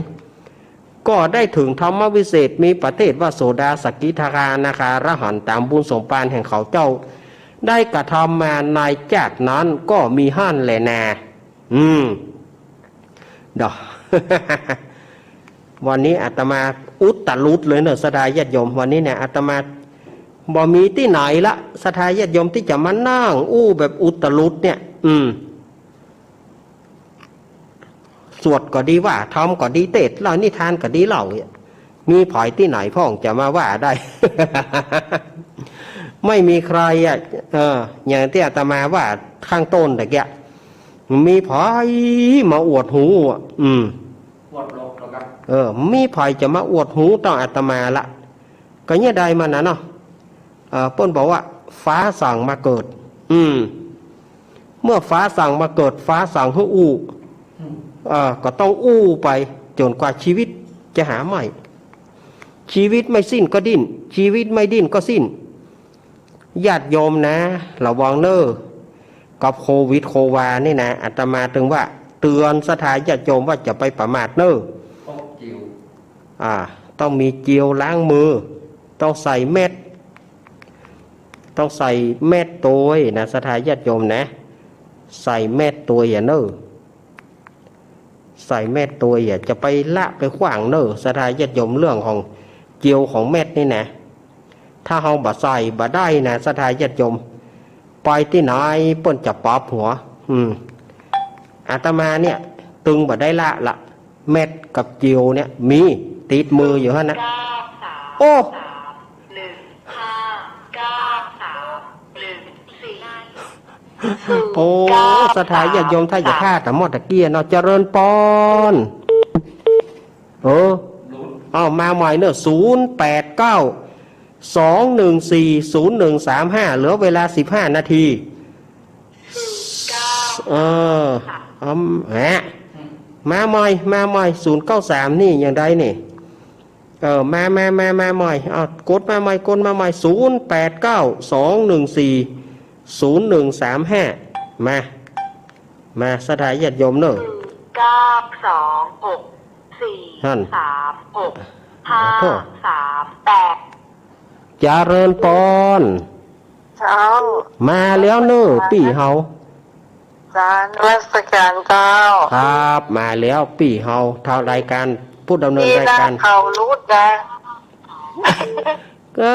ก็ได้เถิงธรรมวิเศษ มีประเภทว่าโสดา สกิทาคา อนาคา อรหันต์ ต๋ามบุญสมภารแห่งเขาเจ้า ได้กระทำมาในจาตินั้นก็มีหั้นแลนา อืม เดี๋ยว วันนี้อาตมาอุตรุดเลยเนอะ ศรัทธาญาติโยม วันนี้เนี่ยอาตมาบ่มีตี้ไหนละ ศรัทธาญาติโยม ตี้จะมานั่งอู้แบบอุตรุดเนี่ย อืม สวดก็ดีว่า ธรรมก็ดี เตสน์เล่านิทานก็ดีเล่าเนี่ย มีใผตี้ไหนพ่องจะมาว่าได้ ไม่มีใครอ่ะ เออ อย่างตี้อาตมาว่าข้างต้นตะเกียะ มีใผมาอวดฮู้อ่ะ อืม อวดโลกแล้วครับ เออ มีใผจะมาอวดฮู้เต้าอาตมาละ ก็เนี่ยได้มานะเนาะ เอ่อ เปิ้นบอกว่า ฟ้าสั่งมาเกิด อืม เมื่อฟ้าสั่งมาเกิด ฟ้าสั่งหื้ออู้ อืม เอ่อ ก็ต้องอู้ไปจ๋นกว่าชีวิตจะหาใหม่ ชีวิตไม่สิ้นก็ดิ้น ชีวิตไม่ดิ้นก็สิ้น ญาติโยมนะ ระวังเน่อ กับโควิดโควานี่นะ อาตมาเถิงว่าเตือนศรัทธาญาติโยมว่าจะไปประมาทเน่อ พกเจล อ่า ต้องมีเจลล้างมือ ต้องใส่แมสก์ ต้องใส่แมสก์ตวยนะ ศรัทธาญาติโยมนะ ใส่แมสก์ตวยอะเน่อ ใส่แมสก์ตวยอะ จะไปละไปขว้างเน่อ ศรัทธาญาติโยม เรื่องของเจลของแมสก์นี่นะ ถ้าเฮาบ่ใส่บ่ได้นะ ศรัทธาญาติโยม ไปตี้ไหนเปิ้นจะปรับหัว อืม อาตมาเนี่ยเถิงบ่ได้ละละ แมสก์กับเจลเนี่ยมีติดมืออยู่หั้นนะ โอ้ โอ้ ศรัทธาญาติโยม ถ้าจะฆ่าแต่หมดตะเกียะเนาะ เจริญปอน เออ เอามาใหม่เน่อ ศูนย์แปดเก้า สองหนึ่งสี่ ศูนย์หนึ่งสามห้า เหลือเวลาสิบห้านาที เออ เอา แหม มาใหม่ มาใหม่ ศูนย์เก้าสาม นี่ยังได้นี่ เออ มา มา มา มาใหม่ เอา กดมาใหม่ กดมาใหม่ ศูนย์แปดเก้า สองหนึ่งสี่ ศูนย์หนึ่งสามห้า มา มา ศรัทธาญาติโยมเน่อ เก้าสองหกสี่ หั้น สามหกห้า โอ้โธ่ สามแปด เจริญปอน เจ้า มาแล้วเน่อปี้เฮา เจ้านมัสการเจ้า ครับ มาแล้วปี้เฮา ทางรายการผู้ดำเนินรายการ นี่นะ เขารู้นะ ก็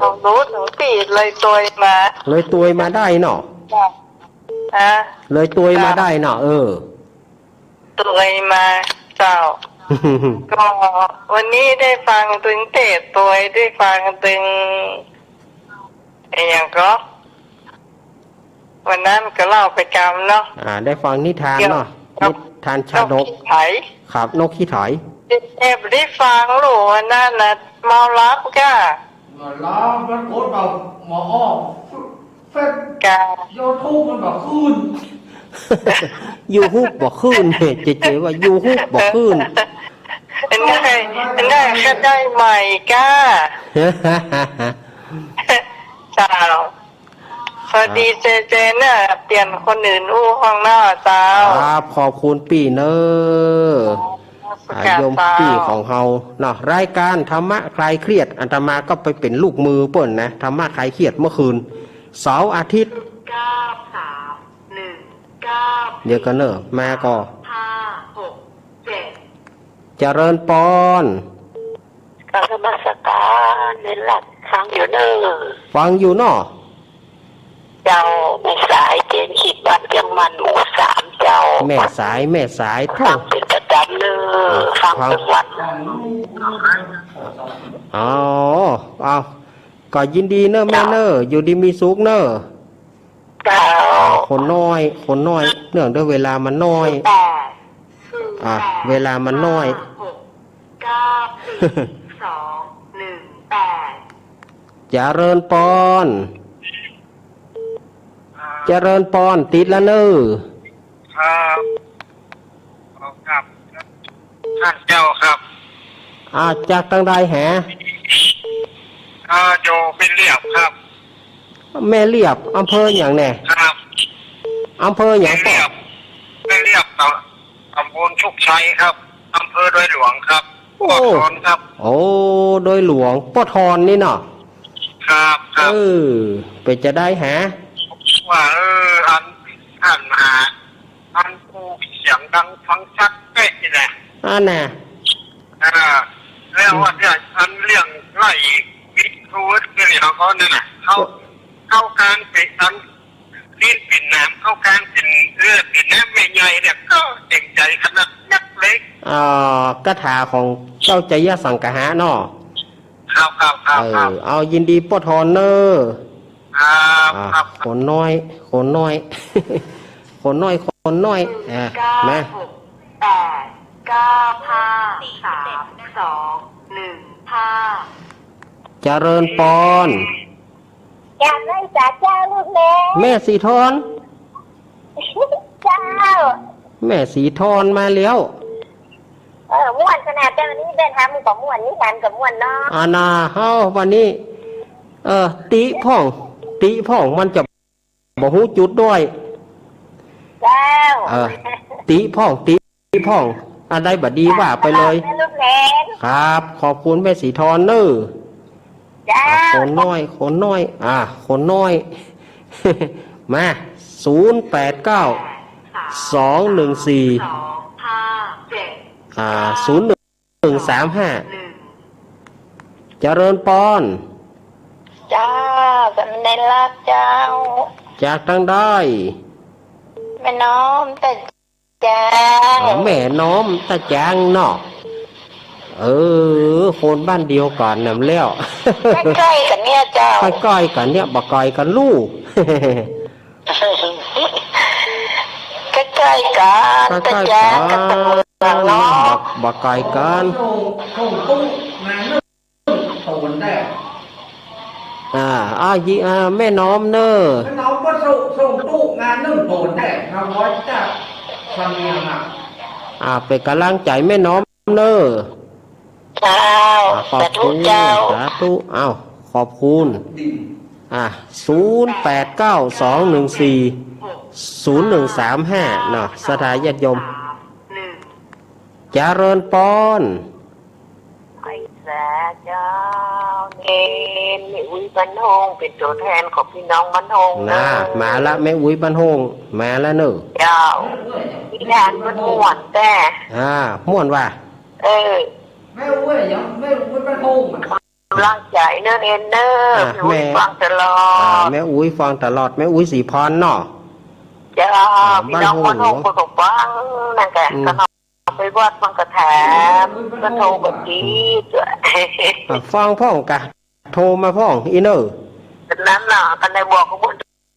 ก็รู้ถึงตี้เลยตวยมา เลยตวยมาได้เนาะ จ้ะ ฮะ เลยตวยมาได้เนาะ เออ ตวยมาเจ้า ก็วันนี้ได้ฟังตึงเตศน์ตวย ได้ฟังตึง ไอ้หยังก็ วันนั้นก็เล่าไปกำเนาะ อ่า ได้ฟังนิทานเนาะ เกี่ยวกับ นิทานชาดก นกขี้ไถ ครับ นกขี้ไถ เจ็บได้ฟังลูก วันนั้นน่ะ เมาหลับก้า เมาหลับ มันกดเอาหมออ้อม เฟซ ก้า ยูทูบมันบ่ขึ้น ยูทูบบ่ขึ้น เจ๊ๆ ว่ายูทูบบ่ขึ้น อันนั้น อันนั้นก็ได้ใหม่ก้า เจ้า พอดีเจเจเน่อ เปลี่ยนคนอื่นอู้ห้องนอกเจ้า ครับ ขอบคุณปี้เน่อ อ่า โยมปี้ของเฮาเนาะ รายการธรรมะคลายเครียด อาตมาก็ไปเป๋นลูกมือเปิ้นนะ ธรรมะคลายเครียดเมื่อคืน เสาร์อาทิตย์ เก้าสามหนึ่งเก้า เดี๋ยวก่อนเน่อ มาก่อ ห้าหกเจ็ด เจริญปอน กราบนมัสการ เน้นหลับฟังอยู่เน่อ ฟังอยู่เนาะ เจ้า แม่สาย เจนขีดบ้านเตี้ยงมัน หมู่สาม เจ้า แม่สาย แม่สาย ฟังเป๋นประจ๋ำเน่อ ฟัง ฟังเปิ้นวัน อ๋อ เอา ก็ยินดีเน่อแม่เน่อ อยู่ดีมีสุขเน่อ เจ้า คนน้อย คนน้อย เนื่องด้วยเวลามันน้อย แปด อ่ะ เวลามันน้อย ห้าหกเก้าสี่สองหนึ่งแปด เจริญปอน เจริญปอน ติดละเน่อ ครับ ครับ ท่านเจ้าครับ อ่า จากตางใดแห อ่า อยู่แม่เลียบครับ แม่เลียบ อำเภอหยังแน่ ครับ อำเภอหยัง แม่เลียบ ปอ แม่เลียบ ตำ ตำบลโชคชัยครับ อำเภอดอยหลวงครับ โอ้ ปอทอนครับ โอ้ ดอยหลวง ปอทอนนี่เนาะ ครับ ครับ เออ เป๋นจะใดแห ว่า เออ อัน อันหา อันผู้เสียงดังฟังชัดเป๊ะนี่แหละ อันน่ะ อ่า แล้วว่าเนี่ย อันเรื่องไล่วิทย์ครูวิทย์เนี่ยเขานั่นน่ะ เขา เขากางเป๋นอัน ลิ้นเป๋นหนาม เขากางเป๋น เออ เป๋นหนามแม่ใหญ่เนี่ย ก็เจ๋งใจขนาดนักเลง อ่า คาถาของเจ้าไชยสังคหะเนาะ ครับ ครับ ครับ เออ ครับ เอา ยินดีปอทอนเน่อ ครับ อ่า ครับ คนน้อย คนน้อย คนน้อย คนน้อย อ่า เก้า มา หกแปดเก้าห้าสามสองหนึ่งห้า เจริญปอน อยากได้สาเจ้าลูกแม่ แม่สีทอน เจ้า แม่สีทอนมาแล้ว เออ ม่วนขนาดเจ้านี้ แม่ทำก็ม่วน นิทานก็ม่วนเนาะ อ่า น่า เฮาวันนี้ เออ ติพ่อง ติพ่อง มันจะบ่ฮู้จุดด้วย เจ้า เออ ติพ่อง ติพ่อง อันใดบ่ดีว่าไปเลย แม่ลูกแหลน ครับ ขอบคุณแม่สีทอนเน่อ เจ้า อ่ะ คนน้อย คนน้อย อ่ะ คนน้อย มา ศูนย์แปดเก้า สองหนึ่งสี่ อ่า ศูนย์หนึ่งสามห้า เจริญปอน เจ้า สำเร็จแล้วเจ้า จากตางใด แม่น้อมตะจาง อ๋อ แม่น้อมตะจางเนาะ เออ คนบ้านเดียวกั๋นนั่นแล้ว ใก้ๆ กั๋นเนี่ยเจ้า ใก้ๆ กั๋นเนี่ย บ่ไก๋กั๋นลู่ ใก้ๆ กั๋น ใก้ๆ กั๋น ตะจางกับตะเมืองเนาะ บ่ บ่ไก๋กั๋น อ่า อ่า ยิ อ่า แม่น้อมเน่อ แม่น้อมก็ส่ง ส่งตู้งานนึ่งโตนได้ มาร้อยเจ้า สำเนียงอ่ะ อ่า เป๋นก๋ำลังใจ๋แม่น้อมเน่อ เจ้า อ่า ขอบคุณ สาธุเจ้า สาธุ อ้าว ขอบคุณ อ่า ศูนย์แปดเก้า สองหนึ่งสี่ ศูนย์หนึ่งสามห้า เนาะ ศรัทธาญาติโยม เจริญปอน ไหว้สาเจ้า เณร แม่อุ๊ยบ้านโฮง เป๋นตั๋วแทนของปี้น้องบ้านโฮง น่า เน่อ มาละ แม่อุ๊ยบ้านโฮง มาละเน่อ เจ้า นิทานม่วนๆ แต๊ อ่า ม่วนว่ะ เออ แม่อุ๊ยยัง แม่อุ๊ยบ้านโฮง กำลังใจ๋เน่อเณรเน่อ อ่ะ แม่ แม่อุ๊ยฟังตลอด อ่ะ แม่อุ๊ยฟังตลอด แม่อุ๊ยศรีพรเนาะ เจ้า อ่ะ พี่น้องบ้านโฮง บ้านโฮงเปิ้นก็ฟังนั่นแหละ อืม ก็นำไปวัดมันก็ถาม ก็โทรมาจีบ อ่ะ ฟังพ่องกะ โทรมาพ่อง อีเน่อ นั่นน่ะ ก็ได้บอกเขา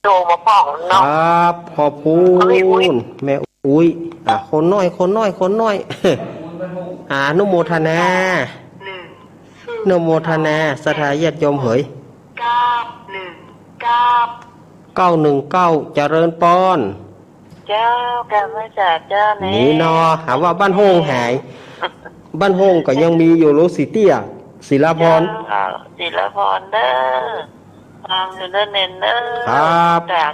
โทรมาพ่องเนาะ ครับ ขอบคุณ เอาแม่อุ๊ย แม่อุ๊ย อ่ะ คนน้อย คนน้อย คนน้อย อนุโมทนา อนุโมทนา ศรัทธาญาติโยมเหย เก้าหนึ่งเก้า เก้าหนึ่งเก้า เจริญปอน เจ้า กราบไหว้สาเจ้าแน่ นี่เนาะ หาว่าบ้านโฮงหาย บ้านโฮงก็ยังมีอยู่ ลูกศิษย์เตี้ย ศิลาพร เจ้า ศิลาพรเด้อ ตามอยู่เด้อเณรเด้อ ครับ จ้ะ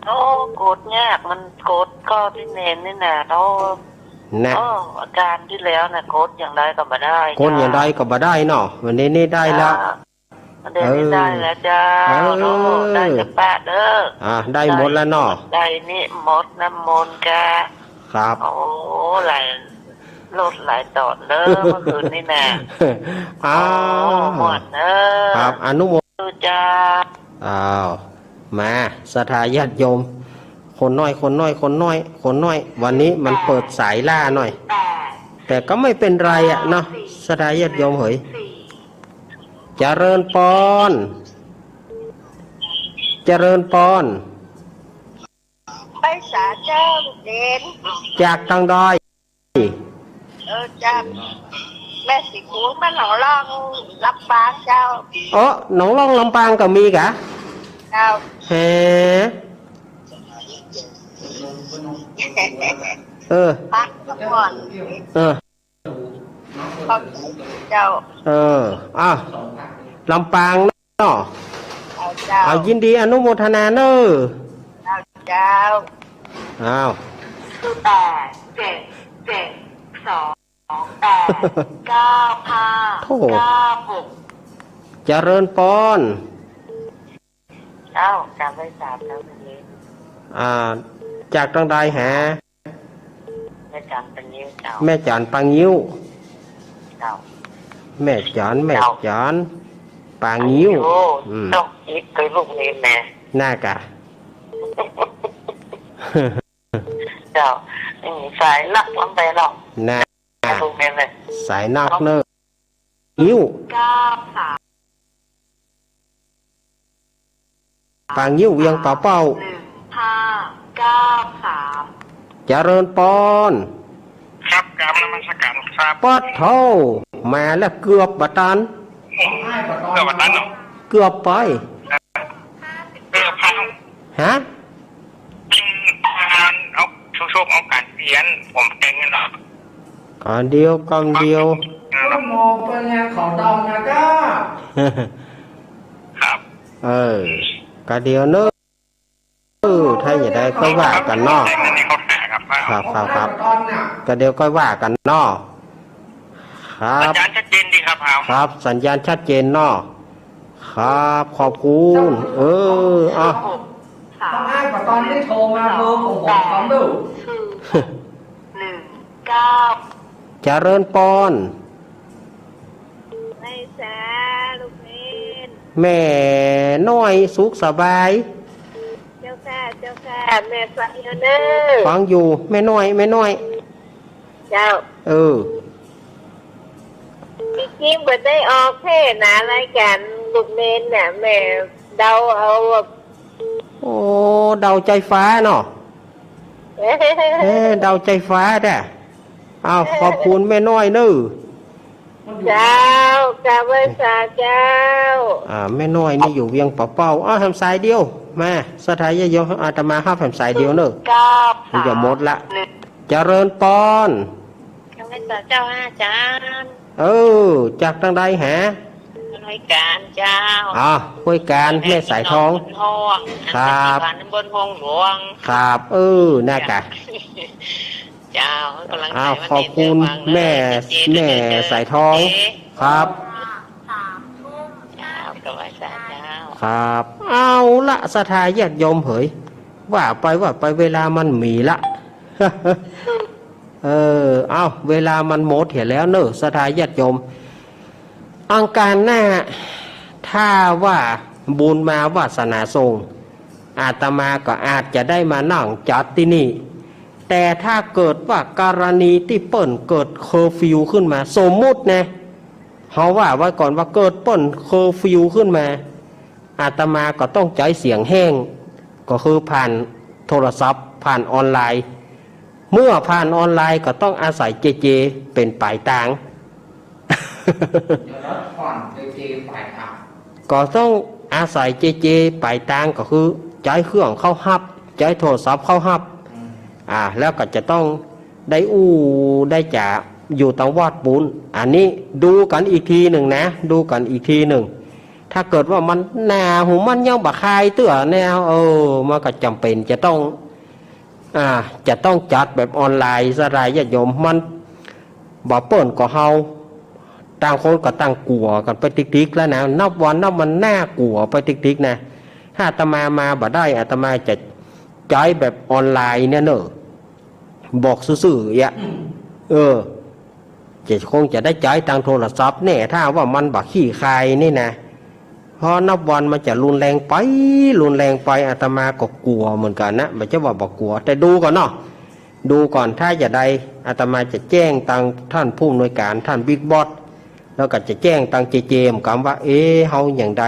โอ้ กดยาก มันกดก็ตี้เณรนี่นา โอ้ นะ โอ้ อาการตี้แล้วน่ะ กดอย่างใดก็บ่ได้ กดอย่างใดก็บ่ได้เนาะ วันนี้นี่ได้แล้ว จ้ะ วันนี้นี่ เออ ได้แล้วเจ้า เออ โอ้ ได้เจ้าป้าเด้อ อ่ะ ได้หมดแล้วเนาะ ได้นิมนต์น้ำมนต์กะ ครับ โอ้ หลาย ลดหลายต๋อนเด้อ เมื่อคืนนี่นา อ้าว โอ้ ม่วนเด้อ ครับ อนุโม เจ้า อ้าว มา ศรัทธาญาติโยม คนน้อย คนน้อย คนน้อย คนน้อย วันนี้มันเปิดสายล้าหน่อย แต่ก็ไม่เป็นไรอะเนาะ ศรัทธาญาติโยมเหย เจริญปอน เจริญปอน ไหว้สาเจ้าลูกเณร จากตางใด เออ จากแม่สีคูน บ้านหนองล่อง ลำปางเจ้า เออ หนองล่องลำปางก็มีกะ เจ้า แหม เออ พักผ่อน เออ ขอบคุณเจ้า เออ อ้าว ลำปางเนาะ เอาเจ้า เอา ยินดีอนุโมทนาเน่อ เอาเจ้า อ้าว แปดเจ็ดเจ็ดสอง แปดเก้าห้า โถ่ เก้าหก เจริญปอน เจ้า กราบไหว้สาเจ้าเณร อ่า จากตางใดหา แม่จันปางิ้วเจ้า แม่จันปางิ้ว เจ้า แม่จัน แม่จัน เจ้า ปางิ้ว ปางิ้ว อืม ต้องคิดไปลูกเณรแน่ น่ากะ เจ้า อืม สายนักลำไปเนาะ น่า ลูกเณรเลย สายนักเน่อ งิ้ว เก้าสาม ปางิ้วเวียงป่าเป้า หนึ่งห้าเก้าสาม เจริญปอน ครับ กราบนมัสการครับ ป๊าดโธ่ มาแล้ว เกือบบ่ตัน เกือบบ่ตันเนาะ เกือบไป เกือบพัง ฮะ เอาโชค เอาก๋านเปลี่ยน ผมแต่งเงินเนาะ ก๋านเดียว ก๋านเดียว เออ มองไปไง เขาเดามาจ้า ครับ เออ ก๋านเดียวเน่อ เออ ถ้าอย่างใดค่อยว่ากั๋นเนาะ ครับ ครับ ครับ ก็เดี๋ยวค่อยว่ากั๋นเนาะ ครับ สัญญาณชัดเจนดีครับ ครับ สัญญาณชัดเจนเนาะ ครับ ขอบคุณ เออ อ่ะ ต้องอ้ายกว่าตอนที่โทรมาเบอร์ของผมตอนดู หนึ่งเก้า เจริญปอน ไหว้สาลูกเณร แม่น้อยสุขสบาย เจ้าค่ะ เจ้าค่ะ แม่ฟังอยู่เน่อ ฟังอยู่ แม่น้อย แม่น้อย เจ้า เออ จริงๆ บ่ได้ออกเทศน์นะ รายก๋านลูกเณรเนี่ย แม่เดาเอาแบบ โอ้ เดาใจ้ฟ้าเนาะ เอ๊ะ เดาใจ้ฟ้าแต๊ อ้าว ขอบคุณแม่น้อยเน่อ เจ้า กราบไหว้สาเจ้า อ่า แม่น้อยนี่อยู่เวียงป่าเป้า อ้าว แหมสายเดียว มา ศรัทธาญาติโยม อาตมาฮับแหมสายเดียวเน่อ เก้าสาม มันจะหมดละ หนึ่ง เจริญปอน กราบไหว้สาเจ้าอาจ๋ารย์ เออ จากตางใดหา ห้วยก๋านเจ้า อ่า ห้วยก๋าน แม่สายทอง แม่สายทอง ครับ บ้านบนห้องหลวง ครับ เออ น่ากะ เจ้า กำลังใจ อ้าว วันนี้ ขอบคุณ เจ้าวังเนอะ แม่ เจ๊ แม่ เจ๊ สายทอง เจ๊ ครับ เจ้า กราบไหว้สาเจ้า ครับ เอาละ ศรัทธาญาติโยมเหย ว่าไป ว่าไป เวลามันมีละ เออ เอา เวลามันหมดเหียแล้วเน่อ ศรัทธาญาติโยม อังคารหน้า ถ้าว่าบุญมาวาสนาส่ง อาตมาก็อาจจะได้มานั่งจัดตี้นี่ แต่ถ้าเกิดว่ากรณีตี้เปิ้นเกิดเคอร์ฟิวขึ้นมา สมมุตินะ เฮาว่าไว้ก่อนว่าเกิดเปิ้นเคอร์ฟิวขึ้นมา อาตมาก็ต้องใจ๊เสียงแห้ง ก็คือผ่านโทรศัพท์ ผ่านออนไลน์ เมื่อผ่านออนไลน์ก็ต้องอาศัยเจเจเป๋นป๋ายตาง เดี๋ยวนะ ผ่านเจเจป๋ายตาง ก็ต้องอาศัยเจเจป๋ายตาง ก็คือใจ๊เครื่องเข้าฮับ ใจ๊โทรศัพท์เข้าฮับ อืม อ่า แล้วก็จะต้องได้อู้ได้จ๋าอยู่ตังวอดปู๊น อันนี้ดูกั๋นอีกทีนึ่งนะ ดูกั๋นอีกทีนึ่ง ถ้าเกิดว่ามันหน้าหูมันยังบ่คายเตื้อแนว เออ มันก็จ๋ำเป๋นจะต้อง อ่า จะต้องจัดแบบออนไลน์ ศรัทธาญาติโยม มันบ่เปิ้นก็เฮา ต่างคนก็ต่างกั๋วกั๋นไปติ๊กๆ แล้วนะ นับวันนับวันน่ากั๋วไปติ๊กๆ นะ ถ้าอาตมามาบ่ได้ อาตมาจะใจ๊แบบออนไลน์เนี่ยเน่อ บอกซื่อๆ เอี้ย เออ จะคงจะได้ใจ๊ตางโทรศัพท์แน่ ถ้าว่ามันบ่คลี่คลายนี่นะ เพราะนับวันมันจะรุนแรงไป รุนแรงไป อาตมาก็กั๋วเหมือนกั๋นนะ บ่ใจ้ว่าบ่กั๋ว แต่ดูก่อนเนาะ ดูก่อน ถ้าจะได้ อาตมาจะแจ้งตางท่านผู้อำนวยก๋าน ท่านบิ๊กบอส แล้วก็จะแจ้งตางเจเจเหมือนกั๋นว่า เอ๊ะ เฮาอย่างใด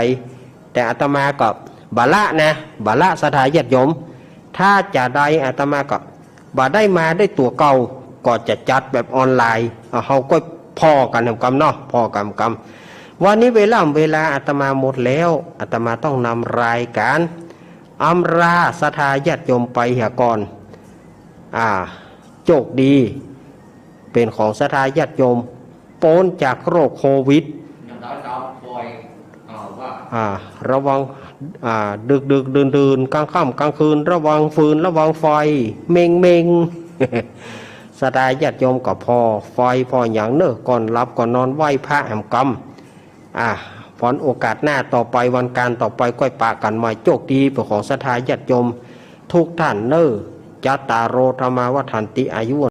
แต่อาตมาก็บ่ละนะ บ่ละศรัทธาญาติโยม ถ้าจะได้อาตมาก็ บ่ได้มาด้วยตั๋วเก่า ก็จะจัดแบบออนไลน์ เอา เฮาก็ผ่อกั๋นแหมกำเนาะ ผ่อกั๋นแหมกำ วันนี้เวลา เวลาอาตมาหมดแล้ว อาตมาต้องนำรายก๋านอำลาศรัทธาญาติโยมไปเหียก่อน อ่า โจคดี เป๋นของศรัทธาญาติโยม ป๊นจากโรคโควิด อ่า ระวัง อ่า ดึกๆ ดื่นๆ กลางค่ำกลางคืน ระวังฟืน ระวังไฟ เม็งๆ ศรัทธาญาติโยมก็ผ่อไฟผ่อหยังเน่อ ก่อนหลับก่อนนอนไหว้พระแหมกำ อ่า ผลโอกาสหน้าต่อไป วันก๋านต่อไป ก้อยปะกั๋นใหม่ โจคดี เป๋นของศรัทธาญาติโยมทุกท่านเน่อ จัตตาโร ธัมมา วัฑฒันติ อายุ